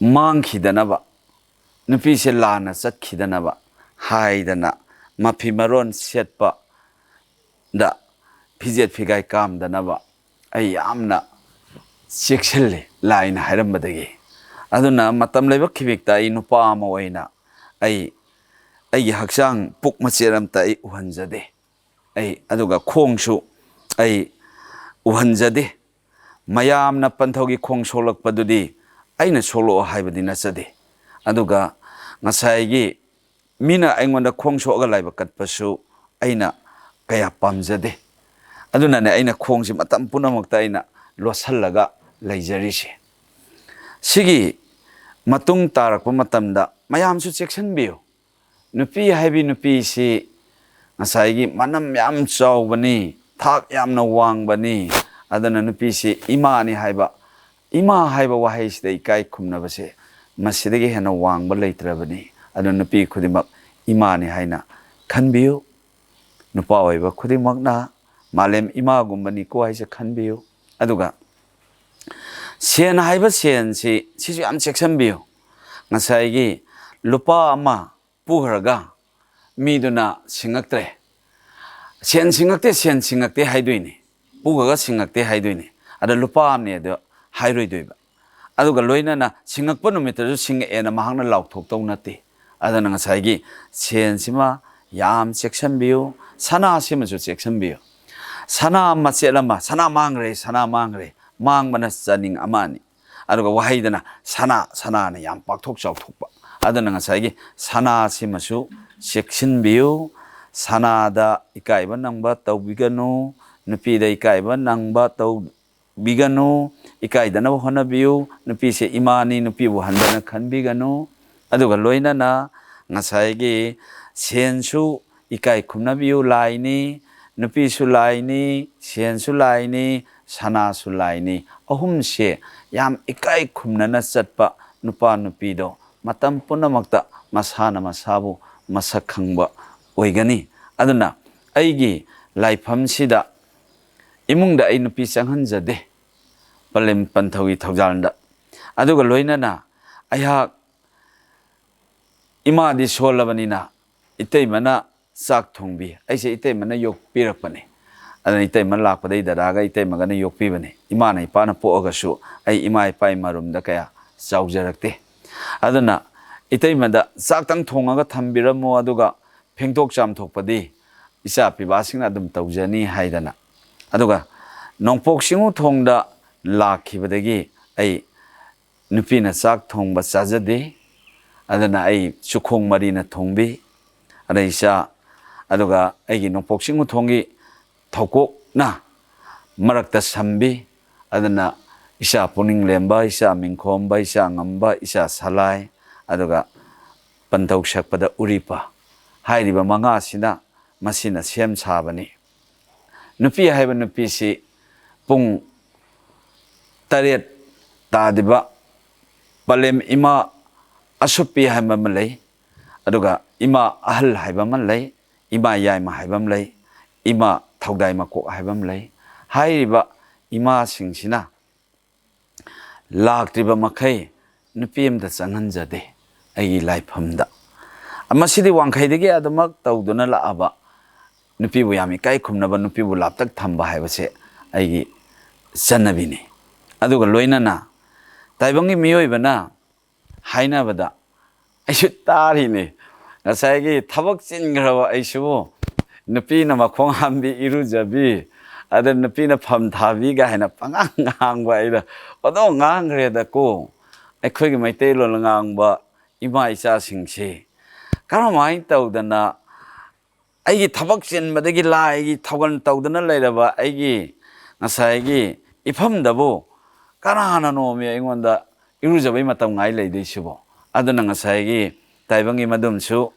ꯃꯥꯡꯈꯤꯗꯅꯕ, ꯅꯨꯄꯤꯁꯦ ꯂꯥꯟꯅ ꯆꯠꯈꯤꯗꯅꯕ ꯍꯥꯏꯗꯅ ꯃꯐꯤ ꯃꯔꯣꯟ ꯁꯦꯠꯄꯗ ꯐꯤꯖꯦꯠ ꯐꯤꯒꯥꯏ ꯀꯥꯝꯗꯅꯕ ꯑꯩ ꯌꯥꯝꯅ ꯆꯦꯛꯁꯤꯜꯂꯤ ꯂꯥꯏꯅ ꯍꯥꯏꯔꯝꯕꯗꯒꯤ꯫ ꯑꯗꯨꯅ ꯃꯇꯝ ꯂꯩꯕ ꯈꯤꯕꯤꯛꯇ ꯑꯩ ꯅꯨꯄꯥ ꯑꯃ ꯑꯣꯏꯅ ꯑꯩ ꯑꯩꯒꯤ ꯍꯛꯆꯥꯡ ꯄꯨꯛ ꯃꯆꯦꯠ ꯑꯃꯇ ꯑꯩ ꯎꯍꯟꯖꯗꯦ꯫ ꯑꯩ ꯑꯗꯨꯒ ꯈꯣꯡꯁꯨ ꯑꯩ ꯎꯍꯟꯖꯗꯦ꯫ ꯃꯌꯥꯝꯅ ꯄꯟꯊꯧꯒꯤ ꯈꯣꯡ ꯁꯣꯛꯂꯛꯄꯗꯨꯗꯤ ꯑꯩꯅ ꯁꯣꯛꯂꯛꯑꯣ ꯍꯥꯏꯕꯗꯤ ꯅꯠꯆꯗꯦ꯫ ꯑꯗꯨꯒ ꯉꯁꯥꯏꯒꯤ ꯃꯤꯅ ꯑꯩꯉꯣꯟꯗ ꯈꯣꯡ ꯁꯣꯛꯑꯒ ꯂꯥꯏꯕꯛ ꯀꯠꯄꯁꯨ ꯑꯩꯅ ꯀꯌꯥ ꯄꯥꯝꯖꯗꯦ꯫ ꯑꯗꯨꯅꯅꯦ ꯑꯩꯅ ꯈꯣꯡꯁꯤ ꯃꯇꯝ ꯄꯨꯝꯅꯃꯛꯇ ꯑꯩꯅ ꯂꯣꯠꯁꯤꯜꯂꯒ ꯂꯩꯖꯔꯤꯁꯦ꯫ ꯁꯤꯒꯤ ꯃꯇꯨꯡ ꯇꯥꯔꯛꯄ ꯃꯇꯝꯗ ꯃꯌꯥꯝꯁꯨ ꯆꯦꯛꯁꯤꯟꯕꯤꯌꯨ꯫ ꯅꯨꯄꯤ ꯍꯥꯏꯕꯤ ꯅꯨꯄꯤꯁꯤ ꯉꯁꯥꯏꯒꯤ ꯃꯅꯝ ꯌꯥꯝ ꯆꯥꯎꯕꯅꯤ, ꯊꯥꯛ ꯌꯥꯝꯅ ꯋꯥꯡꯕꯅꯤ꯫ ꯑꯗꯨꯅ ꯅꯨꯄꯤꯁꯤ ꯏꯃꯥꯅꯤ ꯍꯥꯏꯕ, ꯏꯃꯥ ꯍꯥꯏꯕ ꯋꯥꯍꯩꯁꯤꯗ ꯏꯀꯥꯏ ꯈꯨꯝꯅꯕꯁꯦ ꯃꯁꯤꯗꯒꯤ ꯍꯦꯟꯅ ꯋꯥꯡꯕ ꯂꯩꯇ꯭ꯔꯕꯅꯤ꯫ ꯑꯗꯨꯅ ꯅꯨꯄꯤ ꯈꯨꯗꯤꯡꯃꯛ ꯏꯃꯥꯅꯤ ꯍꯥꯏꯅ ꯈꯟꯕꯤꯌꯨ꯫ ꯅꯨꯄꯥ ꯑꯣꯏꯕ ꯈꯨꯗꯤꯡꯃꯛꯅ ꯃꯥꯂꯦꯝ ꯏꯃꯥꯒꯨꯝꯕꯅꯤꯀꯣ ꯍꯥꯏꯁꯦ ꯈꯟꯕꯤꯌꯨ꯫ ꯑꯗꯨꯒ ꯁꯦꯟ ꯍꯥꯏꯕ ꯁꯦꯟꯁꯤ, ꯁꯤꯁꯨ ꯌꯥꯝ ꯆꯦꯛꯁꯤꯟꯕꯤꯌꯨ꯫ ꯉꯁꯥꯏꯒꯤ ꯂꯨꯄꯥ ꯑꯃ ꯄꯨꯈ꯭ꯔꯒ ꯃꯤꯗꯨꯅ ꯁꯤꯡꯉꯛꯇ꯭ꯔꯦ, "ꯁꯦꯟ ꯁꯤꯡꯉꯛꯇꯦ, ꯁꯦꯟ ꯁꯤꯡꯉꯛꯇꯦ" ꯍꯥꯏꯗꯣꯏꯅꯤ, ꯄꯨꯈ꯭ꯔꯒ "ꯁꯤꯡꯉꯛꯇꯦ" ꯍꯥꯏꯗꯣꯏꯅꯤ꯫ ꯑꯗ "ꯂꯨꯄꯥ ꯑꯃꯅꯦ" ꯑꯗꯣ ꯍꯥꯏꯔꯣꯏꯗꯣꯏꯕ꯫ ꯑꯗꯨꯒ ꯂꯣꯏꯅꯅ ꯁꯤꯡꯉꯛꯄ ꯅꯨꯃꯤꯠꯇꯁꯨ "ꯁꯤꯡꯉꯛꯑꯦꯅ" ꯃꯍꯥꯛꯅ ꯂꯥꯎꯊꯣꯛꯇꯧ ꯅꯠꯇꯦ꯫ ꯑꯗꯨꯅ ꯉꯁꯥꯏꯒꯤ ꯁꯦꯟꯁꯤꯃ ꯌꯥꯝ ꯆꯦꯛꯁꯤꯟꯕꯤꯌꯨ, ꯁꯅꯥꯁꯤꯃꯁꯨ ꯆꯦꯛꯁꯤꯟꯕꯤꯌꯨ꯫ ꯁꯅꯥ ꯃꯆꯦꯠ ꯑꯃ, "ꯁꯅꯥ ꯃꯥꯡꯈ꯭ꯔꯦ, ꯁꯅꯥ ꯃꯥꯡꯈ꯭ꯔꯦ", ꯃꯥꯡꯕꯅ ꯆꯥꯅꯤꯡ ꯑꯃꯅꯤ꯫ ꯑꯗꯨꯒ ꯋꯥꯍꯩꯗꯅ "ꯁꯅꯥ, ꯁꯅꯥꯅ" ꯌꯥꯝ ꯄꯥꯛꯊꯣꯛ ꯆꯥꯎꯊꯣꯛꯄ꯫ ꯑꯗꯨꯅ ꯉꯁꯥꯏꯒꯤ ꯁꯅꯥꯁꯤꯃꯁꯨ ꯆꯦꯛꯁꯤꯟꯕꯤꯌꯨ꯫ ꯁꯅꯥꯗ ꯏꯀꯥꯏꯕ ꯅꯪꯕ ꯇꯧꯕꯤꯒꯅꯨ, ꯅꯨꯄꯤꯗ ꯏꯀꯥꯏꯕ ꯅꯪꯕ ꯇꯧꯕꯤꯒꯅꯨ, ꯏꯀꯥꯏꯗꯅꯕ ꯍꯣꯠꯅꯕꯤꯌꯨ꯫ ꯅꯨꯄꯤꯁꯦ ꯏꯃꯥꯅꯤ, ꯅꯨꯄꯤꯕꯨ ꯍꯟꯊꯅ ꯈꯟꯕꯤꯒꯅꯨ꯫ ꯑꯗꯨꯒ ꯂꯣꯏꯅꯅ ꯉꯁꯥꯏꯒꯤ ꯁꯦꯟꯁꯨ ꯏꯀꯥꯏ ꯈꯨꯝꯅꯕꯤꯌꯨ, ꯂꯥꯏꯅꯤ, ꯅꯨꯄꯤꯁꯨ ꯂꯥꯏꯅꯤ, ꯁꯦꯟꯁꯨ ꯂꯥꯏꯅꯤ, ꯁꯅꯥꯁꯨ ꯂꯥꯏꯅꯤ꯫ ꯑꯍꯨꯝꯁꯦ ꯌꯥꯝ ꯏꯀꯥꯏ ꯈꯨꯝꯅꯅ ꯆꯠꯄ ꯅꯨꯄꯥ ꯅꯨꯄꯤꯗꯣ ꯃꯇꯝ ꯄꯨꯝꯅꯃꯛꯇ ꯃꯁꯥꯅ ꯃꯁꯥꯕꯨ ꯃꯁꯛ ꯈꯪꯕ ꯑꯣꯏꯒꯅꯤ꯫ ꯑꯗꯨꯅ ꯑꯩꯒꯤ ꯂꯥꯏꯐꯝꯁꯤꯗ ꯏꯃꯨꯡꯗ ꯑꯩ ꯅꯨꯄꯤ ꯆꯪꯍꯟꯖꯗꯦ, ꯄꯂꯦꯝ ꯄꯟꯊꯧꯒꯤ ꯊꯧꯖꯥꯜꯗ꯫ ꯑꯗꯨꯒ ꯂꯣꯏꯅꯅ ꯑꯩꯍꯥꯛ ꯏꯃꯥꯗꯤ ꯁꯣꯜꯂꯕꯅꯤꯅ ꯏꯇꯩꯃꯅ ꯆꯥꯛ ꯊꯣꯡꯕꯤ꯫ ꯑꯩꯁꯦ ꯏꯇꯩꯃꯅ ꯌꯣꯛꯄꯤꯔꯛꯄꯅꯦ꯫ ꯑꯗꯨꯅ ꯏꯇꯩꯃ ꯂꯥꯛꯄꯗꯩ ꯗꯗꯥꯒ ꯏꯇꯩꯃꯒꯅ ꯌꯣꯛꯄꯤꯕꯅꯦ꯫ ꯏꯃꯥꯅ ꯏꯄꯥꯅ ꯄꯣꯛꯑꯒꯁꯨ ꯑꯩ ꯏꯃꯥ ꯏꯄꯥꯒꯤ ꯃꯔꯨꯝꯗ ꯀꯌꯥ ꯆꯥꯎꯖꯔꯛꯇꯦ꯫ ꯑꯗꯨꯅ ꯏꯇꯩꯃꯗ "ꯆꯥꯛꯇꯪ ꯊꯣꯡꯉꯒ ꯊꯝꯕꯤꯔꯝꯃꯣ, ꯑꯗꯨꯒ ꯐꯦꯡꯗꯣꯛ ꯆꯥꯝꯊꯣꯛꯄꯗꯤ ꯏꯆꯥ ꯄꯤꯕꯥꯁꯤꯡꯅ ꯑꯗꯨꯝ ꯇꯧꯖꯅꯤ" ꯍꯥꯏꯗꯅ꯫ ꯑꯗꯨꯒ ꯅꯣꯡꯄꯣꯛ ꯆꯤꯡꯉꯨ ꯊꯣꯡꯗ ꯂꯥꯛꯈꯤꯕꯗꯒꯤ ꯑꯩ ꯅꯨꯄꯤꯅ ꯆꯥꯛ ꯊꯣꯡꯕ ꯆꯥꯖꯗꯦ꯫ ꯑꯗꯨꯅ ꯑꯩ ꯆꯨꯈꯣꯡ ꯃꯔꯤꯅ ꯊꯣꯡꯕꯤ꯫ ꯑꯗꯩ ꯏꯆꯥ, ꯑꯗꯨꯒ ꯑꯩꯒꯤ ꯅꯣꯡꯄꯣꯛ ꯆꯤꯡꯉꯨ ꯊꯣꯡꯒꯤ ꯊꯧꯀꯣꯛꯅ ꯃꯔꯛꯇ ꯁꯝꯕꯤ꯫ ꯑꯗꯨꯅ ꯏꯆꯥ ꯄꯨꯛꯅꯤꯡ ꯂꯦꯝꯕ, ꯏꯆꯥ ꯃꯤꯡꯈꯣꯝꯕ, ꯏꯆꯥ ꯉꯝꯕ, ꯏꯆꯥ ꯁꯂꯥꯏ, ꯑꯗꯨꯒ ꯄꯟꯊꯧ ꯁꯛꯄꯗ ꯎꯔꯤꯄ ꯍꯥꯏꯔꯤꯕ ꯃꯉꯥꯁꯤꯅ ꯃꯁꯤꯅ ꯁꯦꯝ ꯁꯥꯕꯅꯤ꯫ ꯅꯨꯄꯤ ꯍꯥꯏꯕ ꯅꯨꯄꯤꯁꯤ ꯄꯨꯡ ꯇꯔꯦꯠ ꯇꯥꯗ꯭ꯔꯤꯕ ꯄꯂꯦꯝ ꯏꯃꯥ ꯑꯁꯨꯞꯄꯤ ꯍꯥꯏꯕ ꯑꯃ ꯂꯩ, ꯑꯗꯨꯒ ꯏꯃꯥ ꯑꯍꯜ ꯍꯥꯏꯕ ꯑꯃ ꯂꯩ, ꯏꯃꯥ ꯌꯥꯏꯃ ꯍꯥꯏꯕ ꯑꯃ ꯂꯩ, ꯏꯃꯥ ꯊꯧꯗꯥꯏ ꯃꯀꯣꯛ ꯍꯥꯏꯕ ꯑꯃ ꯂꯩ꯫ ꯍꯥꯏꯔꯤꯕ ꯏꯃꯥꯁꯤꯡꯁꯤꯅ ꯂꯥꯛꯇ꯭ꯔꯤꯕ ꯃꯈꯩ ꯅꯨꯄꯤ ꯑꯃꯗ ꯆꯪꯍꯟꯖꯗꯦ ꯑꯩꯒꯤ ꯂꯥꯏꯐꯝꯗ꯫ ꯃꯁꯤꯗꯤ ꯋꯥꯡꯈꯩꯗꯒꯤ ꯑꯗꯨꯃꯛ ꯇꯧꯗꯨꯅ ꯂꯥꯛꯑꯕ ꯅꯨꯄꯤꯕꯨ ꯌꯥꯝ ꯏꯀꯥꯏ ꯈꯨꯝꯅꯕ, ꯅꯨꯄꯤꯕꯨ ꯂꯥꯞꯇꯛ ꯊꯝꯕ ꯍꯥꯏꯕꯁꯦ ꯑꯩꯒꯤ ꯆꯠꯅꯕꯤꯅꯤ꯫ ꯑꯗꯨꯒ ꯂꯣꯏꯅꯅ ꯇꯥꯏꯕꯪꯒꯤ ꯃꯤꯑꯣꯏꯕꯅ ꯍꯥꯏꯅꯕꯗ ꯑꯩꯁꯨ ꯇꯥꯔꯤꯅꯤ꯫ ꯉꯁꯥꯏꯒꯤ ꯊꯕꯛ ꯆꯤꯟꯈ꯭ꯔꯕ ꯑꯩꯁꯤꯕꯨ ꯅꯨꯄꯤꯅ ꯃꯈꯣꯡ ꯍꯥꯝꯕꯤ, ꯏꯔꯨꯖꯕꯤ, ꯑꯗ ꯅꯨꯄꯤꯅ ꯐꯝ ꯊꯥꯕꯤ ꯀꯥꯏꯅ ꯄꯉꯥꯡ ꯉꯥꯡꯕ ꯑꯩꯅ ꯑꯣꯟꯊꯣꯛ ꯉꯥꯡꯈ꯭ꯔꯦꯗꯀꯣ꯫ ꯑꯩꯈꯣꯏꯒꯤ ꯃꯩꯇꯩꯂꯣꯟ ꯉꯥꯡꯕ ꯏꯃꯥ ꯏꯆꯥꯁꯤꯡꯁꯤ ꯀꯔꯝꯍꯥꯏꯅ ꯇꯧꯗꯅ ꯑꯩꯒꯤ ꯊꯕꯛ ꯆꯤꯟꯕꯗꯒꯤ ꯂꯥꯏꯒꯤ ꯊꯧꯒꯜ ꯇꯧꯗꯨꯅ ꯂꯩꯔꯕ ꯑꯩꯒꯤ ꯉꯁꯥꯏꯒꯤ ꯏꯐꯝꯗꯕꯨ ꯀꯅꯥꯅꯅꯣꯃꯤ ꯑꯩꯉꯣꯟꯗ ꯏꯔꯨꯖꯕꯩ ꯃꯇꯝ ꯉꯥꯏ ꯂꯩꯗꯣꯏꯁꯤꯕꯣ? ꯑꯗꯨꯅ ꯉꯁꯥꯏꯒꯤ ꯇꯥꯏꯕꯪꯒꯤ ꯃꯗꯨꯝꯁꯨ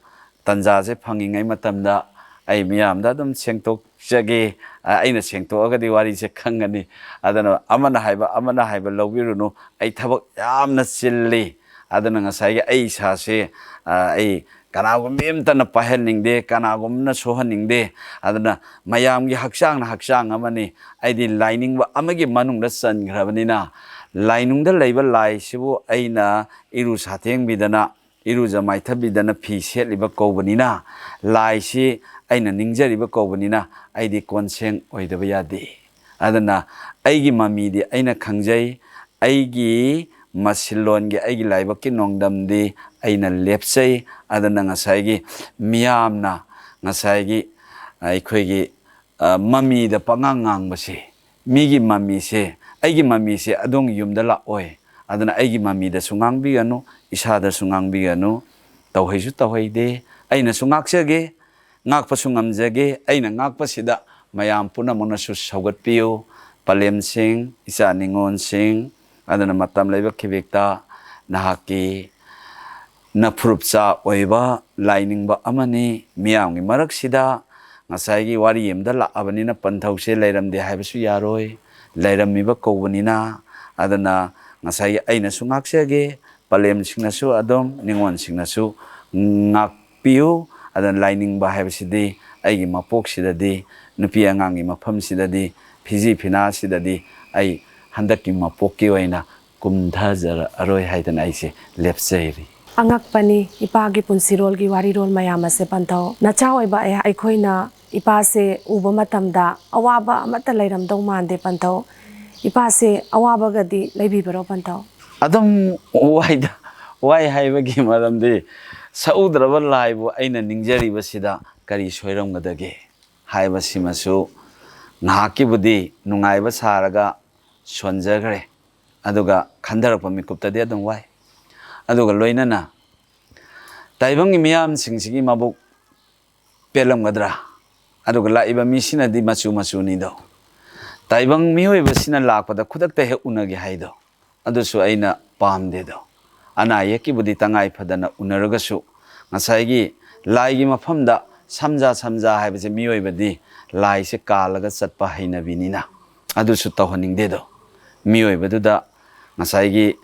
ꯇꯟꯖꯥꯁꯦ ꯐꯪꯉꯤꯉꯩ ꯃꯇꯝꯗ ꯑꯩ ꯃꯤꯌꯥꯝꯗ ꯑꯗꯨꯝ ꯁꯦꯡꯗꯣꯛꯆꯒꯦ꯫ ꯑ, ꯑꯩꯅ ꯁꯦꯡꯗꯣꯛꯑꯒꯗꯤ ꯋꯥꯔꯤꯁꯦ ꯈꯪꯒꯅꯤ꯫ ꯑꯗꯨꯅ ꯑꯃꯅ ꯍꯥꯏꯕ, ꯑꯃꯅ ꯍꯥꯏꯕ ꯂꯧꯕꯤꯔꯨꯅꯨ꯫ ꯑꯩ ꯊꯕꯛ ꯌꯥꯝꯅ ꯆꯤꯜꯂꯤ꯫ ꯑꯗꯨꯅ ꯉꯁꯥꯏꯒꯤ ꯑꯩ ꯏꯁꯥꯁꯦ, ꯑ, ꯑꯩ ꯀꯅꯥꯒꯨꯝꯕ ꯑꯃꯇꯅ ꯄꯥꯏꯍꯟꯅꯤꯡꯗꯦ, ꯀꯅꯥꯒꯨꯝꯕꯅ ꯁꯣꯛꯍꯟꯅꯤꯡꯗꯦ꯫ ꯑꯗꯨꯅ ꯃꯌꯥꯝꯒꯤ ꯍꯛꯆꯥꯡꯅ ꯍꯛꯆꯥꯡ ꯑꯃꯅꯤ꯫ ꯑꯩꯗꯤ ꯂꯥꯏꯅꯤꯡꯕ ꯑꯃꯒꯤ ꯃꯅꯨꯡꯗ ꯆꯟꯈ꯭ꯔꯕꯅꯤꯅ, ꯂꯥꯏꯅꯨꯡꯗ ꯂꯩꯕ ꯂꯥꯏꯁꯤꯕꯨ ꯑꯩꯅ ꯏꯔꯨ ꯁꯥꯊꯦꯡꯕꯤꯗꯅ, ꯏꯔꯨꯖ ꯃꯥꯏꯊꯕꯤꯗꯅ ꯐꯤ ꯁꯦꯠꯂꯤꯕ ꯀꯧꯕꯅꯤꯅ, ꯂꯥꯏꯁꯤ ꯑꯩꯅ ꯅꯤꯡꯖꯔꯤꯕ ꯀꯧꯕꯅꯤꯅ, ꯑꯩꯗꯤ ꯀꯣꯟꯁꯦꯡ ꯑꯣꯏꯗꯕ ꯌꯥꯗꯦ꯫ ꯑꯗꯨꯅ ꯑꯩꯒꯤ ꯃꯃꯤꯗꯤ ꯑꯩꯅ ꯈꯪꯖꯩ, ꯑꯩꯒꯤ ꯃꯁꯤꯜꯂꯣꯟꯒꯤ, ꯑꯩꯒꯤ ꯂꯥꯏꯕꯛꯀꯤ ꯅꯣꯡꯗꯝꯗꯤ ꯑꯩꯅ ꯂꯦꯞꯆꯩ꯫ ꯑꯗꯨꯅ ꯉꯁꯥꯏꯒꯤ ꯃꯤꯌꯥꯝꯅ ꯉꯁꯥꯏꯒꯤ ꯑꯩꯈꯣꯏꯒꯤ, ꯑ, ꯃꯃꯤꯗ ꯄꯉꯥꯡ ꯉꯥꯡꯕꯁꯦ, ꯃꯤꯒꯤ ꯃꯃꯤꯁꯦ, ꯑꯩꯒꯤ ꯃꯃꯤꯁꯦ ꯑꯗꯣꯝꯒꯤ ꯌꯨꯝꯗ ꯂꯥꯛꯑꯣꯏ꯫ ꯑꯗꯨꯅ ꯑꯩꯒꯤ ꯃꯃꯤꯗꯁꯨ ꯉꯥꯡꯕꯤꯒꯅꯨ, ꯏꯁꯥꯗꯁꯨ ꯉꯥꯡꯕꯤꯒꯅꯨ, ꯇꯧꯍꯩꯁꯨ ꯇꯧꯍꯩꯗꯦ꯫ ꯑꯩꯅꯁꯨ ꯉꯥꯛꯆꯒꯦ, ꯉꯥꯛꯄꯁꯨ ꯉꯝꯖꯒꯦ꯫ ꯑꯩꯅ ꯉꯥꯛꯄꯁꯤꯗ ꯃꯌꯥꯝ ꯄꯨꯝꯅꯃꯛꯅꯁꯨ ꯁꯧꯒꯠꯄꯤꯌꯨ꯫ ꯄꯂꯦꯝꯁꯤꯡ, ꯏꯆꯥ ꯅꯤꯉꯣꯜꯁꯤꯡ, ꯑꯗꯨꯅ ꯃꯇꯝ ꯂꯩꯕ ꯈꯤꯕꯤꯛꯇ ꯅꯍꯥꯛꯀꯤ ꯅꯐꯨꯔꯨꯞꯆꯥ ꯑꯣꯏꯕ ꯂꯥꯏꯅꯤꯡꯕ ꯑꯃꯅꯤ꯫ ꯃꯤꯌꯥꯝꯒꯤ ꯃꯔꯛꯁꯤꯗ ꯉꯁꯥꯏꯒꯤ ꯋꯥꯔꯤ ꯑꯃꯗ ꯂꯥꯛꯑꯕꯅꯤꯅ ꯄꯟꯊꯧꯁꯦ ꯂꯩꯔꯝꯗꯦ ꯍꯥꯏꯕꯁꯨ ꯌꯥꯔꯣꯏ, ꯂꯩꯔꯝꯃꯤꯕ ꯀꯧꯕꯅꯤꯅ꯫ ꯑꯗꯨꯅ ꯉꯁꯥꯏꯒꯤ ꯑꯩꯅꯁꯨ ꯉꯥꯛꯆꯒꯦ, ꯄꯂꯦꯝꯁꯤꯡꯅꯁꯨ ꯑꯗꯨꯝ, ꯅꯤꯉꯣꯜꯁꯤꯡꯅꯁꯨ ꯉꯥꯛꯄꯤꯌꯨ꯫ ꯑꯗꯨꯅ ꯂꯥꯏꯅꯤꯡꯕ ꯍꯥꯏꯕꯁꯤꯗꯤ ꯑꯩꯒꯤ ꯃꯄꯣꯛꯁꯤꯗꯗꯤ, ꯅꯨꯄꯤ ꯑꯉꯥꯡꯒꯤ ꯃꯐꯝꯁꯤꯗꯗꯤ, ꯐꯤꯖꯤ ꯐꯤꯅꯥꯁꯤꯗꯗꯤ ꯑꯩ ꯍꯟꯗꯛꯀꯤ ꯃꯄꯣꯛꯀꯤ ꯑꯣꯏꯅ ꯀꯨꯝꯊꯖꯔꯛꯑꯔꯣꯏ ꯍꯥꯏꯗꯅ ꯑꯩꯁꯦ ꯂꯦꯞꯆꯔꯤ꯫ ꯑꯉꯛꯄꯅꯤ ꯏꯄꯥꯒꯤ ꯄꯨꯟꯁꯤꯔꯣꯜꯒꯤ ꯋꯥꯔꯤꯔꯣꯜ ꯃꯌꯥꯝ ꯑꯁꯦ, ꯄꯟꯊꯧ꯫ ꯅꯆꯥ ꯑꯣꯏꯕ ꯑꯩ-, ꯑꯩꯈꯣꯏꯅ ꯏꯄꯥꯁꯦ ꯎꯕ ꯃꯇꯝꯗ ꯑꯋꯥꯕ ꯑꯃꯠꯇ ꯂꯩꯔꯝꯗꯧ ꯃꯥꯟꯗꯦ, ꯄꯟꯊꯧ꯫ ꯏꯄꯥꯁꯦ ꯑꯋꯥꯕꯒꯗꯤ ꯂꯩꯕꯤꯕꯔꯣ, ꯄꯟꯊꯧ? ꯑꯗꯨꯝ ꯋꯥꯏꯗ, ꯋꯥꯏ ꯍꯥꯏꯕꯒꯤ ꯃꯔꯝꯗꯤ ꯁꯛꯎꯗ꯭ꯔꯕ ꯂꯥꯏꯕꯨ ꯑꯩꯅ ꯅꯤꯡꯖꯔꯤꯕꯁꯤꯗ ꯀꯔꯤ ꯁꯣꯏꯔꯝꯒꯗꯒꯦ ꯍꯥꯏꯕꯁꯤꯃꯁꯨ ꯉꯥꯏꯍꯥꯛꯀꯤꯕꯨꯗꯤ ꯅꯨꯡꯉꯥꯏꯕ ꯁꯥꯔꯒ ꯁꯣꯟꯖꯈ꯭ꯔꯦ꯫ ꯑꯗꯨꯒ ꯈꯟꯊꯔꯛꯄ ꯃꯤꯀꯨꯞꯇꯗꯤ ꯑꯗꯨꯝ ꯋꯥꯏ꯫ ꯑꯗꯨꯒ ꯂꯣꯏꯅꯅ ꯇꯥꯏꯕꯪꯒꯤ ꯃꯤꯌꯥꯝꯁꯤꯡꯁꯤꯒꯤ ꯃꯕꯨꯛ ꯄꯦꯜꯂꯝꯒꯗ꯭ꯔꯥ? ꯑꯗꯨꯒ ꯂꯥꯛꯏꯕ ꯃꯤꯁꯤꯅꯗꯤ ꯃꯆꯨ ꯃꯆꯨꯅꯤꯗꯣ꯫ ꯇꯥꯏꯕꯪ ꯃꯤꯑꯣꯏꯕꯁꯤꯅ ꯂꯥꯛꯄꯗ ꯈꯨꯗꯛꯇ ꯍꯦꯛ ꯎꯅꯒꯦ ꯍꯥꯏꯗꯣ, ꯑꯗꯨꯁꯨ ꯑꯩꯅ ꯄꯥꯝꯗꯦꯗꯣ꯫ ꯑꯅꯥ ꯑꯌꯦꯛꯀꯤꯕꯨꯗꯤ ꯇꯉꯥꯏ ꯐꯗꯅ ꯎꯅꯔꯒꯁꯨ, ꯉꯁꯥꯏꯒꯤ ꯂꯥꯏꯒꯤ ꯃꯐꯝꯗ ꯁꯝꯖꯥ ꯁꯝꯖꯥ ꯍꯥꯏꯕꯁꯦ ꯃꯤꯑꯣꯏꯕꯗꯤ ꯂꯥꯏꯁꯦ ꯀꯥꯜꯂꯒ ꯆꯠꯄ ꯍꯩꯅꯕꯤꯅꯤꯅ, ꯑꯗꯨꯁꯨ ꯇꯧꯍꯟꯅꯤꯡꯗꯦꯗꯣ꯫ ꯃꯤꯑꯣꯏꯕꯗꯨꯗ ꯉꯁꯥꯏꯒꯤ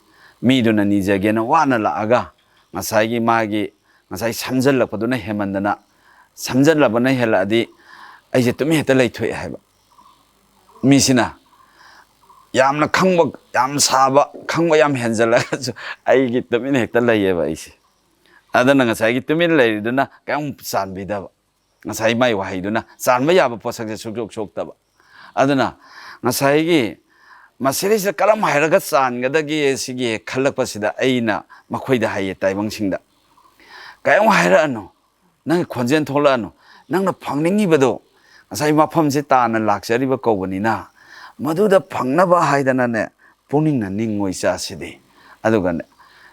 ꯃꯤꯗꯨꯅ ꯅꯤꯖꯒꯦꯅ ꯋꯥꯅ ꯂꯥꯛꯑꯒ, ꯉꯁꯥꯏꯒꯤ ꯃꯥꯒꯤ ꯉꯁꯥꯏ ꯁꯝꯖꯜꯂꯛꯄꯗꯨꯅ ꯍꯦꯟꯃꯟꯗꯅ, ꯁꯝꯖꯜꯂꯕꯅ ꯍꯦꯜꯂꯛꯑꯗꯤ ꯑꯩꯁꯦ ꯇꯨꯃꯤꯟ ꯍꯦꯛꯇ ꯂꯩꯊꯣꯛꯑꯦ ꯍꯥꯏꯕ꯫ ꯃꯤꯁꯤꯅ ꯌꯥꯝꯅ ꯈꯪꯕ, ꯌꯥꯝ ꯁꯥꯕ, ꯈꯪꯕ ꯌꯥꯝ ꯍꯦꯟꯖꯜꯂꯒꯁꯨ ꯑꯩꯒꯤ ꯇꯨꯃꯤꯟ ꯍꯦꯛꯇ ꯂꯩꯌꯦꯕ ꯑꯩꯁꯦ꯫ ꯑꯗꯨꯅ ꯉꯁꯥꯏꯒꯤ ꯇꯨꯃꯤꯟ ꯂꯩꯔꯤꯗꯨꯅ ꯀꯌꯥꯝ ꯆꯥꯟꯕꯤꯗꯕ, ꯉꯁꯥꯏ ꯃꯥꯏ ꯋꯥꯍꯩꯗꯨꯅ ꯆꯥꯟꯕ ꯌꯥꯕ ꯄꯣꯠꯁꯛꯁꯦ ꯁꯨꯛꯁꯣꯛ ꯁꯣꯛꯇꯕ꯫ ꯑꯗꯨꯅ ꯉꯁꯥꯏꯒꯤ ꯃꯁꯤꯗꯩꯁꯤꯗ ꯀꯔꯝ ꯍꯥꯏꯔꯒ ꯆꯥꯟꯒꯗꯒꯦ ꯁꯤꯒꯤ ꯈꯜꯂꯛꯄꯁꯤꯗ ꯑꯩꯅ ꯃꯈꯣꯏꯗ ꯍꯥꯏꯌꯦ, ꯇꯥꯏꯕꯪꯁꯤꯡꯗ, "ꯀꯔꯤꯝ ꯍꯥꯏꯔꯛꯑꯅꯨ, ꯅꯪꯒꯤ ꯈꯣꯟꯖꯦꯜ ꯊꯣꯛꯂꯛꯑꯅꯨ, ꯅꯪꯅ ꯐꯪꯅꯤꯡꯉꯤꯕꯗꯣ ꯉꯁꯥꯏ ꯃꯐꯝꯁꯦ ꯇꯥꯅ ꯂꯥꯛꯆꯔꯤꯕ ꯀꯧꯕꯅꯤꯅ, ꯃꯗꯨꯗ ꯐꯪꯅꯕ ꯍꯥꯏꯗꯅꯅꯦ ꯄꯨꯛꯅꯤꯡꯅ ꯅꯤꯡꯉꯣꯏ ꯆꯥꯁꯤꯗꯤ꯫ ꯑꯗꯨꯒꯅꯦ,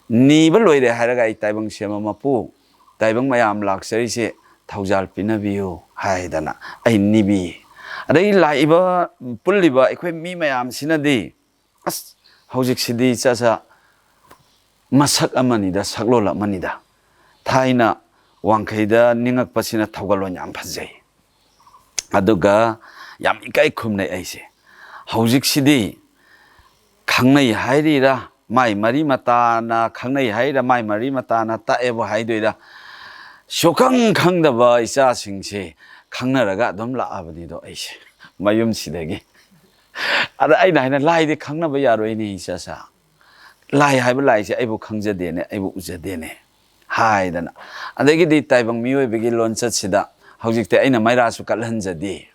ꯅꯤꯕ ꯂꯣꯏꯔꯦ ꯍꯥꯏꯔꯒ ꯑꯩ ꯇꯥꯏꯕꯪ ꯁꯦꯝꯕ ꯃꯄꯨ, ꯇꯥꯏꯕꯪ ꯃꯌꯥꯝ ꯂꯥꯛꯆꯔꯤꯁꯦ ꯊꯧꯖꯥꯜ ꯄꯤꯅꯕꯤꯌꯨ" ꯍꯥꯏꯗꯅ ꯑꯩ ꯅꯤꯕꯤ꯫ ꯑꯗꯒꯤ ꯂꯥꯛꯏꯕ, ꯄꯨꯜꯂꯤꯕ ꯑꯩꯈꯣꯏ ꯃꯤ ꯃꯌꯥꯝꯁꯤꯅꯗꯤ, "ꯑꯁ, ꯍꯧꯖꯤꯛꯁꯤꯗꯤ ꯆꯠ ꯆꯠ ꯃꯁꯛ ꯑꯃꯅꯤꯗ, ꯁꯛꯂꯣꯟ ꯑꯃꯅꯤꯗ꯫ ꯊꯥꯏꯅ ꯋꯥꯡꯈꯩꯗ ꯅꯤꯡꯉꯛꯄꯁꯤꯅ ꯊꯧꯒꯜꯂꯣꯟ ꯌꯥꯝ ꯐꯖꯩ, ꯑꯗꯨꯒ ꯌꯥꯝ ꯏꯀꯥꯏ ꯈꯨꯝꯅꯩ ꯑꯩꯁꯦ꯫ ꯍꯧꯖꯤꯛꯁꯤꯗꯤ ꯈꯪꯅꯩ ꯍꯥꯏꯔꯤꯔꯥ, ꯃꯥꯏ ꯃꯔꯤ ꯃꯇꯥꯅ ꯈꯪꯅꯩ ꯍꯥꯏꯔꯤꯔꯥ, ꯃꯥꯏ ꯃꯔꯤ ꯃꯇꯥꯅ ꯇꯥꯛꯑꯦꯕꯨ ꯍꯥꯏꯗꯣꯏꯔꯥ, ꯁꯨꯈꯪ ꯈꯪꯗꯕ ꯏꯆꯥꯁꯤꯡꯁꯦ ꯈꯪꯅꯔꯒ ꯑꯗꯨꯝ ꯂꯥꯛꯑꯕꯅꯤꯗꯣ ꯑꯩꯁꯦ ꯃꯌꯨꯝꯁꯤꯗꯒꯤ꯫ ꯑꯗ ꯑꯩꯅ ꯍꯥꯏꯅ, "ꯂꯥꯏꯗꯤ ꯈꯪꯅꯕ ꯌꯥꯔꯣꯏꯅꯦ ꯏꯆꯥꯁꯥ, ꯂꯥꯏ ꯍꯥꯏꯕ ꯂꯥꯏꯁꯦ ꯑꯩꯕꯨ ꯈꯪꯖꯗꯦꯅꯦ, ꯑꯩꯕꯨ ꯎꯖꯗꯦꯅꯦ" ꯍꯥꯏꯗꯅ꯫ ꯑꯗꯒꯤꯗꯤ ꯇꯥꯏꯕꯪ ꯃꯤꯑꯣꯏꯕꯒꯤ ꯂꯣꯟꯆꯠꯁꯤꯗ ꯍꯧꯖꯤꯛꯇꯤ ꯑꯩꯅ ꯃꯩꯔꯥꯁꯨ ꯀꯠꯍꯟꯖꯗꯦ꯫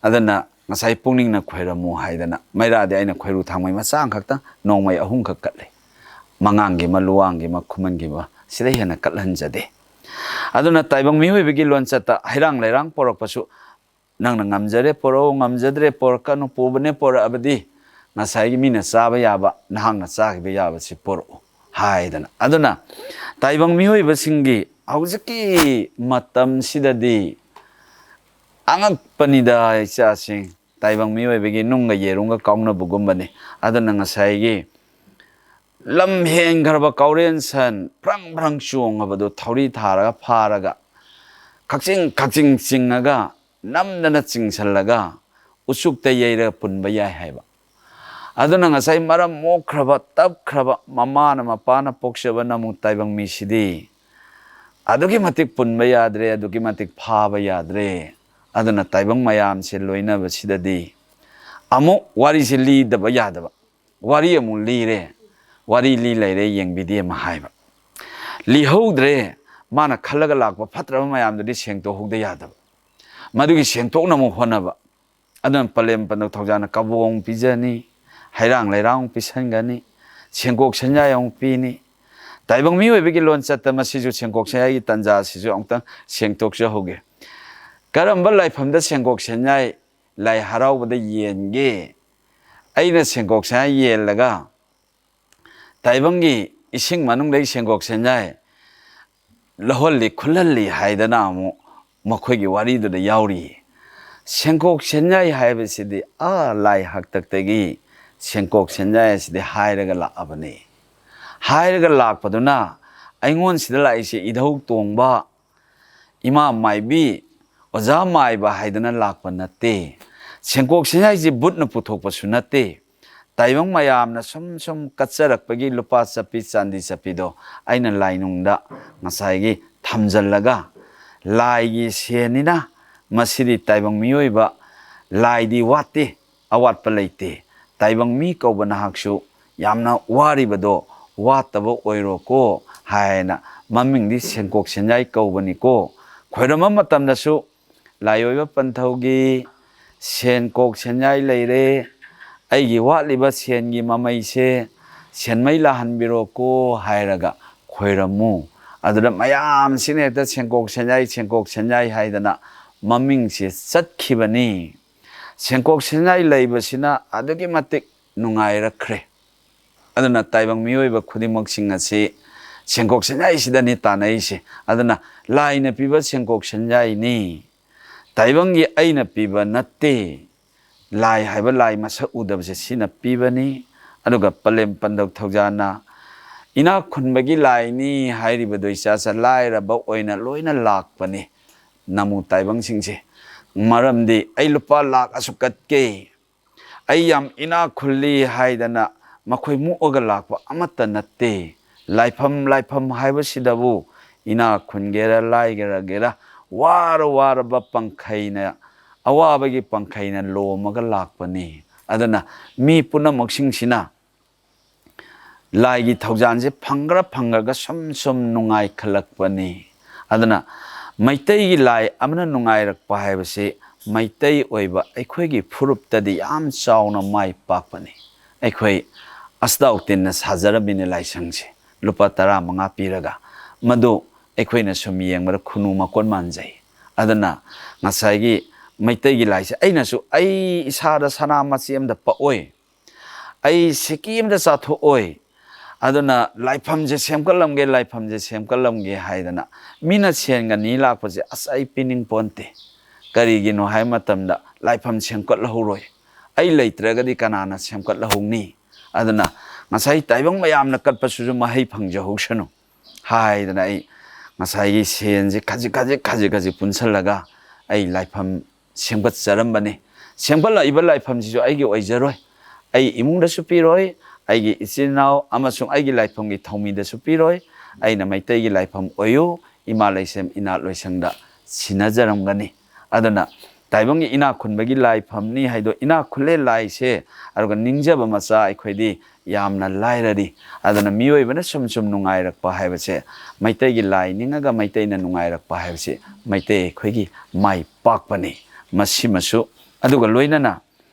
ꯑꯗꯨꯅ ꯉꯁꯥꯏ ꯄꯨꯛꯅꯤꯡꯅ ꯈꯣꯏꯔꯝꯃꯨ ꯍꯥꯏꯗꯅ ꯃꯩꯔꯥꯗꯤ ꯑꯩꯅ ꯈꯣꯏꯔꯨ ꯊꯥꯡꯃꯩ ꯃꯆꯥ ꯑꯃꯈꯛꯇꯪ ꯅꯣꯡꯃꯩ ꯑꯍꯨꯝꯈꯛ ꯀꯠꯂꯤ꯫ ꯃꯉꯥꯡꯒꯤ ꯑꯃ, ꯂꯨꯋꯥꯡꯒꯤ ꯑꯃ, ꯈꯨꯃꯟꯒꯤ ꯑꯃ, ꯁꯤꯗꯩ ꯍꯦꯟꯅ ꯀꯠꯍꯟꯖꯗꯦ꯫ ꯑꯗꯨꯅ ꯇꯥꯏꯕꯪ ꯃꯤꯑꯣꯏꯕꯒꯤ ꯂꯣꯟꯆꯠꯇ ꯍꯩꯔꯥꯡ ꯂꯩꯔꯥꯡ ꯄꯣꯔꯛꯄꯁꯨ ꯅꯪꯅ ꯉꯝꯖꯔꯦ ꯄꯣꯔꯛꯎ, ꯉꯝꯖꯗ꯭ꯔꯦ ꯄꯣꯔꯛꯀꯅꯨ, ꯄꯨꯕꯅꯦ ꯄꯣꯔꯛꯑꯕꯗꯤ ꯉꯁꯥꯏꯒꯤ ꯃꯤꯅ ꯆꯥꯕ ꯌꯥꯕ, ꯅꯍꯥꯛꯅ ꯆꯥꯈꯤꯕ ꯌꯥꯕꯁꯤ ꯄꯣꯔꯛꯎ ꯍꯥꯏꯗꯅ꯫ ꯑꯗꯨꯅ ꯇꯥꯏꯕꯪ ꯃꯤꯑꯣꯏꯕꯁꯤꯡꯒꯤ ꯍꯧꯖꯤꯛꯀꯤ ꯃꯇꯝꯁꯤꯗꯗꯤ ꯑꯉꯛꯄꯅꯤꯗ ꯏꯆꯥꯁꯤꯡ, ꯇꯥꯏꯕꯪ ꯃꯤꯑꯣꯏꯕꯒꯤ ꯅꯨꯡꯒ ꯌꯦꯔꯨꯝꯒ ꯀꯥꯎꯅꯕꯒꯨꯝꯕꯅꯤ꯫ ꯑꯗꯨꯅ ꯉꯁꯥꯏꯒꯤ ꯂꯝ ꯍꯦꯟꯈ꯭ꯔꯕ ꯀꯥꯎꯔꯦꯟ ꯁꯟ ꯐ꯭ꯔꯪ ꯐ꯭ꯔꯪ ꯆꯣꯡꯉꯕꯗꯨ ꯊꯧꯔꯤ ꯊꯥꯔꯒ ꯐꯥꯔꯒ, ꯀꯛꯆꯤꯡ ꯀꯛꯆꯤꯡ ꯆꯤꯡꯉꯒ, ꯅꯝꯗꯅ ꯆꯤꯡꯁꯜꯂꯒ ꯎꯆꯨꯛꯇ ꯌꯩꯔꯒ ꯄꯨꯟꯕ ꯌꯥꯏ ꯍꯥꯏꯕ꯫ ꯑꯗꯨꯅ ꯉꯁꯥꯏ ꯃꯔꯝ ꯃꯣꯛꯈ꯭ꯔꯕ, ꯇꯞꯈ꯭ꯔꯕ ꯃꯃꯥꯅ ꯃꯄꯥꯅ ꯄꯣꯛꯆꯕ ꯅꯃꯨ ꯇꯥꯏꯕꯪ ꯃꯤꯁꯤꯗꯤ ꯑꯗꯨꯛꯀꯤ ꯃꯇꯤꯛ ꯄꯨꯟꯕ ꯌꯥꯗ꯭ꯔꯦ, ꯑꯗꯨꯛꯀꯤ ꯃꯇꯤꯛ ꯐꯥꯕ ꯌꯥꯗ꯭ꯔꯦ꯫ ꯑꯗꯨꯅ ꯇꯥꯏꯕꯪ ꯃꯌꯥꯝꯁꯦ ꯂꯣꯏꯅꯕꯁꯤꯗꯗꯤ ꯑꯃꯨꯛ ꯋꯥꯔꯤꯁꯦ ꯂꯤꯗꯕ ꯌꯥꯗꯕ꯫ ꯋꯥꯔꯤ ꯑꯃꯨꯛ ꯂꯤꯔꯦ, ꯋꯥꯔꯤ ꯂꯤ ꯂꯩꯔꯦ, ꯌꯦꯡꯕꯤꯗꯦ ꯑꯃ ꯍꯥꯏꯕ꯫ ꯂꯤꯍꯧꯗ꯭ꯔꯦ, ꯃꯥꯅ ꯈꯜꯂꯒ ꯂꯥꯛꯄ ꯐꯠꯇ꯭ꯔꯕ ꯃꯌꯥꯝꯗꯨꯗꯤ ꯁꯦꯡꯇꯣꯛꯍꯧꯗ ꯌꯥꯗꯕ꯫ ꯃꯗꯨꯒꯤ ꯁꯦꯡꯇꯣꯛꯅꯕ ꯍꯣꯠꯅꯕ꯫ ꯑꯗꯨꯅ ꯄꯂꯦꯝ ꯄꯟꯗꯧ ꯊꯧꯖꯥꯅ ꯀꯕꯣꯛ ꯑꯃꯨꯛ ꯄꯤꯖꯅꯤ, ꯍꯩꯔꯥꯡ ꯂꯩꯔꯥꯡ ꯑꯃꯨꯛ ꯄꯤꯁꯟꯒꯅꯤ, ꯁꯦꯡꯀꯣꯛ ꯁꯦꯟꯌꯥꯏ ꯑꯃꯨꯛ ꯄꯤꯅꯤ꯫ ꯇꯥꯏꯕꯪ ꯃꯤꯑꯣꯏꯕꯒꯤ ꯂꯣꯟꯆꯠꯇ ꯃꯁꯤꯁꯨ ꯁꯦꯡꯀꯣꯛ ꯁꯦꯟꯌꯥꯏꯒꯤ ꯇꯥꯟꯖꯥ ꯑꯁꯤꯁꯨ ꯑꯃꯨꯛꯇꯪ ꯁꯦꯡꯇꯣꯛꯆꯍꯧꯒꯦ꯫ ꯀꯔꯝꯕ ꯂꯥꯏꯐꯝꯗ ꯁꯦꯡꯀꯣꯛ ꯁꯦꯟꯌꯥꯏ ꯂꯥꯏ ꯍꯔꯥꯎꯕꯗ ꯌꯦꯟꯒꯦ? ꯑꯩꯅ ꯁꯦꯡꯀꯣꯛ ꯁꯦꯟꯌꯥꯏ ꯌꯦꯜꯂꯒ ꯇꯥꯏꯕꯪꯒꯤ ꯏꯁꯤꯡ ꯃꯅꯨꯡꯗꯒꯤ ꯁꯦꯡꯀꯣꯛ ꯁꯦꯟꯌꯥꯏ ꯂꯧꯍꯜꯂꯤ, ꯈꯨꯜꯍꯜꯂꯤ ꯍꯥꯏꯗꯅ ꯑꯃꯨꯛ ꯃꯈꯣꯏꯒꯤ ꯋꯥꯔꯤꯗꯨꯗ ꯌꯥꯎꯔꯤ꯫ ꯁꯦꯡꯀꯣꯛ ꯁꯦꯟꯌꯥꯏ ꯍꯥꯏꯕꯁꯤꯗꯤ ꯑꯥ ꯂꯥꯏ ꯍꯥꯛꯇꯛꯇꯒꯤ ꯁꯦꯡꯀꯣꯛ ꯁꯦꯟꯌꯥꯏ ꯑꯁꯤꯗꯤ ꯍꯥꯏꯔꯒ ꯂꯥꯛꯑꯕꯅꯤ꯫ ꯍꯥꯏꯔꯒ ꯂꯥꯛꯄꯗꯨꯅ ꯑꯩꯉꯣꯟꯁꯤꯗ ꯂꯥꯛꯏꯁꯦ ꯏꯙꯧ ꯇꯣꯡꯕ, ꯏꯃꯥ ꯃꯥꯏꯕꯤ, ꯑꯣꯖꯥ ꯃꯥꯏꯕ ꯍꯥꯏꯗꯅ ꯂꯥꯛꯄ ꯅꯠꯇꯦ꯫ ꯁꯦꯡꯀꯣꯛ ꯁꯦꯟꯌꯥꯏꯁꯤ ꯕꯨꯠꯅ ꯄꯨꯊꯣꯛꯄꯁꯨ ꯅꯠꯇꯦ꯫ ꯇꯥꯏꯕꯪ ꯃꯌꯥꯝꯅ ꯁꯨꯝ ꯁꯨꯝ ꯀꯠꯆꯔꯛꯄꯒꯤ ꯂꯨꯄꯥ ꯆꯠꯄꯤ ꯆꯥꯟꯗꯤ ꯆꯠꯄꯤꯗꯣ ꯑꯩꯅ ꯂꯥꯏꯅꯨꯡꯗ ꯉꯁꯥꯏꯒꯤ ꯊꯝꯖꯜꯂꯒ, ꯂꯥꯏꯒꯤ ꯁꯦꯟꯅꯤꯅ ꯃꯁꯤꯗꯤ ꯇꯥꯏꯕꯪ ꯃꯤꯑꯣꯏꯕ, ꯂꯥꯏꯗꯤ ꯋꯥꯠꯇꯦ, ꯑꯋꯥꯠꯄ ꯂꯩꯇꯦ꯫ ꯇꯥꯏꯕꯪ ꯃꯤ ꯀꯧꯕ ꯅꯍꯥꯛꯁꯨ ꯌꯥꯝꯅ ꯋꯥꯔꯤꯕꯗꯣ ꯋꯥꯠꯇꯕ ꯑꯣꯏꯔꯣꯀꯣ ꯍꯥꯏꯅ, ꯃꯃꯤꯡꯗꯤ ꯁꯦꯡꯀꯣꯛ ꯁꯦꯟꯌꯥꯏ ꯀꯧꯕꯅꯤꯀꯣ꯫ ꯈꯣꯏꯔꯝꯕ ꯃꯇꯝꯗꯁꯨ ꯂꯥꯏ ꯑꯣꯏꯕ ꯄꯟꯊꯧꯒꯤ ꯁꯦꯟꯀꯣꯛ ꯁꯦꯟꯌꯥꯏ ꯂꯩꯔꯦ, ꯑꯩꯒꯤ ꯋꯥꯠꯂꯤꯕ ꯁꯦꯟꯒꯤ ꯃꯃꯩꯁꯦ ꯁꯦꯟꯃꯩ ꯂꯥꯛꯍꯟꯕꯤꯔꯣꯀꯣ ꯍꯥꯏꯔꯒ ꯈꯣꯏꯔꯝꯃꯨ꯫ ꯑꯗꯨꯗ ꯃꯌꯥꯝꯁꯤꯅ ꯍꯦꯛꯇ ꯁꯦꯡꯀꯣꯛ ꯁꯦꯟꯌꯥꯏ, ꯁꯦꯡꯀꯣꯛ ꯁꯦꯟꯌꯥꯏ ꯍꯥꯏꯗꯅ ꯃꯃꯤꯡꯁꯦ ꯆꯠꯈꯤꯕꯅꯤ꯫ ꯁꯦꯡꯀꯣꯛ ꯁꯦꯟꯌꯥꯏ ꯂꯩꯕꯁꯤꯅ ꯑꯗꯨꯛꯀꯤ ꯃꯇꯤꯛ ꯅꯨꯡꯉꯥꯏꯔꯛꯈ꯭ꯔꯦ꯫ ꯑꯗꯨꯅ ꯇꯥꯏꯕꯪ ꯃꯤꯑꯣꯏꯕ ꯈꯨꯗꯤꯡꯃꯛꯁꯤꯡ ꯑꯁꯤ ꯁꯦꯡꯀꯣꯛ ꯁꯦꯟꯌꯥꯏꯁꯤꯗꯅꯤ ꯇꯥꯟꯅꯩꯁꯦ꯫ ꯑꯗꯨꯅ ꯂꯥꯏꯅ ꯄꯤꯕ ꯁꯦꯡꯀꯣꯛ ꯁꯦꯟꯌꯥꯏꯅꯤ, ꯇꯥꯏꯕꯪꯒꯤ ꯑꯩꯅ ꯄꯤꯕ ꯅꯠꯇꯦ꯫ ꯂꯥꯏ ꯍꯥꯏꯕ ꯂꯥꯏ ꯃꯁꯛ ꯎꯗꯕꯁꯦ ꯁꯤꯅ ꯄꯤꯕꯅꯤ꯫ ꯑꯗꯨꯒ ꯄꯂꯦꯝ ꯄꯟꯗꯧ ꯊꯧꯖꯥꯟꯅ ꯏꯅꯥꯛ ꯈꯨꯟꯕꯒꯤ ꯂꯥꯏꯅꯤ ꯍꯥꯏꯔꯤꯕꯗꯣ ꯏꯆꯥꯁꯦ ꯂꯥꯏꯔꯕ ꯑꯣꯏꯅ ꯂꯣꯏꯅ ꯂꯥꯛꯄꯅꯤ ꯅꯃꯨ ꯇꯥꯏꯕꯪꯁꯤꯡꯁꯦ꯫ ꯃꯔꯝꯗꯤ ꯑꯩ ꯂꯨꯄꯥ ꯂꯥꯛ ꯑꯁꯨꯛ ꯀꯠꯀꯦ, ꯑꯩ ꯌꯥꯝ ꯏꯅꯥꯛ ꯈꯨꯜꯂꯤ ꯍꯥꯏꯗꯅ ꯃꯈꯣꯏ ꯃꯨꯛꯑꯒ ꯂꯥꯛꯄ ꯑꯃꯠꯇ ꯅꯠꯇꯦ꯫ ꯂꯥꯏꯐꯝ, ꯂꯥꯏꯐꯝ ꯍꯥꯏꯕꯁꯤꯗꯕꯨ ꯏꯅꯥꯛ ꯈꯨꯟꯒꯦꯔꯥ ꯂꯥꯏꯒꯦꯔꯥꯒꯦꯔꯥ ꯋꯥꯔ ꯋꯥꯔꯕ ꯄꯪꯈꯩꯅ, ꯑꯋꯥꯕꯒꯤ ꯄꯪꯈꯩꯅ ꯂꯣꯝꯃꯒ ꯂꯥꯛꯄꯅꯤ꯫ ꯑꯗꯨꯅ ꯃꯤ ꯄꯨꯝꯅꯃꯛꯁꯤꯡꯁꯤꯅ ꯂꯥꯏꯒꯤ ꯊꯧꯖꯥꯟꯁꯦ ꯐꯪꯈ꯭ꯔ ꯐꯪꯈ꯭ꯔꯒ ꯁꯨꯝ ꯁꯨꯝ ꯅꯨꯡꯉꯥꯏꯈꯠꯂꯛꯄꯅꯤ꯫ ꯑꯗꯨꯅ ꯃꯩꯇꯩꯒꯤ ꯂꯥꯏ ꯑꯃꯅ ꯅꯨꯡꯉꯥꯏꯔꯛꯄ ꯍꯥꯏꯕꯁꯤ ꯃꯩꯇꯩ ꯑꯣꯏꯕ ꯑꯩꯈꯣꯏꯒꯤ ꯐꯨꯔꯨꯞꯇꯗꯤ ꯌꯥꯝ ꯆꯥꯎꯅ ꯃꯥꯏ ꯄꯥꯛꯄꯅꯤ꯫ ꯑꯩꯈꯣꯏ ꯑꯁꯇꯥꯎ ꯇꯤꯟꯅ ꯁꯥꯖꯔꯝꯃꯤꯅ ꯂꯥꯏꯁꯪꯁꯦ ꯂꯨꯄꯥ ꯇꯔꯥ ꯃꯉꯥ ꯄꯤꯔꯒ, ꯃꯗꯨ ꯑꯩꯈꯣꯏꯅ ꯁꯨꯝ ꯌꯦꯡꯕꯗ ꯈꯨꯅꯨ ꯃꯀꯣꯟ ꯃꯥꯟꯖꯩ꯫ ꯑꯗꯨꯅ ꯉꯁꯥꯏꯒꯤ ꯃꯩꯇꯩꯒꯤ ꯂꯥꯏꯁꯦ ꯑꯩꯅꯁꯨ ꯑꯩ ꯏꯁꯥꯗ ꯁꯅꯥ ꯃꯆꯦ ꯑꯃꯗ ꯄꯛꯑꯣꯏ, ꯑꯩ ꯁꯤꯀꯤ ꯑꯃꯗ ꯆꯥꯊꯣꯛꯑꯣꯏ꯫ ꯑꯗꯨꯅ ꯂꯥꯏꯐꯝꯁꯦ ꯁꯦꯝꯒꯠꯂꯝꯒꯦ, ꯂꯥꯏꯐꯝꯁꯦ ꯁꯦꯝꯒꯠꯂꯝꯒꯦ ꯍꯥꯏꯗꯅ ꯃꯤꯅ ꯁꯦꯟꯒ ꯅꯤ ꯂꯥꯛꯄꯁꯦ ꯑꯁ ꯑꯩ ꯄꯤꯅꯤꯡ ꯄꯣꯟꯇꯦ꯫ ꯀꯔꯤꯒꯤꯅꯣ ꯍꯥꯏꯕ ꯃꯇꯝꯗ ꯂꯥꯏꯐꯝ ꯁꯦꯝꯒꯠꯍꯧꯔꯣꯏ꯫ ꯑꯩ ꯂꯩꯇ꯭ꯔꯒꯗꯤ ꯀꯅꯥꯅ ꯁꯦꯝꯒꯠꯍꯧꯅꯤ? ꯑꯗꯨꯅ ꯉꯁꯥꯏ ꯇꯥꯏꯕꯪ ꯃꯌꯥꯝꯅ ꯀꯠꯄꯁꯤꯁꯨ ꯃꯍꯩ ꯐꯪꯖꯍꯧꯁꯅꯨ ꯍꯥꯏꯗꯅ ꯑꯩ ꯉꯁꯥꯏꯒꯤ ꯁꯦꯟꯁꯦ ꯈꯖꯤꯛ ꯈꯖꯤꯛ ꯈꯖꯤꯛ ꯈꯖꯤꯛ ꯄꯨꯟꯁꯜꯂꯒ ꯑꯩ ꯂꯥꯏꯐꯝ ꯁꯦꯝꯒꯠꯆꯔꯝꯕꯅꯤ꯫ ꯁꯦꯝꯒꯠꯂꯛꯏꯕ ꯂꯥꯏꯐꯝꯁꯤꯁꯨ ꯑꯩꯒꯤ ꯑꯣꯏꯖꯔꯣꯏ, ꯑꯩ ꯏꯃꯨꯡꯗꯁꯨ ꯄꯤꯔꯣꯏ, ꯑꯩꯒꯤ ꯏꯆꯤꯟ ꯏꯅꯥꯎ ꯑꯃꯁꯨꯡ ꯑꯩꯒꯤ ꯂꯥꯏꯐꯝꯒꯤ ꯊꯧꯃꯤꯗꯁꯨ ꯄꯤꯔꯣꯏ꯫ ꯑꯩꯅ ꯃꯩꯇꯩꯒꯤ ꯂꯥꯏꯐꯝ ꯑꯣꯏꯌꯨ, ꯏꯃꯥ ꯂꯩꯁꯦꯝ ꯏꯅꯥꯠ ꯂꯣꯏꯁꯪꯗ ꯁꯤꯟꯅꯖꯔꯝꯒꯅꯤ꯫ ꯑꯗꯨꯅ ꯇꯥꯏꯕꯪꯒꯤ ꯏꯅꯥꯛ ꯈꯨꯟꯕꯒꯤ ꯂꯥꯏꯐꯝꯅꯤ ꯍꯥꯏꯗꯣ, ꯏꯅꯥꯛ ꯈꯨꯜꯂꯦ ꯂꯥꯏꯁꯦ, ꯑꯗꯨꯒ ꯅꯤꯡꯖꯕ ꯃꯆꯥ ꯑꯩꯈꯣꯏꯗꯤ ꯌꯥꯝꯅ ꯂꯥꯏꯔꯔꯤ꯫ ꯑꯗꯨꯅ ꯃꯤꯑꯣꯏꯕꯅ ꯁꯨꯝ ꯁꯨꯝ ꯅꯨꯡꯉꯥꯏꯔꯛꯄ ꯍꯥꯏꯕꯁꯦ, ꯃꯩꯇꯩꯒꯤ ꯂꯥꯏ ꯅꯤꯡꯉꯒ ꯃꯩꯇꯩꯅ ꯅꯨꯡꯉꯥꯏꯔꯛꯄ ꯍꯥꯏꯕꯁꯦ ꯃꯩꯇꯩ ꯑꯩꯈꯣꯏꯒꯤ ꯃꯥꯏ ꯄꯥꯛꯄꯅꯤ꯫ ꯃꯁꯤꯃꯁꯨ, ꯑꯗꯨꯒ ꯂꯣꯏꯅꯅ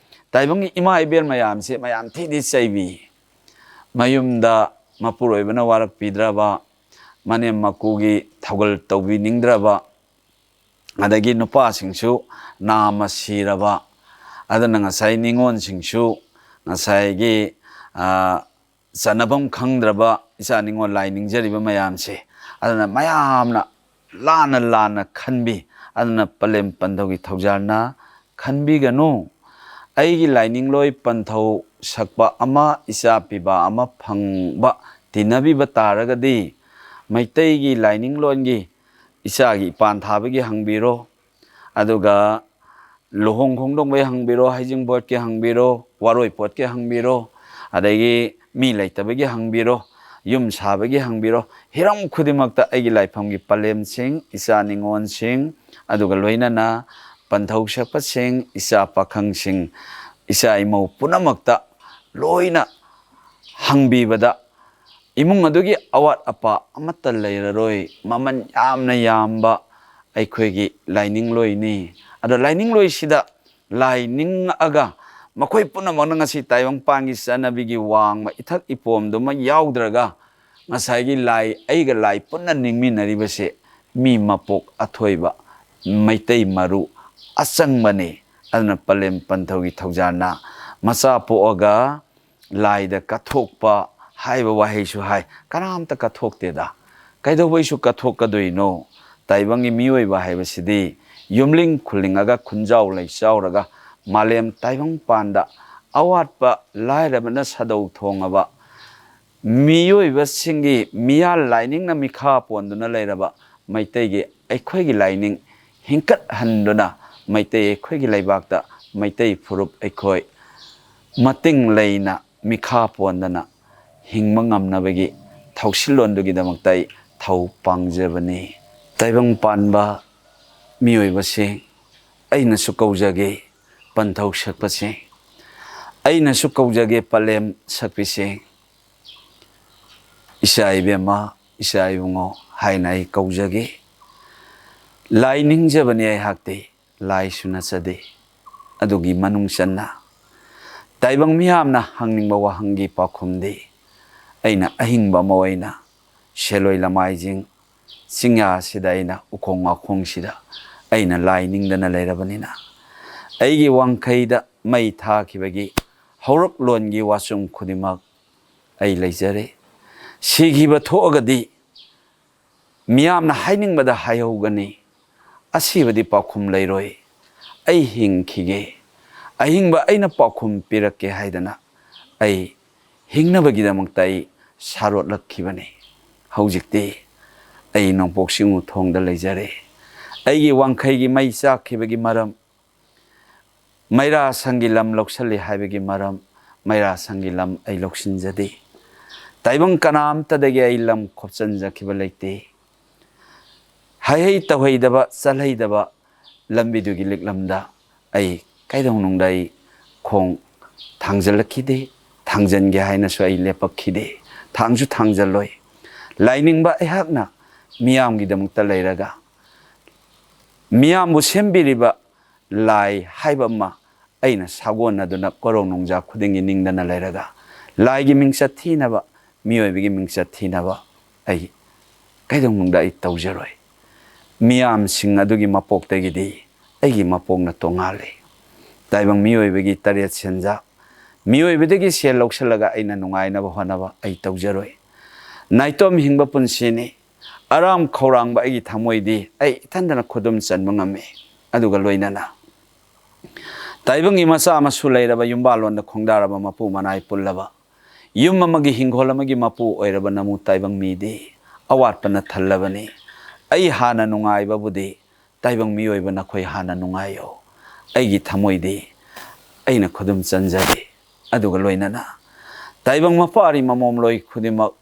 ꯇꯥꯏꯕꯪꯒꯤ ꯏꯃꯥ ꯏꯕꯦꯜ ꯃꯌꯥꯝꯁꯦ ꯃꯌꯥꯝ ꯊꯤꯗꯤ ꯆꯩꯕꯤ꯫ ꯃꯌꯨꯝꯗ ꯃꯄꯨꯔꯣꯏꯕꯅ ꯋꯥꯔꯛꯄꯤꯗ꯭ꯔꯕ, ꯃꯅꯦꯝ ꯃꯀꯨꯒꯤ ꯊꯧꯒꯜ ꯇꯧꯕꯤꯅꯤꯡꯗ꯭ꯔꯕ, ꯑꯗꯒꯤ ꯅꯨꯄꯥꯁꯤꯡꯁꯨ ꯅꯥꯝꯃ ꯁꯤꯔꯕ, ꯑꯗꯨꯅ ꯉꯁꯥꯏ ꯅꯤꯉꯣꯜꯁꯤꯡꯁꯨ ꯉꯁꯥꯏꯒꯤ, ꯑ, ꯆꯟꯅꯐꯝ ꯈꯪꯗ꯭ꯔꯕ ꯏꯆꯥ ꯅꯤꯉꯣꯜ ꯂꯥꯏ ꯅꯤꯡꯖꯔꯤꯕ ꯃꯌꯥꯝꯁꯦ, ꯑꯗꯨꯅ ꯃꯌꯥꯝꯅ ꯂꯥꯟꯅ ꯂꯥꯟꯅ ꯈꯟꯕꯤ꯫ ꯑꯗꯨꯅ ꯄꯂꯦꯝ ꯄꯟꯊꯧꯒꯤ ꯊꯧꯖꯥꯜꯅ ꯈꯟꯕꯤꯒꯅꯨ꯫ ꯑꯩꯒꯤ ꯂꯥꯏꯅꯤꯡꯂꯣꯏ ꯄꯟꯊꯧ ꯁꯛꯄ ꯑꯃ, ꯏꯆꯥ ꯄꯤꯕ ꯑꯃ ꯐꯪꯕ, ꯇꯤꯟꯅꯕꯤꯕ ꯇꯥꯔꯒꯗꯤ, ꯃꯩꯇꯩꯒꯤ ꯂꯥꯏꯅꯤꯡꯂꯣꯟꯒꯤ ꯏꯆꯥꯒꯤ ꯏꯄꯥꯟ ꯊꯥꯕꯒꯤ ꯍꯪꯕꯤꯔꯣ, ꯑꯗꯨꯒ ꯂꯨꯍꯣꯡ ꯈꯣꯡꯗꯣꯡꯕꯒꯤ ꯍꯪꯕꯤꯔꯣ, ꯍꯩꯖꯤꯡꯄꯣꯠꯀꯤ ꯍꯪꯕꯤꯔꯣ, ꯋꯥꯔꯣꯏꯄꯣꯠꯀꯤ ꯍꯪꯕꯤꯔꯣ, ꯑꯗꯒꯤ ꯃꯤ ꯂꯩꯇꯕꯒꯤ ꯍꯪꯕꯤꯔꯣ, ꯌꯨꯝ ꯁꯥꯕꯒꯤ ꯍꯪꯕꯤꯔꯣ, ꯍꯤꯔꯝ ꯈꯨꯗꯤꯡꯃꯛꯇ ꯑꯩꯒꯤ ꯂꯥꯏꯐꯝꯒꯤ ꯄꯂꯦꯝꯁꯤꯡ, ꯏꯆꯥ ꯅꯤꯉꯣꯜꯁꯤꯡ, ꯑꯗꯨꯒ ꯂꯣꯏꯅꯅ ꯄꯟꯊꯧ ꯁꯛꯄꯁꯤꯡ, ꯏꯆꯥ ꯄꯥꯈꯪꯁꯤꯡ, ꯏꯆꯥ ꯏꯃꯧ ꯄꯨꯝꯅꯃꯛꯇ ꯂꯣꯏꯅ ꯍꯪꯕꯤꯕꯗ, ꯏꯃꯨꯡ ꯑꯗꯨꯒꯤ ꯑꯋꯥꯠ ꯑꯄꯥ ꯑꯃꯠꯇ ꯂꯩꯔꯔꯣꯏ꯫ ꯃꯃꯜ ꯌꯥꯝꯅ ꯌꯥꯝꯕ ꯑꯩꯈꯣꯏꯒꯤ ꯂꯥꯏꯅꯤꯡꯂꯣꯏꯅꯤ꯫ ꯑꯗꯣ ꯂꯥꯏꯅꯤꯡꯂꯣꯏꯁꯤꯗ ꯂꯥꯏ ꯅꯤꯡꯉꯛꯑꯒ, ꯃꯈꯣꯏ ꯄꯨꯝꯅꯃꯛꯅ ꯉꯁꯤ ꯇꯥꯏꯕꯪꯄꯥꯟꯒꯤ ꯆꯠꯅꯕꯤꯒꯤ ꯋꯥꯡꯃ ꯏꯊꯛ ꯏꯄꯣꯝꯗꯨꯃ ꯌꯥꯎꯗ꯭ꯔꯒ, ꯉꯁꯥꯏꯒꯤ ꯂꯥꯏ, ꯑꯩꯒ ꯂꯥꯏ ꯄꯨꯟꯅ ꯅꯤꯡꯃꯤꯟꯅꯔꯤꯕꯁꯦ ꯃꯤ ꯃꯄꯣꯛ ꯑꯊꯣꯏꯕ, ꯃꯩꯇꯩ ꯃꯔꯨ ꯑꯆꯪꯕꯅꯤ꯫ ꯑꯗꯨꯅ ꯄꯂꯦꯝ ꯄꯟꯊꯧꯒꯤ ꯊꯧꯖꯥꯜꯅ ꯃꯆꯥ ꯄꯣꯛꯑꯒ ꯂꯥꯏꯗ ꯀꯠꯊꯣꯛꯄ ꯍꯥꯏꯕ ꯋꯥꯍꯩꯁꯨ ꯍꯥꯏ꯫ ꯀꯅꯥꯝꯇ ꯀꯠꯊꯣꯛꯇꯦꯗ꯫ ꯀꯩꯗꯧꯕꯩꯁꯨ ꯀꯠꯊꯣꯛꯀꯗꯣꯏꯅꯣ? ꯇꯥꯏꯕꯪꯒꯤ ꯃꯤꯑꯣꯏꯕ ꯍꯥꯏꯕꯁꯤꯗꯤ ꯌꯨꯝꯂꯤꯡ ꯈꯨꯜꯂꯤꯡꯉꯒ, ꯈꯨꯟꯖꯥꯎ ꯂꯩꯆꯥꯎꯔꯒ, ꯃꯥꯂꯦꯝ ꯇꯥꯏꯕꯪ ꯄꯥꯟꯗ ꯑꯋꯥꯠꯄ ꯂꯥꯏꯔꯕꯅ ꯁꯥꯗꯧ ꯊꯣꯡꯉꯕ, ꯃꯤꯑꯣꯏꯕꯁꯤꯡꯒꯤ ꯃꯤꯌꯥꯜ ꯂꯥꯏꯅꯤꯡꯅ ꯃꯤꯈꯥ ꯄꯣꯟꯗꯨꯅ ꯂꯩꯔꯕ ꯃꯩꯇꯩꯒꯤ ꯑꯩꯈꯣꯏꯒꯤ ꯂꯥꯏꯅꯤꯡ ꯍꯤꯡꯀꯠꯍꯟꯗꯨꯅ ꯃꯩꯇꯩ ꯑꯩꯈꯣꯏꯒꯤ ꯂꯩꯕꯥꯛꯇ ꯃꯩꯇꯩ ꯐꯨꯔꯨꯞ ꯑꯩꯈꯣꯏ ꯃꯇꯤꯡ ꯂꯩꯅ ꯃꯤꯈꯥ ꯄꯣꯟꯗꯅ ꯍꯤꯡꯕ ꯉꯝꯅꯕꯒꯤ ꯊꯧꯁꯤꯜꯂꯣꯟꯗꯨꯒꯤꯗꯃꯛꯇ ꯑꯩ ꯊꯧ ꯄꯥꯡꯖꯕꯅꯤ꯫ ꯇꯥꯏꯕꯪ ꯄꯥꯟꯕ ꯃꯤꯑꯣꯏꯕꯁꯤꯡ, ꯑꯩꯅꯁꯨ ꯀꯧꯖꯒꯦ ꯄꯟꯊꯧ ꯁꯛꯄꯁꯤꯡ, ꯑꯩꯅꯁꯨ ꯀꯧꯖꯒꯦ ꯄꯂꯦꯝ ꯁꯛꯄꯤꯁꯤꯡ, ꯏꯆꯥ ꯏꯕꯦꯝꯃ, ꯏꯆꯥ ꯏꯕꯨꯡꯉꯣ ꯍꯥꯏꯅ ꯑꯩ ꯀꯧꯖꯒꯦ꯫ ꯂꯥꯏ ꯅꯤꯡꯖꯕꯅꯤ ꯑꯩꯍꯥꯛꯇꯤ, ꯂꯥꯏꯁꯨ ꯅꯠꯆꯗꯦ꯫ ꯑꯗꯨꯒꯤ ꯃꯅꯨꯡ ꯆꯟꯅ ꯇꯥꯏꯕꯪ ꯃꯤꯌꯥꯝꯅ ꯍꯪꯅꯤꯡꯕ ꯋꯥꯍꯪꯒꯤ ꯄꯥꯎꯈꯨꯝꯗꯤ ꯑꯩꯅ ꯑꯍꯤꯡꯕ ꯑꯃ ꯑꯣꯏꯅ ꯁꯦꯜꯂꯣꯏ ꯂꯃꯥꯏꯁꯤꯡ ꯆꯤꯡꯌꯥꯁꯤꯗ ꯑꯩꯅ ꯎꯈꯣꯡ ꯋꯥꯈꯣꯡꯁꯤꯗ ꯑꯩꯅ ꯂꯥꯏ ꯅꯤꯡꯗꯅ ꯂꯩꯔꯕꯅꯤꯅ ꯑꯩꯒꯤ ꯋꯥꯡꯈꯩꯗ ꯃꯩ ꯊꯥꯈꯤꯕꯒꯤ ꯍꯧꯔꯛꯂꯣꯟꯒꯤ ꯋꯥꯆꯨꯝ ꯈꯨꯗꯤꯡꯃꯛ ꯑꯩ ꯂꯩꯖꯔꯦ꯫ ꯁꯤꯈꯤꯕ ꯊꯣꯛꯑꯒꯗꯤ ꯃꯤꯌꯥꯝꯅ ꯍꯥꯏꯅꯤꯡꯕꯗ ꯍꯥꯏꯍꯧꯒꯅꯤ, ꯑꯁꯤꯕꯗꯤ ꯄꯥꯎꯈꯨꯝ ꯂꯩꯔꯣꯏ꯫ ꯑꯩ ꯍꯤꯡꯈꯤꯒꯦ, ꯑꯍꯤꯡꯕ ꯑꯩꯅ ꯄꯥꯎꯈꯨꯝ ꯄꯤꯔꯛꯀꯦ ꯍꯥꯏꯗꯅ ꯑꯩ ꯍꯤꯡꯅꯕꯒꯤꯗꯃꯛꯇ ꯑꯩ ꯁꯥꯔꯣꯠꯂꯛꯈꯤꯕꯅꯤ꯫ ꯍꯧꯖꯤꯛꯇꯤ ꯑꯩ ꯅꯣꯡꯄꯣꯛ ꯆꯤꯡ ꯎꯊꯣꯡꯗ ꯂꯩꯖꯔꯦ꯫ ꯑꯩꯒꯤ ꯋꯥꯡꯈꯩꯒꯤ ꯃꯩ ꯆꯥꯛꯈꯤꯕꯒꯤ ꯃꯔꯝ, ꯃꯩꯔꯥ ꯁꯪꯒꯤ ꯂꯝ ꯂꯧꯁꯤꯜꯂꯤ ꯍꯥꯏꯕꯒꯤ ꯃꯔꯝ, ꯃꯩꯔꯥ ꯁꯪꯒꯤ ꯂꯝ ꯑꯩ ꯂꯧꯁꯤꯟꯖꯗꯦ꯫ ꯇꯥꯏꯕꯪ ꯀꯅꯥꯝꯇꯗꯒꯤ ꯑꯩ ꯂꯝ ꯈꯣꯞꯆꯟꯖꯈꯤꯕ ꯂꯩꯇꯦ꯫ ꯍꯥꯏꯍꯩ ꯇꯧꯍꯩꯗꯕ, ꯆꯠꯍꯩꯗꯕ ꯂꯝꯕꯤꯗꯨꯒꯤ ꯂꯤꯛꯂꯝꯗ ꯑꯩ ꯀꯩꯗꯧꯅꯨꯡꯗ ꯑꯩ ꯈꯣꯡ ꯊꯥꯡꯖꯜꯂꯛꯈꯤꯗꯦ꯫ ꯊꯥꯡꯖꯟꯒꯦ ꯍꯥꯏꯅꯁꯨ ꯑꯩ ꯂꯦꯞꯄꯛꯈꯤꯗꯦ꯫ ꯊꯥꯡꯁꯨ ꯊꯥꯡꯖꯜꯂꯣꯏ꯫ ꯂꯥꯏꯅꯤꯡꯕ ꯑꯩꯍꯥꯛꯅ ꯃꯤꯌꯥꯝꯒꯤꯗꯃꯛꯇ ꯂꯩꯔꯒ ꯃꯤꯌꯥꯝꯕꯨ ꯁꯦꯝꯕꯤꯔꯤꯕ ꯂꯥꯏ ꯍꯥꯏꯕ ꯑꯃ ꯑꯩꯅ ꯁꯥꯒꯣꯟꯅꯗꯨꯅ ꯀꯣꯔꯧ ꯅꯣꯡꯖꯥ ꯈꯨꯗꯤꯡꯒꯤ ꯅꯤꯡꯗꯅ ꯂꯩꯔꯒ ꯂꯥꯏꯒꯤ ꯃꯤꯡꯆꯠ ꯊꯤꯅꯕ, ꯃꯤꯑꯣꯏꯕꯒꯤ ꯃꯤꯡꯆꯠ ꯊꯤꯅꯕ ꯑꯩ ꯀꯩꯗꯧꯅꯨꯡꯗ ꯑꯩ ꯇꯧꯖꯔꯣꯏ꯫ ꯃꯤꯌꯥꯝꯁꯤꯡ ꯑꯗꯨꯒꯤ ꯃꯄꯣꯛꯇꯒꯤꯗꯤ ꯑꯩꯒꯤ ꯃꯄꯣꯛꯅ ꯇꯣꯉꯥꯜꯂꯤ꯫ ꯇꯥꯏꯕꯪ ꯃꯤꯑꯣꯏꯕꯒꯤ ꯇꯔꯦꯠ ꯁꯦꯟꯖꯥ, ꯃꯤꯑꯣꯏꯕꯗꯒꯤ ꯁꯦꯜ ꯂꯧꯁꯤꯜꯂꯒ ꯑꯩꯅ ꯅꯨꯡꯉꯥꯏꯅꯕ ꯍꯣꯠꯅꯕ ꯑꯩ ꯇꯧꯖꯔꯣꯏ꯫ ꯅꯥꯏꯇꯣꯝ ꯍꯤꯡꯕ ꯄꯨꯟꯁꯤꯅꯤ꯫ ꯑꯔꯥꯝ ꯈꯧꯔꯥꯡꯕ ꯑꯩꯒꯤ ꯊꯃꯣꯏꯗꯤ ꯑꯩ ꯏꯊꯟꯗꯅ ꯈꯨꯗꯨꯝ ꯆꯟꯕ ꯉꯝꯃꯤ꯫ ꯑꯗꯨꯒ ꯂꯣꯏꯅꯅ ꯇꯥꯏꯕꯪꯒꯤ ꯃꯆꯥ ꯃꯁꯨ ꯂꯩꯔꯕ, ꯌꯨꯝꯕꯥꯜꯂꯣꯟꯗ ꯈꯣꯡꯗꯥꯔꯕ, ꯃꯄꯨ ꯃꯅꯥꯏ ꯄꯨꯜꯂꯕ, ꯌꯨꯝ ꯑꯃꯒꯤ ꯍꯤꯡꯒꯣꯜ ꯑꯃꯒꯤ ꯃꯄꯨ ꯑꯣꯏꯔꯕ ꯅꯃꯨ ꯇꯥꯏꯕꯪ ꯃꯤꯗꯤ ꯑꯋꯥꯠꯄꯅ ꯊꯜꯂꯕꯅꯤ꯫ ꯑꯩ ꯍꯥꯟꯅ ꯅꯨꯡꯉꯥꯏꯕꯕꯨꯗꯤ ꯇꯥꯏꯕꯪ ꯃꯤꯑꯣꯏꯕ ꯅꯈꯣꯏ ꯍꯥꯟꯅ ꯅꯨꯡꯉꯥꯏꯌꯣ꯫ ꯑꯩꯒꯤ ꯊꯃꯣꯏꯗꯤ ꯑꯩꯅ ꯈꯨꯗꯨꯝ ꯆꯟꯖꯔꯤ꯫ ꯑꯗꯨꯒ ꯂꯣꯏꯅꯅ ꯇꯥꯏꯕꯪ ꯃꯄꯥꯔꯤ ꯃꯃꯣꯝꯂꯣꯏ ꯈꯨꯗꯤꯡꯃꯛ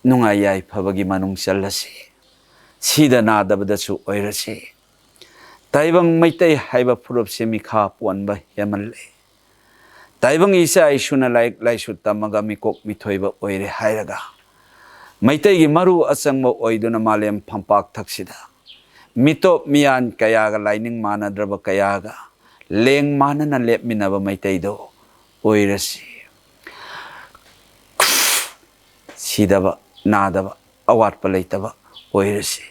ꯅꯨꯡꯉꯥꯏ ꯌꯥꯏꯐꯕꯒꯤ ꯃꯅꯨꯡ ꯆꯜꯂꯁꯤ꯫ ꯁꯤꯗ ꯅꯥꯗꯕꯗꯁꯨ ꯑꯣꯏꯔꯁꯤ꯫ ꯇꯥꯏꯕꯪ ꯃꯩꯇꯩ ꯍꯥꯏꯕ ꯐꯨꯔꯨꯞꯁꯦ ꯃꯤꯈꯥ ꯄꯣꯟꯕ ꯍꯦꯟꯃꯜꯂꯦ꯫ ꯇꯥꯏꯕꯪ ꯏꯆꯥ ꯏꯁꯨꯅ ꯂꯥꯏꯔꯤꯛ ꯂꯥꯏꯁꯨ ꯇꯝꯃꯒ ꯃꯤꯀꯣꯛ ꯃꯤꯊꯣꯏꯕ ꯑꯣꯏꯔꯦ ꯍꯥꯏꯔꯒ ꯃꯩꯇꯩꯒꯤ ꯃꯔꯨ ꯑꯆꯪꯕ ꯑꯣꯏꯗꯨꯅ ꯃꯥꯂꯦꯝ ꯐꯝꯄꯥꯛ ꯊꯛꯁꯤꯗ ꯃꯤꯇꯣꯞ ꯃꯤꯌꯥꯟ ꯀꯌꯥꯒ ꯂꯥꯏꯅꯤꯡ ꯃꯥꯟꯅꯗ꯭ꯔꯕ ꯀꯌꯥꯒ ꯂꯦꯡ ꯃꯥꯟꯅꯅ ꯂꯦꯞꯃꯤꯟꯅꯕ ꯃꯩꯇꯩꯗꯣ ꯑꯣꯏꯔꯁꯤ꯫ ꯁꯤꯗꯕ ꯅꯥꯗꯕ ꯑꯋꯥꯠꯄ ꯂꯩꯇꯕ ꯑꯣꯏꯔꯁꯤ꯫